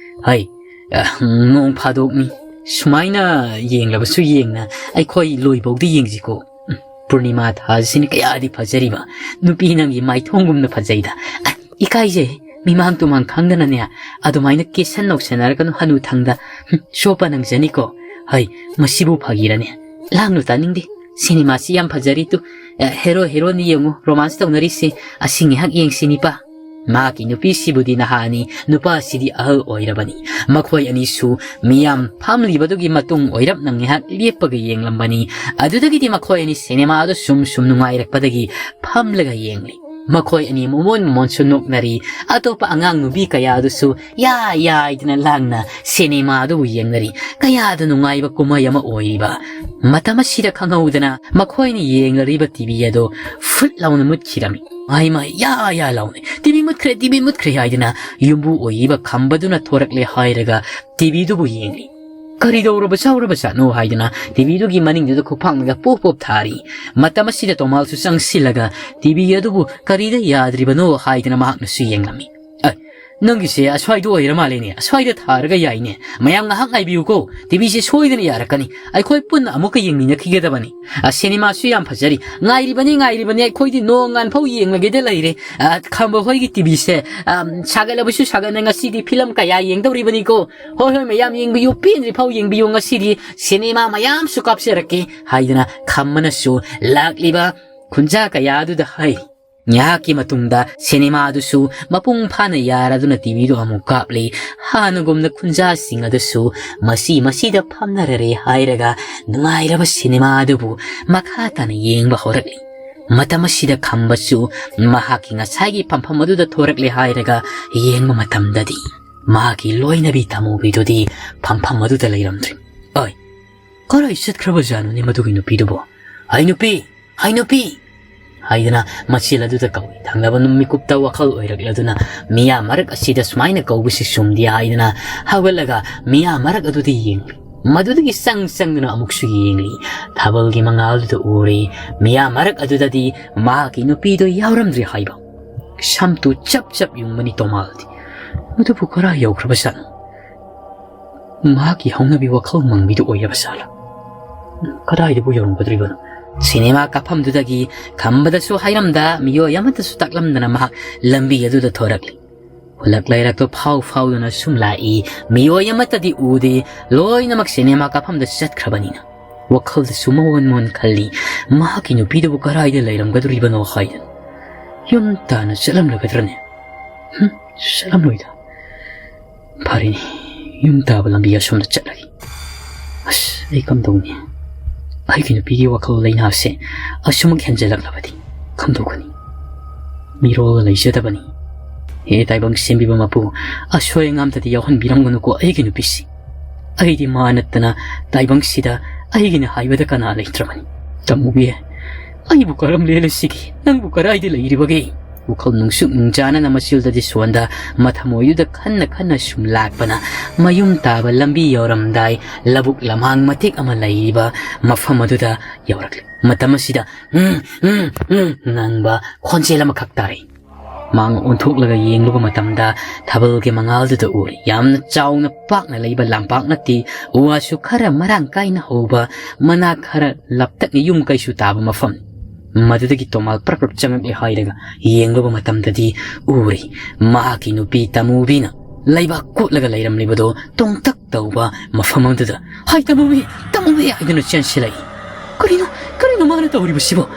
"ꯍꯩ, ꯑ, ꯅꯣꯡ ꯐꯥꯗꯣꯛꯅꯤ꯫ ꯁꯨꯃꯥꯏꯅ ꯌꯦꯡꯂꯕꯁꯨ ꯌꯦꯡꯅ ꯑꯩꯈꯣꯏ ꯂꯣꯏꯐꯥꯎꯗꯤ ꯌꯦꯡꯁꯤꯀꯣ꯫ ꯎꯝ, ꯄꯨꯔꯅꯤꯃꯥ ꯊꯥꯁꯤꯅ ꯀꯌꯥꯗꯤ ꯐꯖꯔꯤꯕ꯫ ꯅꯨꯄꯤ ꯅꯪꯒꯤ ꯃꯥꯏꯊꯣꯡꯒꯨꯝꯅ ꯐꯖꯩꯗ꯫ ꯑ, ꯏꯀꯥꯏꯖꯩ꯫ ꯃꯤꯃꯥꯡ ꯇꯨꯃꯥꯡ ꯈꯪꯗꯅꯅꯦ ꯑꯗꯨꯃꯥꯏꯅ ꯀꯦꯁꯟ ꯅꯧꯁꯟꯅꯔꯒꯅꯨ ꯍꯅꯨꯊꯪꯗ꯫ ꯍꯨꯝ, ꯆꯣꯞꯄ ꯅꯪꯖꯅꯤꯀꯣ꯫ ꯍꯩ, ꯃꯁꯤꯕꯨ ꯐꯥꯒꯤꯔꯅꯦ? ꯂꯥꯡꯅꯨ ꯇꯥꯅꯤꯡꯗꯦ꯫ ꯁꯤꯅꯦꯃꯥꯁꯤ ꯌꯥꯝ ꯐꯖꯔꯤ ꯇꯨ꯫ ꯑꯦ, ꯍꯦꯔꯣ ꯍꯦꯔꯣꯅꯤ ꯌꯦꯡꯉꯨ, ꯔꯣꯃꯥꯟꯁ ꯇꯧꯅꯔꯤꯁꯤ꯫ ꯑꯁꯤ ꯉꯥꯏꯍꯥꯛ ꯌꯦꯡꯁꯤ ꯅꯤꯄꯥ꯫" ꯃꯍꯥꯛꯀꯤ ꯅꯨꯄꯤꯁꯤꯕꯨꯗꯤ ꯅꯍꯥꯅꯤ, ꯅꯨꯄꯥꯁꯤꯗꯤ ꯑꯍꯜ ꯑꯣꯏꯔꯕꯅꯤ꯫ ꯃꯈꯣꯏ ꯑꯅꯤꯁꯨ ꯃꯤꯌꯥꯝ ꯐꯝꯂꯤꯕꯗꯨꯒꯤ ꯃꯇꯨꯡ ꯑꯣꯏꯔꯞꯅ ꯉꯥꯏꯍꯥꯛ ꯂꯦꯞꯄꯒ ꯌꯦꯡꯂꯝꯕꯅꯤ꯫ ꯑꯗꯨꯗꯒꯤꯗꯤ ꯃꯈꯣꯏ ꯑꯅꯤ ꯁꯤꯅꯦꯃꯥꯗꯨ ꯁꯨꯝ ꯁꯨꯝ ꯅꯨꯡꯉꯥꯏꯔꯛꯄꯗꯒꯤ ꯐꯝꯂꯒ ꯌꯦꯡꯂꯤ꯫ ꯃꯈꯣꯏ ꯑꯅꯤ ꯃꯃꯣꯟ ꯃꯃꯣꯟꯁꯨ ꯅꯣꯛꯅꯔꯤ꯫ ꯑꯇꯣꯞꯄ ꯑꯉꯥꯡ ꯅꯨꯄꯤ ꯀꯌꯥꯗꯨꯁꯨ ꯌꯥ ꯌꯥꯏꯗꯅ ꯂꯥꯡꯅ ꯁꯤꯅꯦꯃꯥ ꯑꯗꯨꯕꯨ ꯌꯦꯡꯅꯔꯤ꯫ ꯀꯌꯥꯗ ꯅꯨꯡꯉꯥꯏꯕ ꯀꯨꯝꯍꯩ ꯑꯃ ꯑꯣꯏꯔꯤꯕ꯫ ꯃꯇꯝ ꯑꯁꯤꯗ ꯈꯪꯍꯧꯗꯅ ꯃꯈꯣꯏꯅ ꯌꯦꯡꯂꯔꯤꯕ ꯇꯤꯚꯤ ꯑꯗꯨ ꯐꯨꯠ ꯂꯥꯎꯅ ꯃꯨꯠꯈꯤꯔꯝꯃꯤ꯫ "ꯃꯥꯏ ꯃꯥꯏ, ꯌꯥ ꯌꯥ" ꯂꯥꯎꯅ, "ꯇꯤꯚꯤ ꯃꯨꯠꯈ꯭ꯔꯦ, ꯇꯤꯚꯤ ꯃꯨꯠꯈ꯭ꯔꯦ" ꯍꯥꯏꯗꯅ ꯌꯨꯝꯕꯨ ꯑꯣꯏꯔꯤꯕ ꯈꯝꯕꯗꯨꯅ ꯊꯣꯔꯛꯂꯦ ꯍꯥꯏꯔꯒ ꯇꯤꯚꯤꯗꯨꯕꯨ ꯌꯦꯡꯂꯤ꯫ "ꯀꯔꯤ ꯇꯧꯔꯕ ꯁꯥꯎꯔꯕ ꯖꯥꯠꯅꯣ?" ꯍꯥꯏꯗꯅ ꯇꯤꯚꯤꯗꯨꯒꯤ ꯃꯅꯤꯡꯗꯨꯗ ꯈꯨꯐꯥꯡꯅꯒ ꯄꯣꯞ ꯄꯣꯞ ꯊꯥꯔꯤ꯫ ꯃꯇꯝ ꯑꯁꯤꯗ ꯇꯣꯃꯥꯜꯁꯨ ꯆꯪꯁꯤꯜꯂꯒ ꯇꯤꯚꯤ ꯑꯗꯨꯕꯨ ꯀꯔꯤꯗ ꯌꯥꯗ꯭ꯔꯤꯕꯅꯣ ꯍꯥꯏꯗꯅ ꯃꯍꯥꯛꯅꯁꯨ ꯌꯦꯡꯂꯝꯃꯤ꯫ "ꯑꯦ, ꯅꯪꯒꯤꯁꯦ ꯑꯁ꯭ꯋꯥꯏꯗ ꯑꯣꯏꯔ ꯃꯥꯜꯂꯦꯅꯦ, ꯑꯁ꯭ꯋꯥꯏꯗ ꯊꯥꯔꯒ ꯌꯥꯏꯅꯦ꯫ ꯃꯌꯥꯝ ꯉꯥꯏꯍꯥꯛ ꯉꯥꯏꯕꯤꯌꯨꯀꯣ, ꯇꯤꯚꯤꯁꯦ ꯁꯣꯏꯗꯅ ꯌꯥꯔꯛꯀꯅꯤ꯫ ꯑꯩꯈꯣꯏ ꯄꯨꯟꯅ ꯑꯃꯨꯛꯀ ꯌꯦꯡꯃꯤꯟꯅꯈꯤꯒꯗꯕꯅꯤ꯫ ꯑ, ꯁꯤꯅꯦꯃꯥꯁꯨ ꯌꯥꯝ ꯐꯖꯔꯤ꯫ ꯉꯥꯏꯔꯤꯕꯅꯤ, ꯉꯥꯏꯔꯤꯕꯅꯤ, ꯑꯩꯈꯣꯏꯗꯤ ꯅꯣꯡꯉꯥꯟꯐꯥꯎ ꯌꯦꯡꯂꯒꯦꯗ ꯂꯩꯔꯦ꯫ ꯑ, ꯈꯝꯕ ꯍꯣꯏꯒꯤ ꯇꯤꯚꯤꯁꯦ, ꯑ, ꯁꯥꯒꯠꯂꯕꯁꯨ ꯁꯥꯒꯠꯅ ꯉꯁꯤꯗꯤ ꯐꯤꯂꯝ ꯀꯌꯥ ꯌꯦꯡꯗꯧꯔꯤꯕꯅꯤꯀꯣ꯫ ꯍꯣꯏ, ꯍꯣꯏ, ꯃꯌꯥꯝ ꯌꯦꯡꯕꯤꯌꯨ, ꯄꯦꯟꯗ꯭ꯔꯤꯐꯥꯎ ꯌꯦꯡꯕꯤꯌꯨ, ꯉꯁꯤꯗꯤ ꯁꯤꯅꯦꯃꯥ ꯃꯌꯥꯝꯁꯨ ꯀꯥꯞꯆꯔꯛꯀꯦ" ꯍꯥꯏꯗꯅ ꯈꯝꯕꯅꯁꯨ ꯂꯥꯛꯂꯤꯕ ꯈꯨꯟꯖꯥ ꯀꯌꯥ ꯑꯗꯨꯗ ꯍꯥꯏ꯫ ꯉꯥꯏꯍꯥꯛꯀꯤ ꯃꯇꯨꯡꯗ ꯁꯤꯅꯦꯃꯥ ꯑꯗꯨꯁꯨ ꯃꯄꯨꯡ ꯐꯥꯅ ꯌꯥꯔꯗꯨꯅ ꯇꯤꯚꯤꯗꯨ ꯑꯃꯨꯛ ꯀꯥꯞꯂꯤ꯫ ꯍꯥꯟꯅꯒꯨꯝꯅ ꯈꯨꯟꯖꯥꯁꯤꯡ ꯑꯗꯨꯁꯨ ꯃꯁꯤ ꯃꯁꯤꯗ ꯐꯝꯅꯔꯔꯦ ꯍꯥꯏꯔꯒ ꯅꯨꯡꯉꯥꯏꯔꯕ ꯁꯤꯅꯦꯃꯥ ꯑꯗꯨꯕꯨ ꯃꯈꯥ ꯇꯥꯅ ꯌꯦꯡꯕ ꯍꯧꯔꯛꯂꯤ꯫ ꯃꯇꯝ ꯑꯁꯤꯗ ꯈꯝꯕꯁꯨ ꯃꯍꯥꯛꯀꯤ ꯉꯁꯥꯏꯒꯤ ꯐꯝꯐꯝ ꯑꯗꯨꯗ ꯊꯣꯔꯛꯂꯦ ꯍꯥꯏꯔꯒ ꯌꯦꯡꯕ ꯃꯇꯝꯗꯗꯤ ꯃꯍꯥꯛꯀꯤ ꯂꯣꯏꯅꯕꯤ ꯇꯥꯃꯨꯕꯤꯗꯨꯗꯤ ꯐꯝꯐꯝ ꯑꯗꯨꯗ ꯂꯩꯔꯝꯗ꯭ꯔꯦ꯫ "ꯑꯣꯏ, ꯀꯔꯥꯏ ꯆꯠꯈ꯭ꯔꯕꯖꯥꯠꯅꯣꯅꯦ ꯃꯗꯨꯒꯤ ꯅꯨꯄꯤꯗꯨꯕꯨ? ꯍꯩ ꯅꯨꯄꯤ! ꯍꯩ ꯅꯨꯄꯤ!" ꯍꯥꯏꯗꯅ ꯃꯆꯦꯜ ꯑꯗꯨꯗ ꯀꯧꯏ꯫ ꯊꯪꯅꯕ ꯅꯨ-, ꯃꯤꯀꯨꯞꯇ ꯋꯥꯈꯜ ꯑꯣꯏꯔꯛꯂꯗꯨꯅ ꯃꯤꯌꯥꯝ ꯃꯔꯛ ꯑꯁꯤꯗ ꯁꯨꯃꯥꯏꯅ ꯀꯧꯕꯁꯤ ꯆꯨꯝꯗꯦ ꯍꯥꯏꯗꯅ ꯍꯧꯒꯠꯂꯒ ꯃꯤꯌꯥꯝ ꯃꯔꯛ ꯑꯗꯨꯗ ꯌꯦꯡꯂꯤ꯫ ꯃꯗꯨꯗꯒꯤ ꯆꯪ ꯆꯪꯗꯨꯅ ꯑꯃꯨꯛꯁꯨ ꯌꯦꯡꯂꯤ꯫ ꯊꯥꯕꯜꯒꯤ ꯃꯉꯥꯜꯗꯨꯗ ꯎꯔꯤ꯫ ꯃꯤꯌꯥꯝ ꯃꯔꯛ ꯑꯗꯨꯗꯗꯤ ꯃꯍꯥꯛꯀꯤ ꯅꯨꯄꯤꯗꯣ ꯌꯥꯎꯔꯝꯗ꯭ꯔꯦ ꯍꯥꯏꯕ꯫ ꯁꯝꯇꯨ ꯆꯞ ꯆꯞ ꯌꯨꯡꯕꯅꯤ ꯇꯣꯃꯥꯜꯗꯤ꯫ ꯃꯗꯨꯕꯨ ꯀꯔꯥꯏ ꯌꯧꯈ꯭ꯔꯕꯖꯥꯠꯅꯣ? ꯃꯍꯥꯛꯀꯤ ꯍꯧꯅꯕꯤ ꯋꯥꯈꯜ ꯃꯪꯕꯤꯗꯨ ꯑꯣꯏꯔꯕ ꯖꯥꯠꯂꯥ? ꯀꯗꯥꯏꯗꯕꯨ ꯌꯧꯔꯝꯒꯗꯧꯔꯤꯕꯅꯣ? ꯁꯤꯅꯦꯃꯥ ꯀꯥꯞꯐꯝꯗꯨꯗꯒꯤ ꯈꯝꯕꯗꯁꯨ ꯍꯥꯏꯔꯝꯗ, ꯃꯤꯑꯣꯏ ꯑꯃꯠꯇꯁꯨ ꯇꯥꯛꯂꯝꯗꯅ ꯃꯍꯥꯛ ꯂꯝꯕꯤ ꯑꯗꯨꯗ ꯊꯣꯔꯛꯂꯤ꯫ ꯈꯨꯜꯂꯛ ꯂꯩꯔꯛꯇꯣ ꯐꯥꯎ ꯐꯥꯎꯗꯨꯅ ꯁꯨꯝ ꯂꯥꯛꯏ꯫ ꯃꯤꯑꯣꯏ ꯑꯃꯠꯇꯗꯤ ꯎꯗꯦ꯫ ꯂꯣꯏꯅꯃꯛ ꯁꯤꯅꯦꯃꯥ ꯀꯥꯞꯐꯝꯗ ꯆꯠꯈ꯭ꯔꯕꯅꯤꯅ꯫ ꯋꯥꯈꯜꯗꯁꯨ ꯃꯣꯟ ꯃꯣꯟ ꯈꯜꯂꯤ, "ꯃꯍꯥꯛꯀꯤ ꯅꯨꯄꯤꯗꯨꯕꯨ ꯀꯗꯥꯏꯗ ꯂꯩꯔꯝꯒꯗꯧꯔꯤꯕꯅꯣ?" ꯍꯥꯏꯗꯅ꯫ ꯌꯨꯝ ꯇꯥꯟꯅ ꯆꯠꯂꯝꯂꯒꯗ꯭ꯔꯅꯦ? ꯍꯨꯝ, ꯆꯠꯂꯝꯂꯣꯏꯗ꯫ ꯐꯔꯦꯅꯦ, ꯌꯨꯝ ꯇꯥꯕ ꯂꯝꯕꯤ ꯑꯁꯣꯝꯗ ꯆꯠꯂꯒꯦ꯫ ꯑꯁ, ꯑꯩ ꯀꯝꯗꯧꯅꯤ? ꯑꯩꯒꯤ ꯅꯨꯄꯤꯒꯤ ꯋꯥꯈꯜ ꯂꯩꯅꯥꯁꯦ ꯑꯁꯨꯃꯛ ꯍꯦꯟꯖꯜꯂꯛꯂꯕꯗꯤ ꯀꯝꯗꯧꯒꯅꯤ? ꯃꯤꯔꯣꯜ ꯂꯩꯖꯗꯕꯅꯤ꯫ ꯍꯦ ꯇꯥꯏꯕꯪ ꯁꯦꯝꯕꯤꯕ ꯃꯄꯨ, ꯑꯁꯣꯏ ꯑꯉꯥꯝꯇꯗꯤ ꯌꯥꯎꯍꯟꯕꯤꯔꯝꯒꯅꯨꯀꯣ ꯑꯩꯒꯤ ꯅꯨꯄꯤꯁꯤ꯫ ꯑꯩꯗꯤ ꯃꯥ ꯅꯠꯇꯅ ꯇꯥꯏꯕꯪꯁꯤꯗ ꯑꯩꯒꯤꯅꯤ ꯍꯥꯏꯕꯗ ꯀꯅꯥ ꯂꯩꯇ꯭ꯔꯕꯅꯤ꯫ ꯇꯥꯃꯨꯕꯤ, ꯑꯩꯕꯨ ꯀꯔꯝ ꯂꯦꯜꯂꯁꯤꯒꯦ? ꯅꯪꯕꯨ ꯀꯗꯥꯏꯗ ꯂꯩꯔꯤꯕꯒꯦ? ꯋꯥꯈꯜ ꯅꯨꯡꯁꯨꯛ ꯅꯨꯡꯖꯥꯅꯅ ꯃꯆꯤꯜꯗꯗꯤ ꯁꯣꯟꯗ ꯃꯊꯃꯣꯏꯗꯨꯗ ꯈꯟꯅ ꯈꯟꯅ ꯁꯨꯝ ꯂꯥꯛꯄꯅ ꯃꯌꯨꯝ ꯇꯥꯕ ꯂꯝꯕꯤ ꯌꯧꯔꯝꯗꯥꯏ ꯂꯧꯕꯨꯛ ꯂꯝꯍꯥꯡ ꯃꯇꯦꯛ ꯑꯃ ꯂꯩꯔꯤꯕ ꯃꯐꯝ ꯑꯗꯨꯗ ꯌꯧꯔꯛꯂꯤ꯫ ꯃꯇꯝ ꯑꯁꯤꯗ "ꯎꯝ, ꯎꯝ, ꯎꯝ" ꯉꯪꯕ ꯈꯣꯟꯖꯦꯜ ꯑꯃꯈꯛ ꯇꯥꯔꯛꯏ꯫ ꯃꯥꯡ ꯑꯣꯟꯊꯣꯛꯂꯒ ꯌꯦꯡꯂꯨꯕ ꯃꯇꯝꯗ ꯊꯥꯕꯜꯒꯤ ꯃꯉꯥꯜꯗꯨꯗ ꯎꯔꯤ꯫ ꯌꯥꯝꯅ ꯆꯥꯎꯅ ꯄꯥꯛꯅ ꯂꯩꯕ ꯂꯝꯄꯥꯛ ꯅꯠꯇꯦ, ꯎ ꯋꯥꯁꯨ ꯈꯔ ꯃꯔꯥꯡ ꯀꯥꯏꯅ ꯍꯧꯕ, ꯃꯅꯥ ꯈꯔ ꯂꯞꯇꯛꯅ ꯌꯨꯝ ꯀꯩꯁꯨ ꯇꯥꯕ ꯃꯐꯝ꯫ ꯃꯗꯨꯗꯒꯤ ꯇꯣꯃꯥꯜ ꯄ꯭ꯔꯞ ꯄ꯭ꯔꯞ ꯆꯪꯉꯛꯂꯦ ꯍꯥꯏꯔꯒ ꯌꯦꯡꯂꯨꯕ ꯃꯇꯝꯗꯗꯤ ꯎꯔꯤ, ꯃꯍꯥꯛꯀꯤ ꯅꯨꯄꯤ ꯇꯥꯃꯨꯕꯤꯅ ꯂꯩꯕꯥꯛ ꯀꯣꯠꯂꯒ ꯂꯩꯔꯝꯂꯤꯕꯗꯣ ꯇꯣꯡꯇꯛ ꯇꯧꯕ ꯃꯐꯝ ꯑꯗꯨꯗ꯫ "ꯍꯥꯏ ꯇꯥꯃꯨꯕꯤ, ꯇꯥꯃꯨꯕꯤ!" ꯍꯥꯏꯗꯨꯅ ꯆꯦꯟꯁꯤꯜꯂꯛꯏ꯫ "ꯀꯔꯤꯅꯣ, ꯀꯔꯤꯅꯣ ꯃꯥꯅ ꯇꯧꯔꯤꯕꯁꯤꯕꯣ?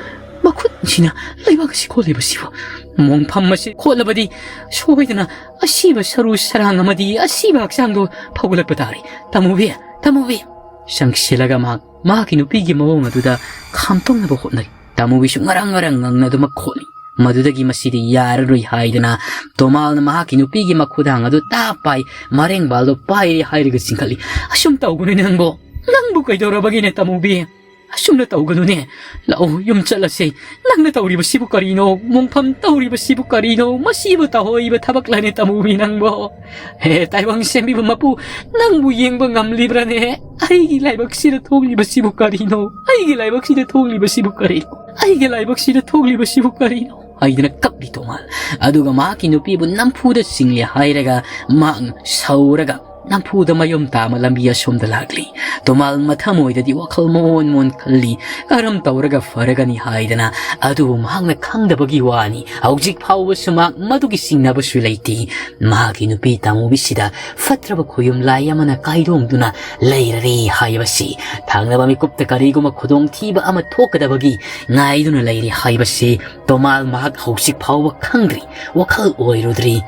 ꯃꯈꯨꯠꯁꯤꯅ ꯂꯩꯕꯥꯛ ꯑꯁꯤ ꯀꯣꯠꯂꯤꯕꯁꯤꯕꯣ? ꯃꯣꯡꯐꯝ ꯑꯁꯤ ꯀꯣꯠꯂꯕꯗꯤ ꯁꯣꯏꯗꯅ ꯑꯁꯤꯕ ꯁꯔꯨ ꯁꯔꯥꯡ ꯑꯃꯗꯤ ꯑꯁꯤꯕ ꯍꯛꯆꯥꯡꯗꯣ ꯐꯥꯎꯒꯠꯂꯛꯄ ꯇꯥꯔꯦ꯫ ꯇꯥꯃꯨꯕꯤ, ꯇꯥꯃꯨꯕꯤ!" ꯆꯪꯁꯤꯜꯂꯒ ꯃꯍꯥꯛ ꯃꯍꯥꯛꯀꯤ ꯅꯨꯄꯤꯒꯤ ꯃꯑꯣꯡ ꯑꯗꯨꯗ ꯈꯥꯝꯇꯣꯛꯅꯕ ꯍꯣꯠꯅꯔꯤ꯫ ꯇꯥꯃꯨꯕꯤꯁꯨ ꯉꯔꯪ ꯉꯔꯪ ꯉꯪꯅꯗꯨꯅ ꯈꯣꯠꯂꯤ꯫ ꯃꯗꯨꯗꯒꯤ ꯃꯁꯤꯗꯤ ꯌꯥꯔꯔꯣꯏ ꯍꯥꯏꯗꯅ ꯇꯣꯃꯥꯜꯅ ꯃꯍꯥꯛꯀꯤ ꯅꯨꯄꯤꯒꯤ ꯃꯈꯨꯗꯥꯡ ꯑꯗꯨ ꯇꯥꯞ ꯄꯥꯏ, ꯃꯔꯦꯡꯕꯥꯜꯗꯣ ꯄꯥꯏꯔꯦ ꯍꯥꯏꯔꯒ ꯆꯤꯡꯈꯠꯂꯤ꯫ "ꯑꯁꯨꯝ ꯇꯧꯒꯅꯨ ꯅꯪꯕꯣ꯫ ꯅꯪꯕꯨ ꯀꯩꯗꯧꯔꯕꯒꯤꯅꯦ ꯇꯥꯃꯨꯕꯤ? ꯑꯁꯨꯝꯅ ꯇꯧꯒꯅꯨꯅꯦ꯫ ꯂꯥꯛꯑꯣ, ꯌꯨꯝ ꯆꯠꯂꯁꯦ꯫ ꯅꯪꯅ ꯇꯧꯔꯤꯕꯁꯤꯕꯨ ꯀꯔꯤꯅꯣ? ꯃꯣꯡꯐꯝ ꯇꯧꯔꯤꯕꯁꯤꯕꯨ ꯀꯔꯤꯅꯣ? ꯃꯁꯤꯕꯨ ꯇꯧꯍꯩꯕ ꯊꯕꯛꯂꯅꯦ ꯇꯥꯃꯨꯕꯤ ꯅꯪꯕꯣ? ꯍꯦ ꯇꯥꯏꯕꯪ ꯁꯦꯝꯕꯤꯕ ꯃꯄꯨ, ꯅꯪꯕꯨ ꯌꯦꯡꯕ ꯉꯝꯂꯤꯕ꯭ꯔꯅꯦ? ꯑꯩꯒꯤ ꯂꯥꯏꯕꯛꯁꯤꯗ ꯊꯣꯛꯂꯤꯕꯁꯤꯕꯨ ꯀꯔꯤꯅꯣ? ꯑꯩꯒꯤ ꯂꯥꯏꯕꯛꯁꯤꯗ ꯊꯣꯛꯂꯤꯕꯁꯤꯕꯨ ꯀꯔꯤꯅꯣ? ꯑꯩꯒꯤ ꯂꯥꯏꯕꯛꯁꯤꯗ ꯊꯣꯛꯂꯤꯕꯁꯤꯕꯨ ꯀꯔꯤꯅꯣ?" ꯍꯥꯏꯗꯅ ꯀꯞꯂꯤ ꯇꯣꯃꯥꯜ꯫ ꯑꯗꯨꯒ ꯃꯍꯥꯛꯀꯤ ꯅꯨꯄꯤꯕꯨ ꯅꯝꯐꯨꯗ ꯆꯤꯡꯂꯦ ꯍꯥꯏꯔꯒ ꯃꯍꯥꯛꯅ ꯁꯧꯔꯒ ꯅꯝꯐꯨꯗ ꯃꯌꯨꯝ ꯇꯥꯕ ꯂꯝꯕꯤ ꯑꯁꯣꯝꯗ ꯂꯥꯛꯂꯤ꯫ ꯇꯣꯃꯥꯜ ꯃꯊꯃꯣꯏꯗꯗꯤ ꯋꯥꯈꯜ ꯃꯑꯣꯟ ꯃꯑꯣꯟ ꯈꯜꯂꯤ, ꯀꯔꯝ ꯇꯧꯔꯒ ꯐꯔꯒꯅꯤ ꯍꯥꯏꯗꯅ꯫ ꯑꯗꯨꯕꯨ ꯃꯍꯥꯛꯅ ꯈꯪꯗꯕꯒꯤ ꯋꯥꯅꯤ, ꯍꯧꯖꯤꯛ ꯐꯥꯎꯕꯁꯨ ꯃꯍꯥꯛ ꯃꯗꯨꯒꯤ ꯆꯤꯡꯅꯕꯁꯨ ꯂꯩꯇꯦ꯫ ꯃꯍꯥꯛꯀꯤ ꯅꯨꯄꯤ ꯇꯥꯃꯨꯕꯤꯁꯤꯗ ꯐꯠꯇ꯭ꯔꯕ ꯈꯨꯌꯨꯝ ꯂꯥꯏ ꯑꯃꯅ ꯀꯥꯏꯗꯣꯡꯗꯨꯅ ꯂꯩꯔꯔꯦ ꯍꯥꯏꯕꯁꯤ꯫ ꯊꯥꯡꯅꯕ ꯃꯤꯀꯨꯞꯇ ꯀꯔꯤꯒꯨꯝꯕ ꯈꯨꯗꯣꯡꯊꯤꯕ ꯑꯃ ꯊꯣꯛꯀꯗꯕꯒꯤ ꯉꯥꯏꯗꯨꯅ ꯂꯩꯔꯤ ꯍꯥꯏꯕꯁꯤ ꯇꯣꯃꯥꯜ ꯃꯍꯥꯛ ꯍꯧꯖꯤꯛ ꯐꯥꯎꯕ ꯈꯪꯗ꯭ꯔꯤ, ꯋꯥꯈꯜ ꯑꯣꯏꯔꯨꯗ꯭ꯔꯤ꯫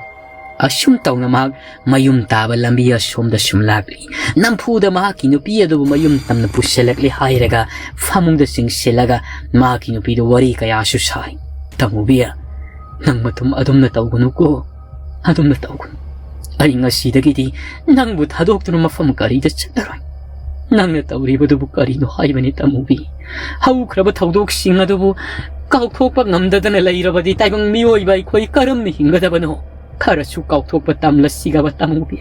ꯑꯁꯨꯝ ꯇꯧꯅ ꯃꯍꯥꯛ ꯃꯌꯨꯝ ꯇꯥꯕ ꯂꯝꯕꯤ ꯑꯁꯣꯝꯗ ꯁꯨꯝ ꯂꯥꯛꯂꯤ꯫ ꯅꯝꯐꯨꯗ ꯃꯍꯥꯛꯀꯤ ꯅꯨꯄꯤ ꯑꯗꯨꯕꯨ ꯃꯌꯨꯝ ꯇꯝꯅ ꯄꯨꯁꯤꯜꯂꯛꯂꯦ ꯍꯥꯏꯔꯒ ꯐꯃꯨꯡꯗ ꯆꯤꯡꯁꯤꯜꯂꯒ ꯃꯍꯥꯛꯀꯤ ꯅꯨꯄꯤꯗ ꯋꯥꯔꯤ ꯀꯌꯥꯁꯨ ꯁꯥꯏ꯫ "ꯇꯥꯃꯨꯕꯤ, "ꯅꯪ ꯃꯇꯨꯝ ꯑꯗꯨꯝꯅ ꯇꯧꯒꯅꯨꯀꯣ, ꯑꯗꯨꯝꯅ ꯇꯧꯒꯅꯨ꯫ ꯑꯩ ꯉꯁꯤꯗꯒꯤꯗꯤ ꯅꯪꯕꯨ ꯊꯥꯗꯣꯛꯇꯨꯅ ꯃꯐꯝ ꯀꯔꯤꯗ ꯆꯠꯂꯔꯣꯏ꯫ ꯅꯪꯅ ꯇꯧꯔꯤꯕꯗꯨꯕꯨ ꯀꯔꯤꯅꯣ ꯍꯥꯏꯕꯅꯤ ꯇꯥꯃꯨꯕꯤ? ꯍꯧꯈ꯭ꯔꯕ ꯊꯧꯗꯣꯛꯁꯤꯡ ꯑꯗꯨꯕꯨ ꯀꯥꯎꯊꯣꯛꯄ ꯉꯝꯗꯗꯅ ꯂꯩꯔꯕꯗꯤ ꯇꯥꯏꯕꯪ ꯃꯤꯑꯣꯏꯕ ꯑꯩꯈꯣꯏ ꯀꯔꯝꯅ ꯍꯤꯡꯒꯗꯕꯅꯣ? ꯈꯔꯁꯨ ꯀꯥꯎꯊꯣꯛꯄ ꯇꯝꯂꯁꯤꯒꯕ ꯇꯥꯃꯨꯕꯤ,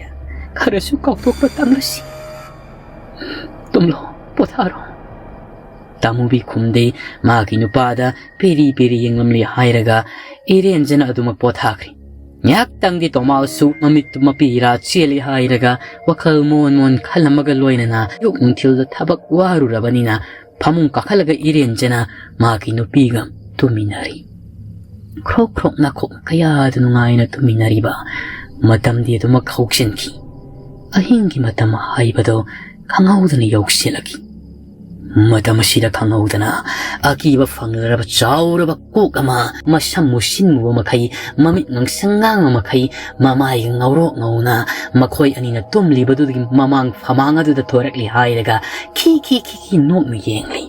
ꯈꯔꯁꯨ ꯀꯥꯎꯊꯣꯛꯄ ꯇꯝꯂꯁꯤ꯫ ꯇꯨꯝꯂꯣ, ꯄꯣꯊꯥꯔꯣ꯫" ꯇꯥꯃꯨꯕꯤ ꯈꯨꯝꯗꯦ꯫ ꯃꯥꯒꯤ ꯅꯨꯄꯥꯗ ꯄꯦꯔꯤ ꯄꯦꯔꯤ ꯌꯦꯡꯂꯝꯂꯦ ꯍꯥꯏꯔꯒ ꯏꯔꯦꯟꯖꯅ ꯑꯗꯨꯃꯛ ꯄꯣꯊꯥꯈ꯭ꯔꯦ꯫ ꯉꯥꯏꯍꯥꯛꯇꯪꯗꯤ ꯇꯣꯃꯥꯜꯁꯨ ꯃꯃꯤꯠꯇꯨ ꯃꯄꯤꯔꯥ ꯆꯦꯜꯂꯤ ꯍꯥꯏꯔꯒ ꯋꯥꯈꯜ ꯃꯣꯟ ꯃꯣꯟ ꯈꯜꯂꯝꯃꯒ ꯂꯣꯏꯅꯅ ꯑꯌꯨꯛ ꯅꯨꯡꯊꯤꯜꯗ ꯊꯕꯛ ꯋꯥꯔꯨꯔꯕꯅꯤꯅ ꯐꯃꯨꯡ ꯀꯥꯈꯠꯂꯒ ꯏꯔꯦꯟꯖꯅ ꯃꯥꯒꯤ ꯅꯨꯄꯤꯒ ꯇꯨꯃꯤꯟꯅꯔꯤ꯫ ꯈ꯭ꯔꯣꯛ ꯈ꯭ꯔꯣꯛ ꯅꯥꯈꯣꯛ ꯀꯌꯥꯗ ꯅꯨꯡꯉꯥꯏꯅ ꯇꯨꯃꯤꯟꯅꯔꯤꯕ ꯃꯇꯝꯗꯤ ꯑꯗꯨꯃꯛ ꯍꯧꯖꯤꯟꯈꯤ꯫ ꯑꯍꯤꯡꯒꯤ ꯃꯇꯝ ꯍꯥꯏꯕꯗꯣ ꯈꯪꯍꯧꯗꯅ ꯌꯧꯁꯤꯜꯂꯛꯈꯤ꯫ ꯃꯇꯝ ꯑꯁꯤꯗ ꯈꯪꯍꯧꯗꯅ ꯑꯀꯤꯕ ꯐꯪꯂꯔꯕ ꯆꯥꯎꯔꯕ ꯀꯣꯛ ꯑꯃ, ꯃꯁꯝ ꯃꯨꯁꯤꯟ ꯃꯨꯕ ꯃꯈꯩ, ꯃꯃꯤꯠ ꯉꯥꯡꯁꯪ ꯉꯥꯡꯕ ꯃꯈꯩ, ꯃꯃꯥꯏꯒ ꯉꯧꯔꯣꯛ ꯉꯧꯅ ꯃꯈꯣꯏ ꯑꯅꯤꯅ ꯇꯨꯝꯂꯤꯕꯗꯨꯒꯤ ꯃꯃꯥꯡ ꯐꯃꯥꯡ ꯑꯗꯨꯗ ꯊꯣꯔꯛꯂꯤ ꯍꯥꯏꯔꯒ ꯈꯤ ꯈꯤ ꯈꯤ ꯈꯤ ꯅꯣꯛꯅ ꯌꯦꯡꯂꯤ꯫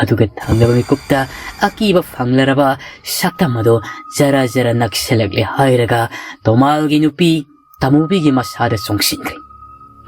ꯑꯗꯨꯒ ꯊꯪꯅꯕ ꯃꯤꯀꯨꯞꯇ ꯑꯀꯤꯕ ꯐꯪꯂꯔꯕ ꯁꯛꯇꯝ ꯑꯗꯨ ꯖꯔ ꯖꯔ ꯅꯛꯁꯤꯜꯂꯛꯂꯦ ꯍꯥꯏꯔꯒ ꯇꯣꯃꯥꯜꯒꯤ ꯅꯨꯄꯤ ꯇꯥꯃꯨꯕꯤꯒꯤ ꯃꯁꯥꯗ ꯆꯣꯡꯁꯤꯟꯈ꯭ꯔꯦ꯫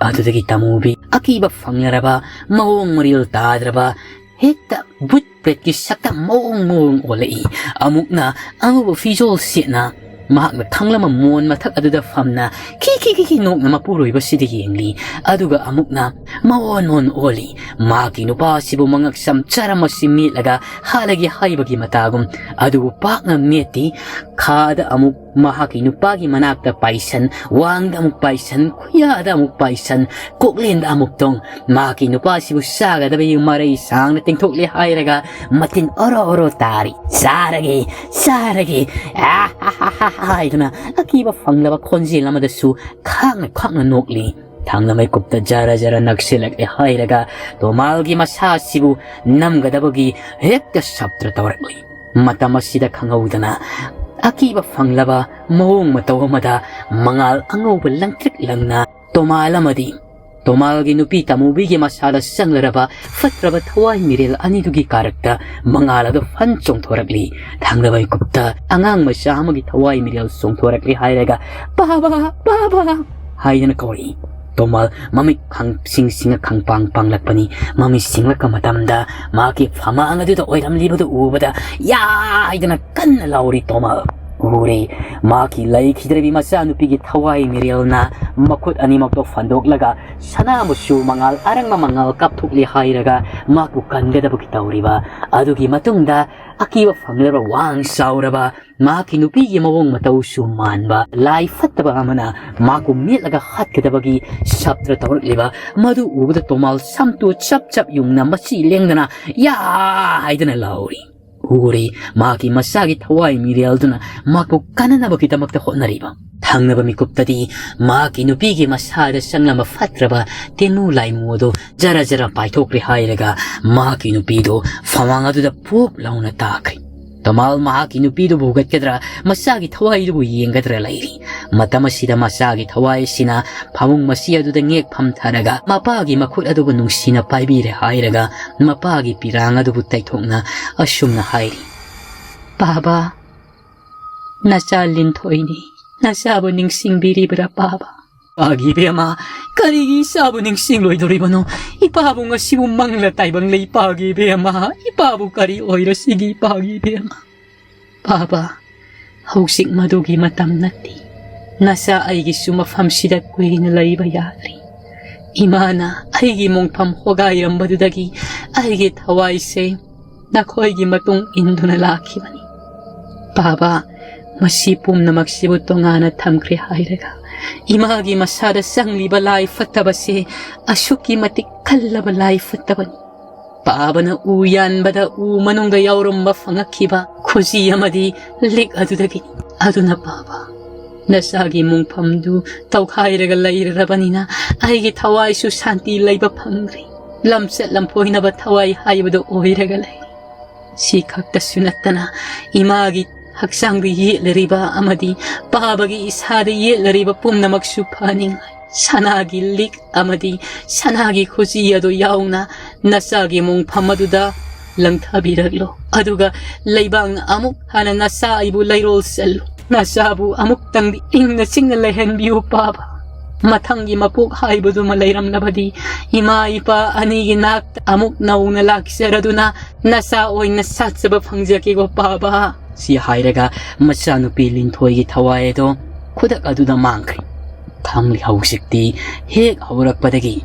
ꯑꯗꯨꯗꯒꯤ ꯇꯥꯃꯨꯕꯤ ꯑꯀꯤꯕ ꯐꯪꯂꯔꯕ, ꯃꯑꯣꯡ ꯃꯔꯤꯜ ꯇꯥꯗ꯭ꯔꯕ, ꯍꯦꯛꯇ ꯕꯨꯠ ꯄ꯭ꯔꯦꯠꯀꯤ ꯁꯛꯇꯝ ꯃꯑꯣꯡ ꯃꯑꯣꯡ ꯑꯣꯜꯂꯛꯏ꯫ ꯑꯃꯨꯛꯅ ꯑꯉꯧꯕ ꯐꯤꯖꯣꯜ ꯁꯦꯠꯅ ꯃꯍꯥꯛꯅ ꯊꯥꯡꯂꯝꯕ ꯃꯣꯟ ꯃꯊꯛ ꯑꯗꯨꯗ ꯐꯝꯅ ꯈꯤ ꯈꯤ ꯈꯤ ꯈꯤ ꯅꯣꯛꯅ ꯃꯄꯨꯔꯣꯏꯕꯁꯤꯗ ꯌꯦꯡꯂꯤ꯫ ꯑꯗꯨꯒ ꯑꯃꯨꯛꯅ ꯃꯑꯣꯟ ꯃꯑꯣꯟ ꯑꯣꯜꯂꯤ꯫ ꯃꯍꯥꯛꯀꯤ ꯅꯨꯄꯥꯁꯤꯕꯨ ꯃꯉꯛꯁꯝ ꯆꯔꯝ ꯑꯁꯤ ꯃꯦꯠꯂꯒ ꯍꯥꯠꯂꯒꯦ ꯍꯥꯏꯕꯒꯤ ꯃꯇꯥꯒꯨꯝ, ꯑꯗꯨꯕꯨ ꯄꯥꯛꯅ ꯃꯦꯠꯇꯦ꯫ ꯈꯥꯗ ꯑꯃꯨꯛ ꯃꯍꯥꯛꯀꯤ ꯅꯨꯄꯥꯒꯤ ꯃꯅꯥꯛꯇ ꯄꯥꯏꯁꯟ, ꯋꯥꯡꯗ ꯑꯃꯨꯛ ꯄꯥꯏꯁꯟ, ꯈꯨꯌꯥꯗ ꯑꯃꯨꯛ ꯄꯥꯏꯁꯟ, ꯀꯣꯛꯂꯦꯟꯗ ꯑꯃꯨꯛ ꯇꯣꯡ꯫ ꯃꯍꯥꯛꯀꯤ ꯅꯨꯄꯥꯁꯤꯕꯨ ꯆꯥꯒꯗꯕꯒꯤ ꯃꯔꯩ ꯁꯥꯡꯅ ꯇꯤꯡꯊꯣꯛꯂꯦ ꯍꯥꯏꯔꯒ ꯃꯇꯤꯟ ꯑꯣꯔꯣ ꯑꯣꯔꯣ ꯇꯥꯔꯤ꯫ "ꯆꯥꯔꯒꯦ, ꯆꯥꯔꯒꯦ, ꯑꯥ ꯍꯥ ꯍꯥ ꯍꯥ ꯍꯥ" ꯍꯥꯏꯗꯨꯅ ꯑꯀꯤꯕ ꯐꯪꯂꯕ ꯈꯣꯟꯖꯦꯜ ꯑꯃꯗꯁꯨ ꯈꯥꯛꯅ ꯈꯥꯛꯅ ꯅꯣꯛꯂꯤ꯫ ꯊꯥꯡꯅ ꯃꯩꯀꯨꯞꯇ ꯖꯔ ꯖꯔ ꯅꯛꯁꯤꯜꯂꯛꯂꯦ ꯍꯥꯏꯔꯒ ꯇꯣꯃꯥꯜꯒꯤ ꯃꯁꯥꯁꯤꯕꯨ ꯅꯝꯒꯗꯕꯒꯤ ꯍꯦꯛꯇ ꯁꯞꯇ꯭ꯔ ꯇꯧꯔꯛꯂꯤ꯫ ꯃꯇꯝ ꯑꯁꯤꯗ ꯈꯪꯍꯧꯗꯅ ꯑꯀꯤꯕ ꯐꯪꯂꯕ ꯃꯑꯣꯡ ꯃꯇꯧ ꯑꯃꯗ ꯃꯉꯥꯜ ꯑꯉꯧꯕ ꯂꯪꯇ꯭ꯔꯤꯛ ꯂꯪꯅ ꯇꯣꯃꯥꯜ ꯑꯃꯗꯤ ꯇꯣꯃꯥꯜꯒꯤ ꯅꯨꯄꯤ ꯇꯃꯨꯕꯤꯒꯤ ꯃꯁꯥꯗ ꯆꯪꯂꯔꯕ ꯐꯠꯇ꯭ꯔꯕ ꯊꯋꯥꯏ ꯃꯤꯔꯦꯜ ꯑꯅꯤꯗꯨꯒꯤ ꯀꯥꯔꯛꯇ ꯃꯉꯥꯜ ꯑꯗꯨ ꯐꯟ ꯆꯣꯡꯊꯣꯔꯛꯂꯤ꯫ ꯊꯪꯅꯕ ꯃꯤꯀꯨꯞꯇ ꯑꯉꯥꯡ ꯃꯆꯥ ꯑꯃꯒꯤ ꯊꯋꯥꯏ ꯃꯤꯔꯦꯜ ꯆꯣꯡꯊꯣꯔꯛꯂꯤ ꯍꯥꯏꯔꯒ "ꯄꯥꯕ, ꯄꯥꯕ" ꯍꯥꯏꯗꯅ ꯀꯧꯔꯛꯏ꯫ ꯇꯣꯃꯥꯜ ꯃꯃꯤꯠ ꯈꯪꯁꯤꯡ ꯁꯤꯡꯉ ꯈꯪꯄꯥꯡ ꯄꯥꯡꯂꯛꯄꯅꯤ꯫ ꯃꯃꯤꯠ ꯁꯤꯡꯂꯛꯄ ꯃꯇꯝꯗ ꯃꯍꯥꯛꯀꯤ ꯐꯃꯥꯡ ꯑꯗꯨꯗ ꯑꯣꯏꯔꯝꯂꯤꯕꯗꯨ ꯎꯕꯗ "ꯌꯥ!" ꯍꯥꯏꯗꯅ ꯀꯟꯅ ꯂꯥꯎꯔꯤ ꯇꯣꯃꯥꯜ꯫ ꯎꯔꯤ, ꯃꯍꯥꯛꯀꯤ ꯂꯩꯈꯤꯗ꯭ꯔꯕꯤ ꯃꯆꯥꯅꯨꯄꯤꯒꯤ ꯊꯋꯥꯏ ꯃꯤꯔꯦꯜꯅ ꯃꯈꯨꯠ ꯑꯅꯤꯃꯛꯇꯣ ꯐꯟꯗꯣꯛꯂꯒ ꯁꯅꯥ ꯃꯆꯨ ꯃꯉꯥꯜ, ꯑꯔꯪꯕ ꯃꯉꯥꯜ ꯀꯥꯞꯊꯣꯛꯂꯤ ꯍꯥꯏꯔꯒ ꯃꯍꯥꯛꯄꯨ ꯀꯟꯒꯗꯕꯒꯤ ꯇꯧꯔꯤꯕ꯫ ꯑꯗꯨꯒꯤ ꯃꯇꯨꯡꯗ ꯑꯀꯤꯕ ꯐꯪꯂꯕ ꯋꯥꯡ ꯆꯥꯎꯔꯕ ꯃꯍꯥꯛꯀꯤ ꯅꯨꯄꯤꯒꯤ ꯃꯑꯣꯡ ꯃꯇꯧꯁꯨ ꯃꯥꯟꯕ ꯂꯥꯏ ꯐꯠꯇꯕ ꯑꯃꯅ ꯃꯍꯥꯛꯄꯨ ꯃꯦꯠꯂꯒ ꯍꯥꯠꯀꯗꯕꯒꯤ ꯁꯞꯇ꯭ꯔ ꯇꯧꯔꯛꯂꯤꯕ꯫ ꯃꯗꯨ ꯎꯕꯗ ꯇꯣꯃꯥꯜ ꯁꯝꯇꯨ ꯆꯞ ꯆꯞ ꯌꯨꯡꯅ ꯃꯆꯤ ꯂꯦꯡꯗꯅ "ꯌꯥ!" ꯍꯥꯏꯗꯅ ꯂꯥꯎꯔꯤ꯫ ꯎꯔꯤ, ꯃꯍꯥꯛꯀꯤ ꯃꯆꯥꯒꯤ ꯊꯋꯥꯏ ꯃꯤꯔꯦꯜꯗꯨꯅ ꯃꯍꯥꯛꯄꯨ ꯀꯟꯅꯅꯕꯒꯤꯗꯃꯛꯇ ꯍꯣꯠꯅꯔꯤꯕ꯫ ꯊꯪꯅꯕ ꯃꯤꯀꯨꯞꯇꯗꯤ ꯃꯍꯥꯛꯀꯤ ꯅꯨꯄꯤꯒꯤ ꯃꯁꯥꯗ ꯆꯪꯂꯝꯕ ꯐꯠꯇ꯭ꯔꯕ ꯇꯦꯅꯨ ꯂꯥꯏꯃꯨ ꯑꯗꯨ ꯖꯔ ꯖꯔ ꯄꯥꯏꯊꯣꯛꯈ꯭ꯔꯦ ꯍꯥꯏꯔꯒ ꯃꯍꯥꯛꯀꯤ ꯅꯨꯄꯤꯗꯨ ꯐꯃꯥꯡ ꯑꯗꯨꯗ ꯄꯨꯞ ꯂꯥꯎꯅ ꯇꯥꯈ꯭ꯔꯦ꯫ ꯇꯣꯃꯥꯜ ꯃꯍꯥꯛꯀꯤ ꯅꯨꯄꯤꯗꯨꯕꯨ ꯍꯨꯒꯠꯀꯗ꯭ꯔꯥ, ꯃꯆꯥꯒꯤ ꯊꯋꯥꯏꯗꯨꯕꯨ ꯌꯦꯡꯒꯗ꯭ꯔꯥ ꯂꯩꯔꯤ꯫ ꯃꯇꯝ ꯑꯁꯤꯗ ꯃꯆꯥꯒꯤ ꯊꯋꯥꯏ ꯑꯁꯤꯅ ꯐꯃꯨꯡ ꯃꯆꯤ ꯑꯗꯨꯗ ꯉꯦꯛ ꯐꯝꯊꯔꯒ ꯃꯄꯥꯒꯤ ꯃꯈꯨꯠ ꯑꯗꯨꯕꯨ ꯅꯨꯡꯁꯤꯅ ꯄꯥꯏꯕꯤꯔꯦ ꯍꯥꯏꯔꯒ ꯃꯄꯥꯒꯤ ꯄꯤꯔꯥꯡ ꯑꯗꯨꯕꯨ ꯇꯩꯊꯣꯛꯅ ꯑꯁꯨꯝꯅ ꯍꯥꯏꯔꯤ, "ꯄꯥꯕ, ꯅꯆꯥ ꯂꯤꯟꯊꯣꯏꯅꯤ꯫ ꯅꯆꯥꯕꯨ ꯅꯤꯡꯁꯤꯡꯕꯤꯔꯤꯕ꯭ꯔꯥ ꯄꯥꯕ?" "ꯏꯄꯥꯒꯤ ꯏꯕꯦꯝꯃ, ꯀꯔꯤꯒꯤ ꯏꯆꯥꯕꯨ ꯅꯤꯡꯁꯤꯡꯂꯣꯏꯗꯧꯔꯤꯕꯅꯣ? ꯏꯄꯥꯕꯨ ꯉꯁꯤꯕꯨ ꯃꯪꯂ ꯇꯥꯏꯕꯪꯂꯦ ꯏꯄꯥꯒꯤ ꯏꯕꯦꯝꯃ꯫ ꯏꯄꯥꯕꯨ ꯀꯔꯤ ꯑꯣꯏꯔꯁꯤꯒꯦ ꯏꯄꯥꯒꯤ ꯏꯕꯦꯝꯃ?" "ꯄꯥꯕ, ꯍꯧꯖꯤꯛ ꯃꯗꯨꯒꯤ ꯃꯇꯝ ꯅꯠꯇꯦ꯫ ꯅꯆꯥ ꯑꯩꯒꯤꯁꯨ ꯃꯐꯝꯁꯤꯗ ꯀꯨꯏꯅ ꯂꯩꯕ ꯌꯥꯗ꯭ꯔꯤ꯫ ꯏꯃꯥꯅ ꯑꯩꯒꯤ ꯃꯣꯡꯐꯝ ꯍꯣꯒꯥꯏꯔꯝꯕꯗꯨꯗꯒꯤ ꯑꯩꯒꯤ ꯊꯋꯥꯏꯁꯦ ꯅꯈꯣꯏꯒꯤ ꯃꯇꯨꯡ ꯏꯟꯗꯨꯅ ꯂꯥꯛꯈꯤꯕꯅꯤ꯫ ꯄꯥꯕ, ꯃꯁꯤ ꯄꯨꯝꯅꯃꯛꯁꯤꯕꯨ ꯇꯣꯉꯥꯟꯅ ꯊꯝꯈ꯭ꯔꯦ ꯍꯥꯏꯔꯒ ꯏꯃꯥꯒꯤ ꯃꯁꯥꯗ ꯆꯪꯂꯤꯕ ꯂꯥꯏ ꯐꯠꯇꯕꯁꯦ ꯑꯁꯨꯛꯀꯤ ꯃꯇꯤꯛ ꯀꯜꯂꯕ ꯂꯥꯏ ꯐꯠꯇꯕꯅꯤ꯫ ꯄꯥꯕꯅ ꯎ ꯌꯥꯟꯕꯗ ꯎ ꯃꯅꯨꯡꯗ ꯌꯥꯎꯔꯝꯕ ꯐꯪꯉꯛꯈꯤꯕ ꯈꯨꯖꯤ ꯑꯃꯗꯤ ꯂꯤꯛ ꯑꯗꯨꯗꯒꯤꯅꯤ꯫ ꯑꯗꯨꯅ ꯄꯥꯕ, ꯅꯆꯥꯒꯤ ꯃꯣꯡꯐꯝꯗꯨ ꯇꯧꯈꯥꯏꯔꯒ ꯂꯩꯔꯔꯕꯅꯤꯅ ꯑꯩꯒꯤ ꯊꯋꯥꯏꯁꯨ ꯁꯥꯟꯇꯤ ꯂꯩꯕ ꯐꯪꯗ꯭ꯔꯤ꯫ ꯂꯝꯆꯠ ꯂꯝꯐꯣꯏꯅꯕ ꯊꯋꯥꯏ ꯍꯥꯏꯕꯗꯨ ꯑꯣꯏꯔꯒ ꯂꯩ꯫ ꯁꯤ ꯈꯛꯇꯁꯨ ꯅꯠꯇꯅ ꯏꯃꯥꯒꯤ ꯍꯛꯆꯥꯡꯗ ꯌꯦꯠꯂꯔꯤꯕ ꯑꯃꯗꯤ ꯄꯥꯕꯒꯤ ꯏꯁꯥꯗ ꯌꯦꯠꯂꯔꯤꯕ ꯄꯨꯝꯅꯃꯛꯁꯨ ꯐꯅꯤꯡꯉꯥꯏ ꯁꯅꯥꯒꯤ ꯂꯤꯛ ꯑꯃꯗꯤ ꯁꯅꯥꯒꯤ ꯈꯨꯖꯤ ꯑꯗꯨ ꯌꯥꯎꯅ ꯅꯆꯥꯒꯤ ꯃꯣꯡꯐꯝ ꯑꯗꯨꯗ ꯂꯪꯊꯕꯤꯔꯛꯂꯣ꯫ ꯑꯗꯨꯒ ꯂꯩꯕꯥꯛꯅ ꯑꯃꯨꯛ ꯍꯟꯅ ꯅꯆꯥ ꯑꯩꯕꯨ ꯂꯩꯔꯣꯜ ꯆꯜꯂꯨ꯫ ꯅꯆꯥꯕꯨ ꯑꯃꯨꯛꯇꯪꯗꯤ ꯏꯪꯅ ꯆꯤꯛꯅ ꯂꯩꯍꯟꯕꯤꯌꯨ ꯄꯥꯕ꯫ ꯃꯊꯪꯒꯤ ꯃꯄꯣꯛ ꯍꯥꯏꯕꯗꯨꯃ ꯂꯩꯔꯝꯂꯕꯗꯤ ꯏꯃꯥ ꯏꯄꯥ ꯑꯅꯤꯒꯤ ꯅꯥꯛꯇ ꯑꯃꯨꯛ ꯅꯧꯅ ꯂꯥꯛꯆꯔꯗꯨꯅ ꯅꯆꯥ ꯑꯣꯏꯅ ꯁꯥꯠꯆꯕ ꯐꯪꯖꯒꯦꯀꯣ ꯄꯥꯕ꯫ ꯁꯤ ꯍꯥꯏꯔꯒ ꯃꯆꯥꯅꯨꯄꯤ ꯂꯤꯟꯊꯣꯏꯒꯤ ꯊꯋꯥꯏ ꯑꯗꯣ ꯈꯨꯗꯛ ꯑꯗꯨꯗ ꯃꯥꯡꯈ꯭ꯔꯦ꯫ ꯈꯪꯂꯤ ꯍꯧꯖꯤꯛꯇꯤ ꯍꯦꯛ ꯍꯧꯔꯛꯄꯗꯒꯤ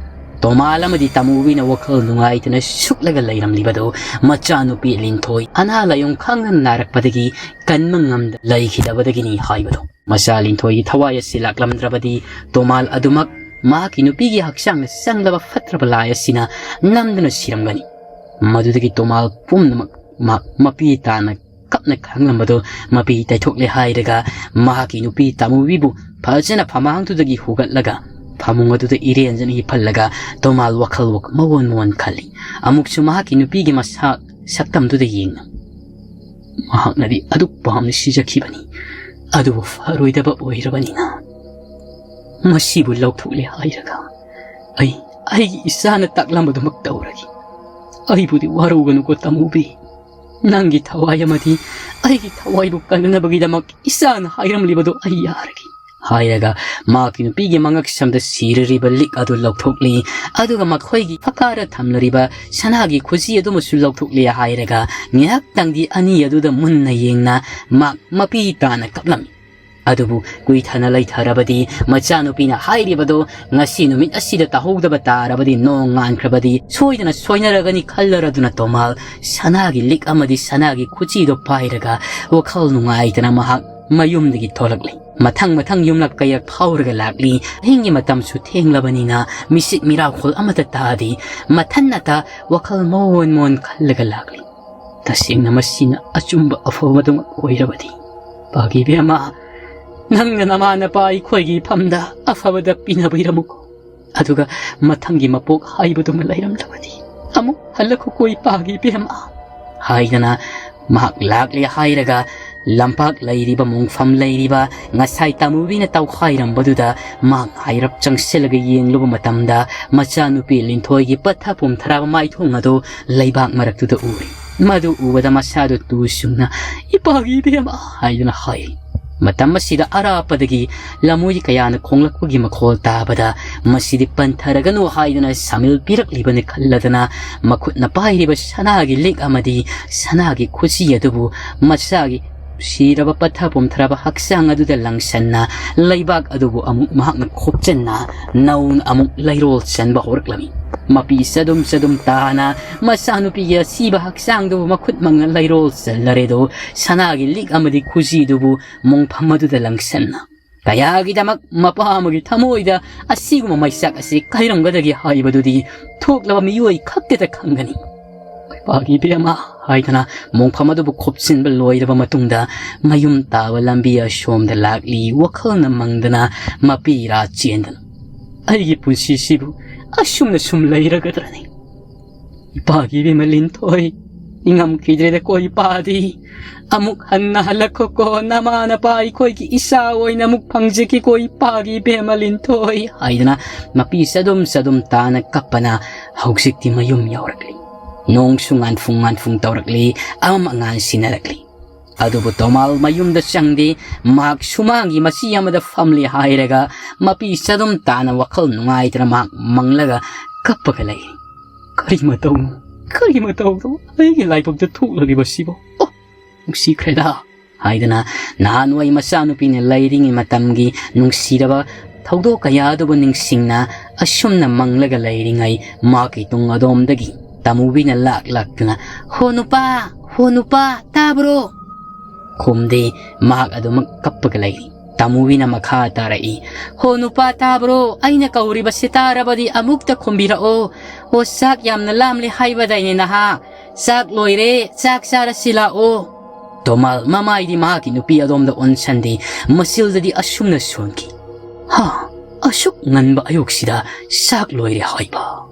ꯇꯣꯃꯥꯜ ꯑꯃꯗꯤ ꯇꯥꯃꯨꯕꯤꯅ ꯋꯥꯈꯜ ꯅꯨꯡꯉꯥꯏꯇꯅ ꯁꯨꯛꯂꯒ ꯂꯩꯔꯝꯂꯤꯕꯗꯨ ꯃꯆꯥꯅꯨꯄꯤ ꯂꯤꯟꯊꯣꯏ ꯑꯅꯥ ꯂꯥꯏꯌꯣꯡ ꯈꯪꯗꯅ ꯅꯥꯔꯛꯄꯗꯒꯤ ꯀꯟꯕ ꯉꯝꯗ ꯂꯩꯈꯤꯗꯕꯗꯒꯤꯅꯤ ꯍꯥꯏꯕꯗꯣ꯫ ꯃꯆꯥ ꯂꯤꯟꯊꯣꯏꯒꯤ ꯊꯋꯥꯏ ꯑꯁꯤ ꯂꯥꯛꯂꯝꯗ꯭ꯔꯕꯗꯤ ꯇꯣꯃꯥꯜ ꯑꯗꯨꯃꯛ ꯃꯍꯥꯛꯀꯤ ꯅꯨꯄꯤꯒꯤ ꯍꯛꯆꯥꯡꯗ ꯆꯪꯂꯕ ꯐꯠꯇ꯭ꯔꯕ ꯂꯥꯏ ꯑꯁꯤꯅ ꯅꯝꯗꯨꯅ ꯁꯤꯔꯝꯒꯅꯤ꯫ ꯃꯗꯨꯗꯒꯤ ꯇꯣꯃꯥꯜ ꯄꯨꯝꯅꯃꯛ ꯃꯍꯥꯛ ꯃꯄꯤ ꯇꯥꯅ ꯀꯞꯅ ꯈꯥꯡꯂꯝꯕꯗꯨ ꯃꯄꯤ ꯇꯩꯊꯣꯛꯂꯦ ꯍꯥꯏꯔꯒ ꯃꯍꯥꯛꯀꯤ ꯅꯨꯄꯤ ꯇꯥꯃꯨꯕꯤꯕꯨ ꯐꯖꯅ ꯐꯃꯥꯡꯗꯨꯗꯒꯤ ꯍꯨꯒꯠꯂꯒ ꯐꯃꯨꯡ ꯑꯗꯨꯗ ꯏꯔꯦꯟꯖꯅ ꯍꯤꯞꯍꯜꯂꯒ ꯇꯣꯃꯥꯜ ꯋꯥꯈꯜ ꯃꯑꯣꯟ ꯃꯑꯣꯟ ꯈꯜꯂꯤ꯫ ꯑꯃꯨꯛꯁꯨ ꯃꯍꯥꯛꯀꯤ ꯅꯨꯄꯤꯒꯤ ꯃꯁꯥ ꯁꯛꯇꯝꯗꯨꯗ ꯌꯦꯡꯅ ꯃꯍꯥꯛꯅꯗꯤ ꯑꯗꯨꯛ ꯄꯥꯝꯅ ꯁꯤꯖꯈꯤꯕꯅꯤ꯫ ꯑꯗꯨꯕꯨ ꯐꯔꯣꯏꯗꯕ ꯑꯣꯏꯔꯕꯅꯤꯅ ꯃꯁꯤꯕꯨ ꯂꯧꯊꯣꯛꯂꯦ ꯍꯥꯏꯔꯒ ꯑꯩ ꯑꯩꯒꯤ ꯏꯆꯥꯅ ꯇꯥꯛꯂꯝꯕꯗꯨꯃꯛ ꯇꯧꯔꯒꯦ꯫ ꯑꯩꯕꯨꯗꯤ ꯋꯥꯔꯧꯒꯅꯨꯀꯣ ꯇꯥꯃꯨꯕꯤ꯫ ꯅꯪꯒꯤ ꯊꯋꯥꯏ ꯑꯃꯗꯤ ꯑꯩꯒꯤ ꯊꯋꯥꯏꯕꯨ ꯀꯟꯅꯅꯕꯒꯤꯗꯃꯛ ꯏꯆꯥꯅ ꯍꯥꯏꯔꯝꯂꯤꯕꯗꯨ ꯑꯩ ꯌꯥꯔꯒꯦ꯫ ꯍꯥꯏꯔꯒ ꯃꯍꯥꯛꯀꯤ ꯅꯨꯄꯤꯒꯤ ꯃꯉꯛꯁꯝꯗ ꯁꯤꯔꯔꯤꯕ ꯂꯤꯛ ꯑꯗꯨ ꯂꯧꯊꯣꯛꯂꯤ꯫ ꯑꯗꯨꯒ ꯃꯈꯣꯏꯒꯤ ꯐꯀꯥꯔ ꯊꯝꯂꯔꯤꯕ ꯁꯅꯥꯒꯤ ꯈꯨꯖꯤ ꯑꯗꯨꯃꯁꯨ ꯂꯧꯊꯣꯛꯂꯤ ꯍꯥꯏꯔꯒ ꯉꯥꯏꯍꯥꯛꯇꯪꯗꯤ ꯑꯅꯤ ꯑꯗꯨꯗ ꯃꯨꯟꯅ ꯌꯦꯡꯅ ꯃꯍꯥꯛ ꯃꯄꯤ ꯇꯥꯅ ꯀꯞꯂꯝꯃꯤ꯫ ꯑꯗꯨꯕꯨ ꯀꯨꯏꯊꯅ ꯂꯩꯊꯔꯕꯗꯤ ꯃꯆꯥꯅꯨꯄꯤꯅ ꯍꯥꯏꯔꯤꯕꯗꯨ ꯉꯁꯤ ꯅꯨꯃꯤꯠ ꯑꯁꯤꯗ ꯇꯥꯍꯧꯗꯕ ꯇꯥꯔꯕꯗꯤ ꯅꯣꯡ ꯉꯥꯟꯈ꯭ꯔꯕꯗꯤ ꯁꯣꯏꯗꯅ ꯁꯣꯏꯅꯔꯒꯅꯤ ꯈꯜꯂꯔꯗꯨꯅ ꯇꯣꯃꯥꯜ ꯁꯅꯥꯒꯤ ꯂꯤꯛ ꯑꯃꯗꯤ ꯁꯅꯥꯒꯤ ꯈꯨꯆꯤꯗꯨ ꯄꯥꯏꯔꯒ ꯋꯥꯈꯜ ꯅꯨꯡꯉꯥꯏꯇꯅ ꯃꯍꯥꯛ ꯃꯌꯨꯝꯗꯒꯤ ꯊꯣꯛꯂꯛꯂꯤ꯫ ꯃꯊꯪ ꯃꯊꯪ ꯌꯨꯝꯂꯛ ꯀꯌꯥ ꯐꯥꯎꯔꯒ ꯂꯥꯛꯂꯤ꯫ ꯑꯍꯤꯡꯒꯤ ꯃꯇꯝꯁꯨ ꯊꯦꯡꯂꯕꯅꯤꯅ ꯃꯤꯁꯤꯠ ꯃꯤꯔꯥꯈꯣꯜ ꯑꯃꯠꯇ ꯇꯥꯗꯦ꯫ ꯃꯊꯟꯅꯇ ꯋꯥꯈꯜ ꯃꯣꯟ ꯃꯣꯟ ꯈꯜꯂꯒ ꯂꯥꯛꯂꯤ꯫ ꯇꯁꯦꯡꯅ ꯃꯁꯤꯅ ꯑꯆꯨꯝꯕ ꯑꯐꯕꯗꯨꯃꯛ ꯑꯣꯏꯔꯕꯗꯤ꯫ ꯄꯥꯒꯤ ꯏꯕꯦꯝꯃ, ꯅꯪꯅ ꯅꯃꯥ ꯅꯄꯥ ꯑꯩꯈꯣꯏꯒꯤ ꯏꯐꯝꯗ ꯑꯐꯕꯗ ꯄꯤꯅꯕꯤꯔꯝꯃꯨꯀꯣ꯫ ꯑꯗꯨꯒ ꯃꯊꯪꯒꯤ ꯃꯄꯣꯛ ꯍꯥꯏꯕꯗꯨꯃ ꯂꯩꯔꯝꯂꯕꯗꯤ ꯑꯃꯨꯛ ꯍꯜꯂꯛꯈꯣꯀꯣ ꯏꯄꯥꯒꯤ ꯏꯕꯦꯝꯃ꯫ ꯍꯥꯏꯗꯅ ꯃꯍꯥꯛ ꯂꯥꯛꯂꯦ ꯍꯥꯏꯔꯒ ꯂꯝꯄꯥꯛ ꯂꯩꯔꯤꯕ, ꯃꯣꯡꯐꯝ ꯂꯩꯔꯤꯕ, ꯉꯁꯥꯏ ꯇꯥꯃꯨꯕꯤꯅ ꯇꯧꯈꯥꯏꯔꯝꯕꯗꯨꯗ ꯃꯍꯥꯛ ꯍꯥꯏꯔꯞ ꯆꯪꯁꯤꯜꯂꯒ ꯌꯦꯡꯂꯨꯕ ꯃꯇꯝꯗ, ꯃꯆꯥꯅꯨꯄꯤ ꯂꯤꯟꯊꯣꯏꯒꯤ ꯄꯠꯊ ꯄꯨꯝꯊꯔꯕ ꯃꯥꯏꯊꯣꯡ ꯑꯗꯨ ꯂꯩꯕꯥꯛ ꯃꯔꯛꯇꯨꯗ ꯎꯔꯤ꯫ ꯃꯗꯨ ꯎꯕꯗ ꯃꯁꯥꯗꯨ ꯇꯨ ꯆꯨꯡꯅ, "ꯏꯄꯥꯒꯤ ꯏꯕꯦꯝꯃ!" ꯍꯥꯏꯗꯨꯅ ꯍꯥꯏꯔꯤ꯫ ꯃꯇꯝ ꯑꯁꯤꯗ ꯑꯔꯥꯞꯄꯗꯒꯤ ꯂꯃꯨꯏ ꯀꯌꯥꯅ ꯈꯣꯡꯂꯛꯄꯒꯤ ꯃꯈꯣꯜ ꯇꯥꯕꯗ, ꯃꯁꯤꯗꯤ ꯄꯟꯊꯔꯒꯅꯨ ꯍꯥꯏꯗꯨꯅ ꯁꯥꯃꯤꯜ ꯄꯤꯔꯛꯂꯤꯕꯅꯤ ꯈꯜꯂꯗꯅ, ꯃꯈꯨꯠꯅ ꯄꯥꯏꯔꯤꯕ ꯁꯅꯥꯒꯤ ꯂꯤꯛ ꯑꯃꯗꯤ ꯁꯅꯥꯒꯤ ꯈꯨꯖꯤ ꯑꯗꯨꯕꯨ ꯃꯁꯥꯒꯤ ꯁꯤꯔꯕ ꯄꯠꯊ ꯄꯨꯝꯊꯔꯕ ꯍꯛꯆꯥꯡ ꯑꯗꯨꯗ ꯂꯪꯁꯟꯅ, ꯂꯩꯕꯥꯛ ꯑꯗꯨꯕꯨ ꯑꯃꯨꯛ ꯃꯍꯥꯛꯅ ꯈꯣꯞꯆꯟꯅ, ꯅꯧꯅ ꯑꯃꯨꯛ ꯂꯩꯔꯣꯜ ꯆꯟꯕ ꯍꯧꯔꯛꯂꯝꯃꯤ꯫ ꯃꯄꯤ ꯆꯗꯨꯝ ꯆꯗꯨꯝ ꯇꯥꯅ ꯃꯆꯥꯅꯨꯄꯤꯒꯤ ꯑꯁꯤꯕ ꯍꯛꯆꯥꯡꯗꯨꯕꯨ ꯃꯈꯨꯠꯃꯛꯅ ꯂꯩꯔꯣꯜ ꯆꯜꯂꯔꯦꯗꯣ, ꯁꯅꯥꯒꯤ ꯂꯤꯛ ꯑꯃꯗꯤ ꯈꯨꯖꯤꯗꯨꯕꯨ ꯃꯣꯡꯐꯝ ꯑꯗꯨꯗ ꯂꯪꯁꯟꯅ꯫ ꯀꯌꯥꯒꯤꯗꯃꯛ ꯃꯄꯥ ꯑꯃꯒꯤ ꯊꯃꯣꯏꯗ ꯑꯁꯤꯒꯨꯝꯕ ꯃꯩꯆꯥꯛ ꯑꯁꯤ ꯀꯥꯏꯔꯝꯒꯗꯒꯦ ꯍꯥꯏꯕꯗꯨꯗꯤ ꯊꯣꯛꯂꯕ ꯃꯤꯑꯣꯏ ꯈꯛꯇꯗ ꯈꯪꯒꯅꯤ꯫ "ꯏꯄꯥꯒꯤ ꯏꯕꯦꯝꯃ" ꯍꯥꯏꯗꯅ ꯃꯣꯡꯐꯝ ꯑꯗꯨꯕꯨ ꯈꯣꯞꯆꯤꯟꯕ ꯂꯣꯏꯔꯕ ꯃꯇꯨꯡꯗ, ꯃꯌꯨꯝ ꯇꯥꯕ ꯂꯝꯕꯤ ꯑꯁꯣꯝꯗ ꯂꯥꯛꯂꯤ, ꯋꯥꯈꯜꯅ ꯃꯪꯗꯅ, ꯃꯄꯤ ꯏꯔꯥ ꯆꯦꯟꯗꯅ꯫ "ꯑꯩꯒꯤ ꯄꯨꯟꯁꯤꯁꯤꯕꯨ ꯑꯁꯨꯝꯅ ꯁꯨꯝ ꯂꯩꯔꯒꯗ꯭ꯔꯅꯤ? ꯏꯄꯥꯒꯤ ꯏꯕꯦꯝꯃ ꯂꯤꯟꯊꯣꯏ, ꯅꯤꯡꯉꯝꯈꯤꯗ꯭ꯔꯦꯗꯀꯣ ꯏꯄꯥꯗꯤ꯫ ꯑꯃꯨꯛ ꯍꯟꯅ ꯍꯜꯂꯛꯈꯣꯀꯣ, ꯅꯃꯥ ꯅꯄꯥ ꯑꯩꯈꯣꯏꯒꯤ ꯏꯆꯥ ꯑꯣꯏꯅ ꯑꯃꯨꯛ ꯐꯪꯖꯈꯤꯀꯣ, ꯏꯄꯥꯒꯤ ꯏꯕꯦꯝꯃ ꯂꯤꯟꯊꯣꯏ" ꯍꯥꯏꯗꯅ ꯃꯄꯤ ꯆꯗꯨꯝ ꯆꯗꯨꯝ ꯇꯥꯅ ꯀꯞꯄꯅ ꯍꯧꯖꯤꯛꯇꯤ ꯃꯌꯨꯝ ꯌꯧꯔꯛꯂꯤ꯫ ꯅꯣꯡꯁꯨ ꯉꯥꯟꯐꯨꯡ ꯉꯥꯟꯐꯨꯡ ꯇꯧꯔꯛꯂꯤ, ꯑꯃꯝ ꯑꯉꯥꯟ ꯁꯤꯟꯅꯔꯛꯂꯤ꯫ ꯑꯗꯨꯕꯨ ꯇꯣꯃꯥꯜ ꯃꯌꯨꯝꯗ ꯆꯪꯗꯦ꯫ ꯃꯍꯥꯛ ꯁꯨꯃꯥꯡꯒꯤ ꯃꯆꯤ ꯑꯃꯗ ꯐꯝꯂꯤ ꯍꯥꯏꯔꯒ ꯃꯄꯤ ꯆꯗꯨꯝ ꯇꯥꯅ ꯋꯥꯈꯜ ꯅꯨꯡꯉꯥꯏꯇꯅ ꯃꯍꯥꯛ ꯃꯪꯂꯒ ꯀꯞꯄꯒ ꯂꯩꯔꯤ꯫ "ꯀꯔꯤ ꯃꯇꯧꯅꯣ, ꯀꯔꯤ ꯃꯇꯧꯅꯣ ꯑꯩꯒꯤ ꯂꯥꯏꯕꯛꯇ ꯊꯣꯛꯂꯤꯕꯁꯤꯕꯣ? ꯑꯣ, ꯅꯨꯡꯁꯤꯈ꯭ꯔꯦꯗ" ꯍꯥꯏꯗꯅ ꯅꯍꯥꯟꯋꯥꯏ ꯃꯆꯥꯅꯨꯄꯤꯅ ꯂꯩꯔꯤꯉꯩ ꯃꯇꯝꯒꯤ ꯅꯨꯡꯁꯤꯔꯕ ꯊꯧꯗꯣꯛ ꯀꯌꯥ ꯑꯗꯨꯕꯨ ꯅꯤꯡꯁꯤꯡꯅ ꯑꯁꯨꯝꯅ ꯃꯪꯂꯒ ꯂꯩꯔꯤꯉꯩ, ꯃꯍꯥꯛꯀꯤ ꯇꯨꯡ ꯑꯗꯣꯝꯗꯒꯤ ꯇꯥꯃꯨꯕꯤꯅ ꯂꯥꯛ ꯂꯥꯛꯇꯨꯅ, "ꯍꯣ ꯅꯨꯄꯥ, ꯍꯣ ꯅꯨꯄꯥ, ꯇꯥꯕ꯭ꯔꯣ?" ꯈꯨꯝꯗꯦ꯫ ꯃꯍꯥꯛ ꯑꯗꯨꯃꯛ ꯀꯞꯄꯒ ꯂꯩꯔꯤ꯫ ꯇꯥꯃꯨꯕꯤꯅ ꯃꯈꯥ ꯇꯥꯔꯛꯏ, "ꯍꯣ ꯅꯨꯄꯥ, ꯇꯥꯕ꯭ꯔꯣ? ꯑꯩꯅ ꯀꯧꯔꯤꯕꯁꯤ ꯇꯥꯔꯕꯗꯤ ꯑꯃꯨꯛꯇ ꯈꯨꯝꯕꯤꯔꯛꯑꯣ꯫ ꯍꯣ, ꯆꯥꯛ ꯌꯥꯝꯅ ꯂꯥꯝꯂꯦ ꯍꯥꯏꯕꯗꯥꯏꯅꯦ ꯅꯍꯥ? ꯆꯥꯛ ꯂꯣꯏꯔꯦ, ꯆꯥꯛ ꯆꯥꯔꯁꯤ ꯂꯥꯛꯑꯣ"꯫ ꯇꯣꯃꯥꯜ ꯃꯃꯥꯏꯗꯤ ꯃꯍꯥꯛꯀꯤ ꯅꯨꯄꯤ ꯑꯗꯣꯝꯗ ꯑꯣꯟꯁꯟꯗꯦ꯫ ꯃꯆꯤꯜꯗꯗꯤ ꯑꯁꯨꯝꯅ ꯁꯣꯟꯈꯤ, "ꯍꯥ, ꯑꯁꯨꯛ ꯉꯟꯕ ꯑꯌꯨꯛꯁꯤꯗ ꯆꯥꯛ ꯂꯣꯏꯔꯦ ꯍꯥꯏꯕ?"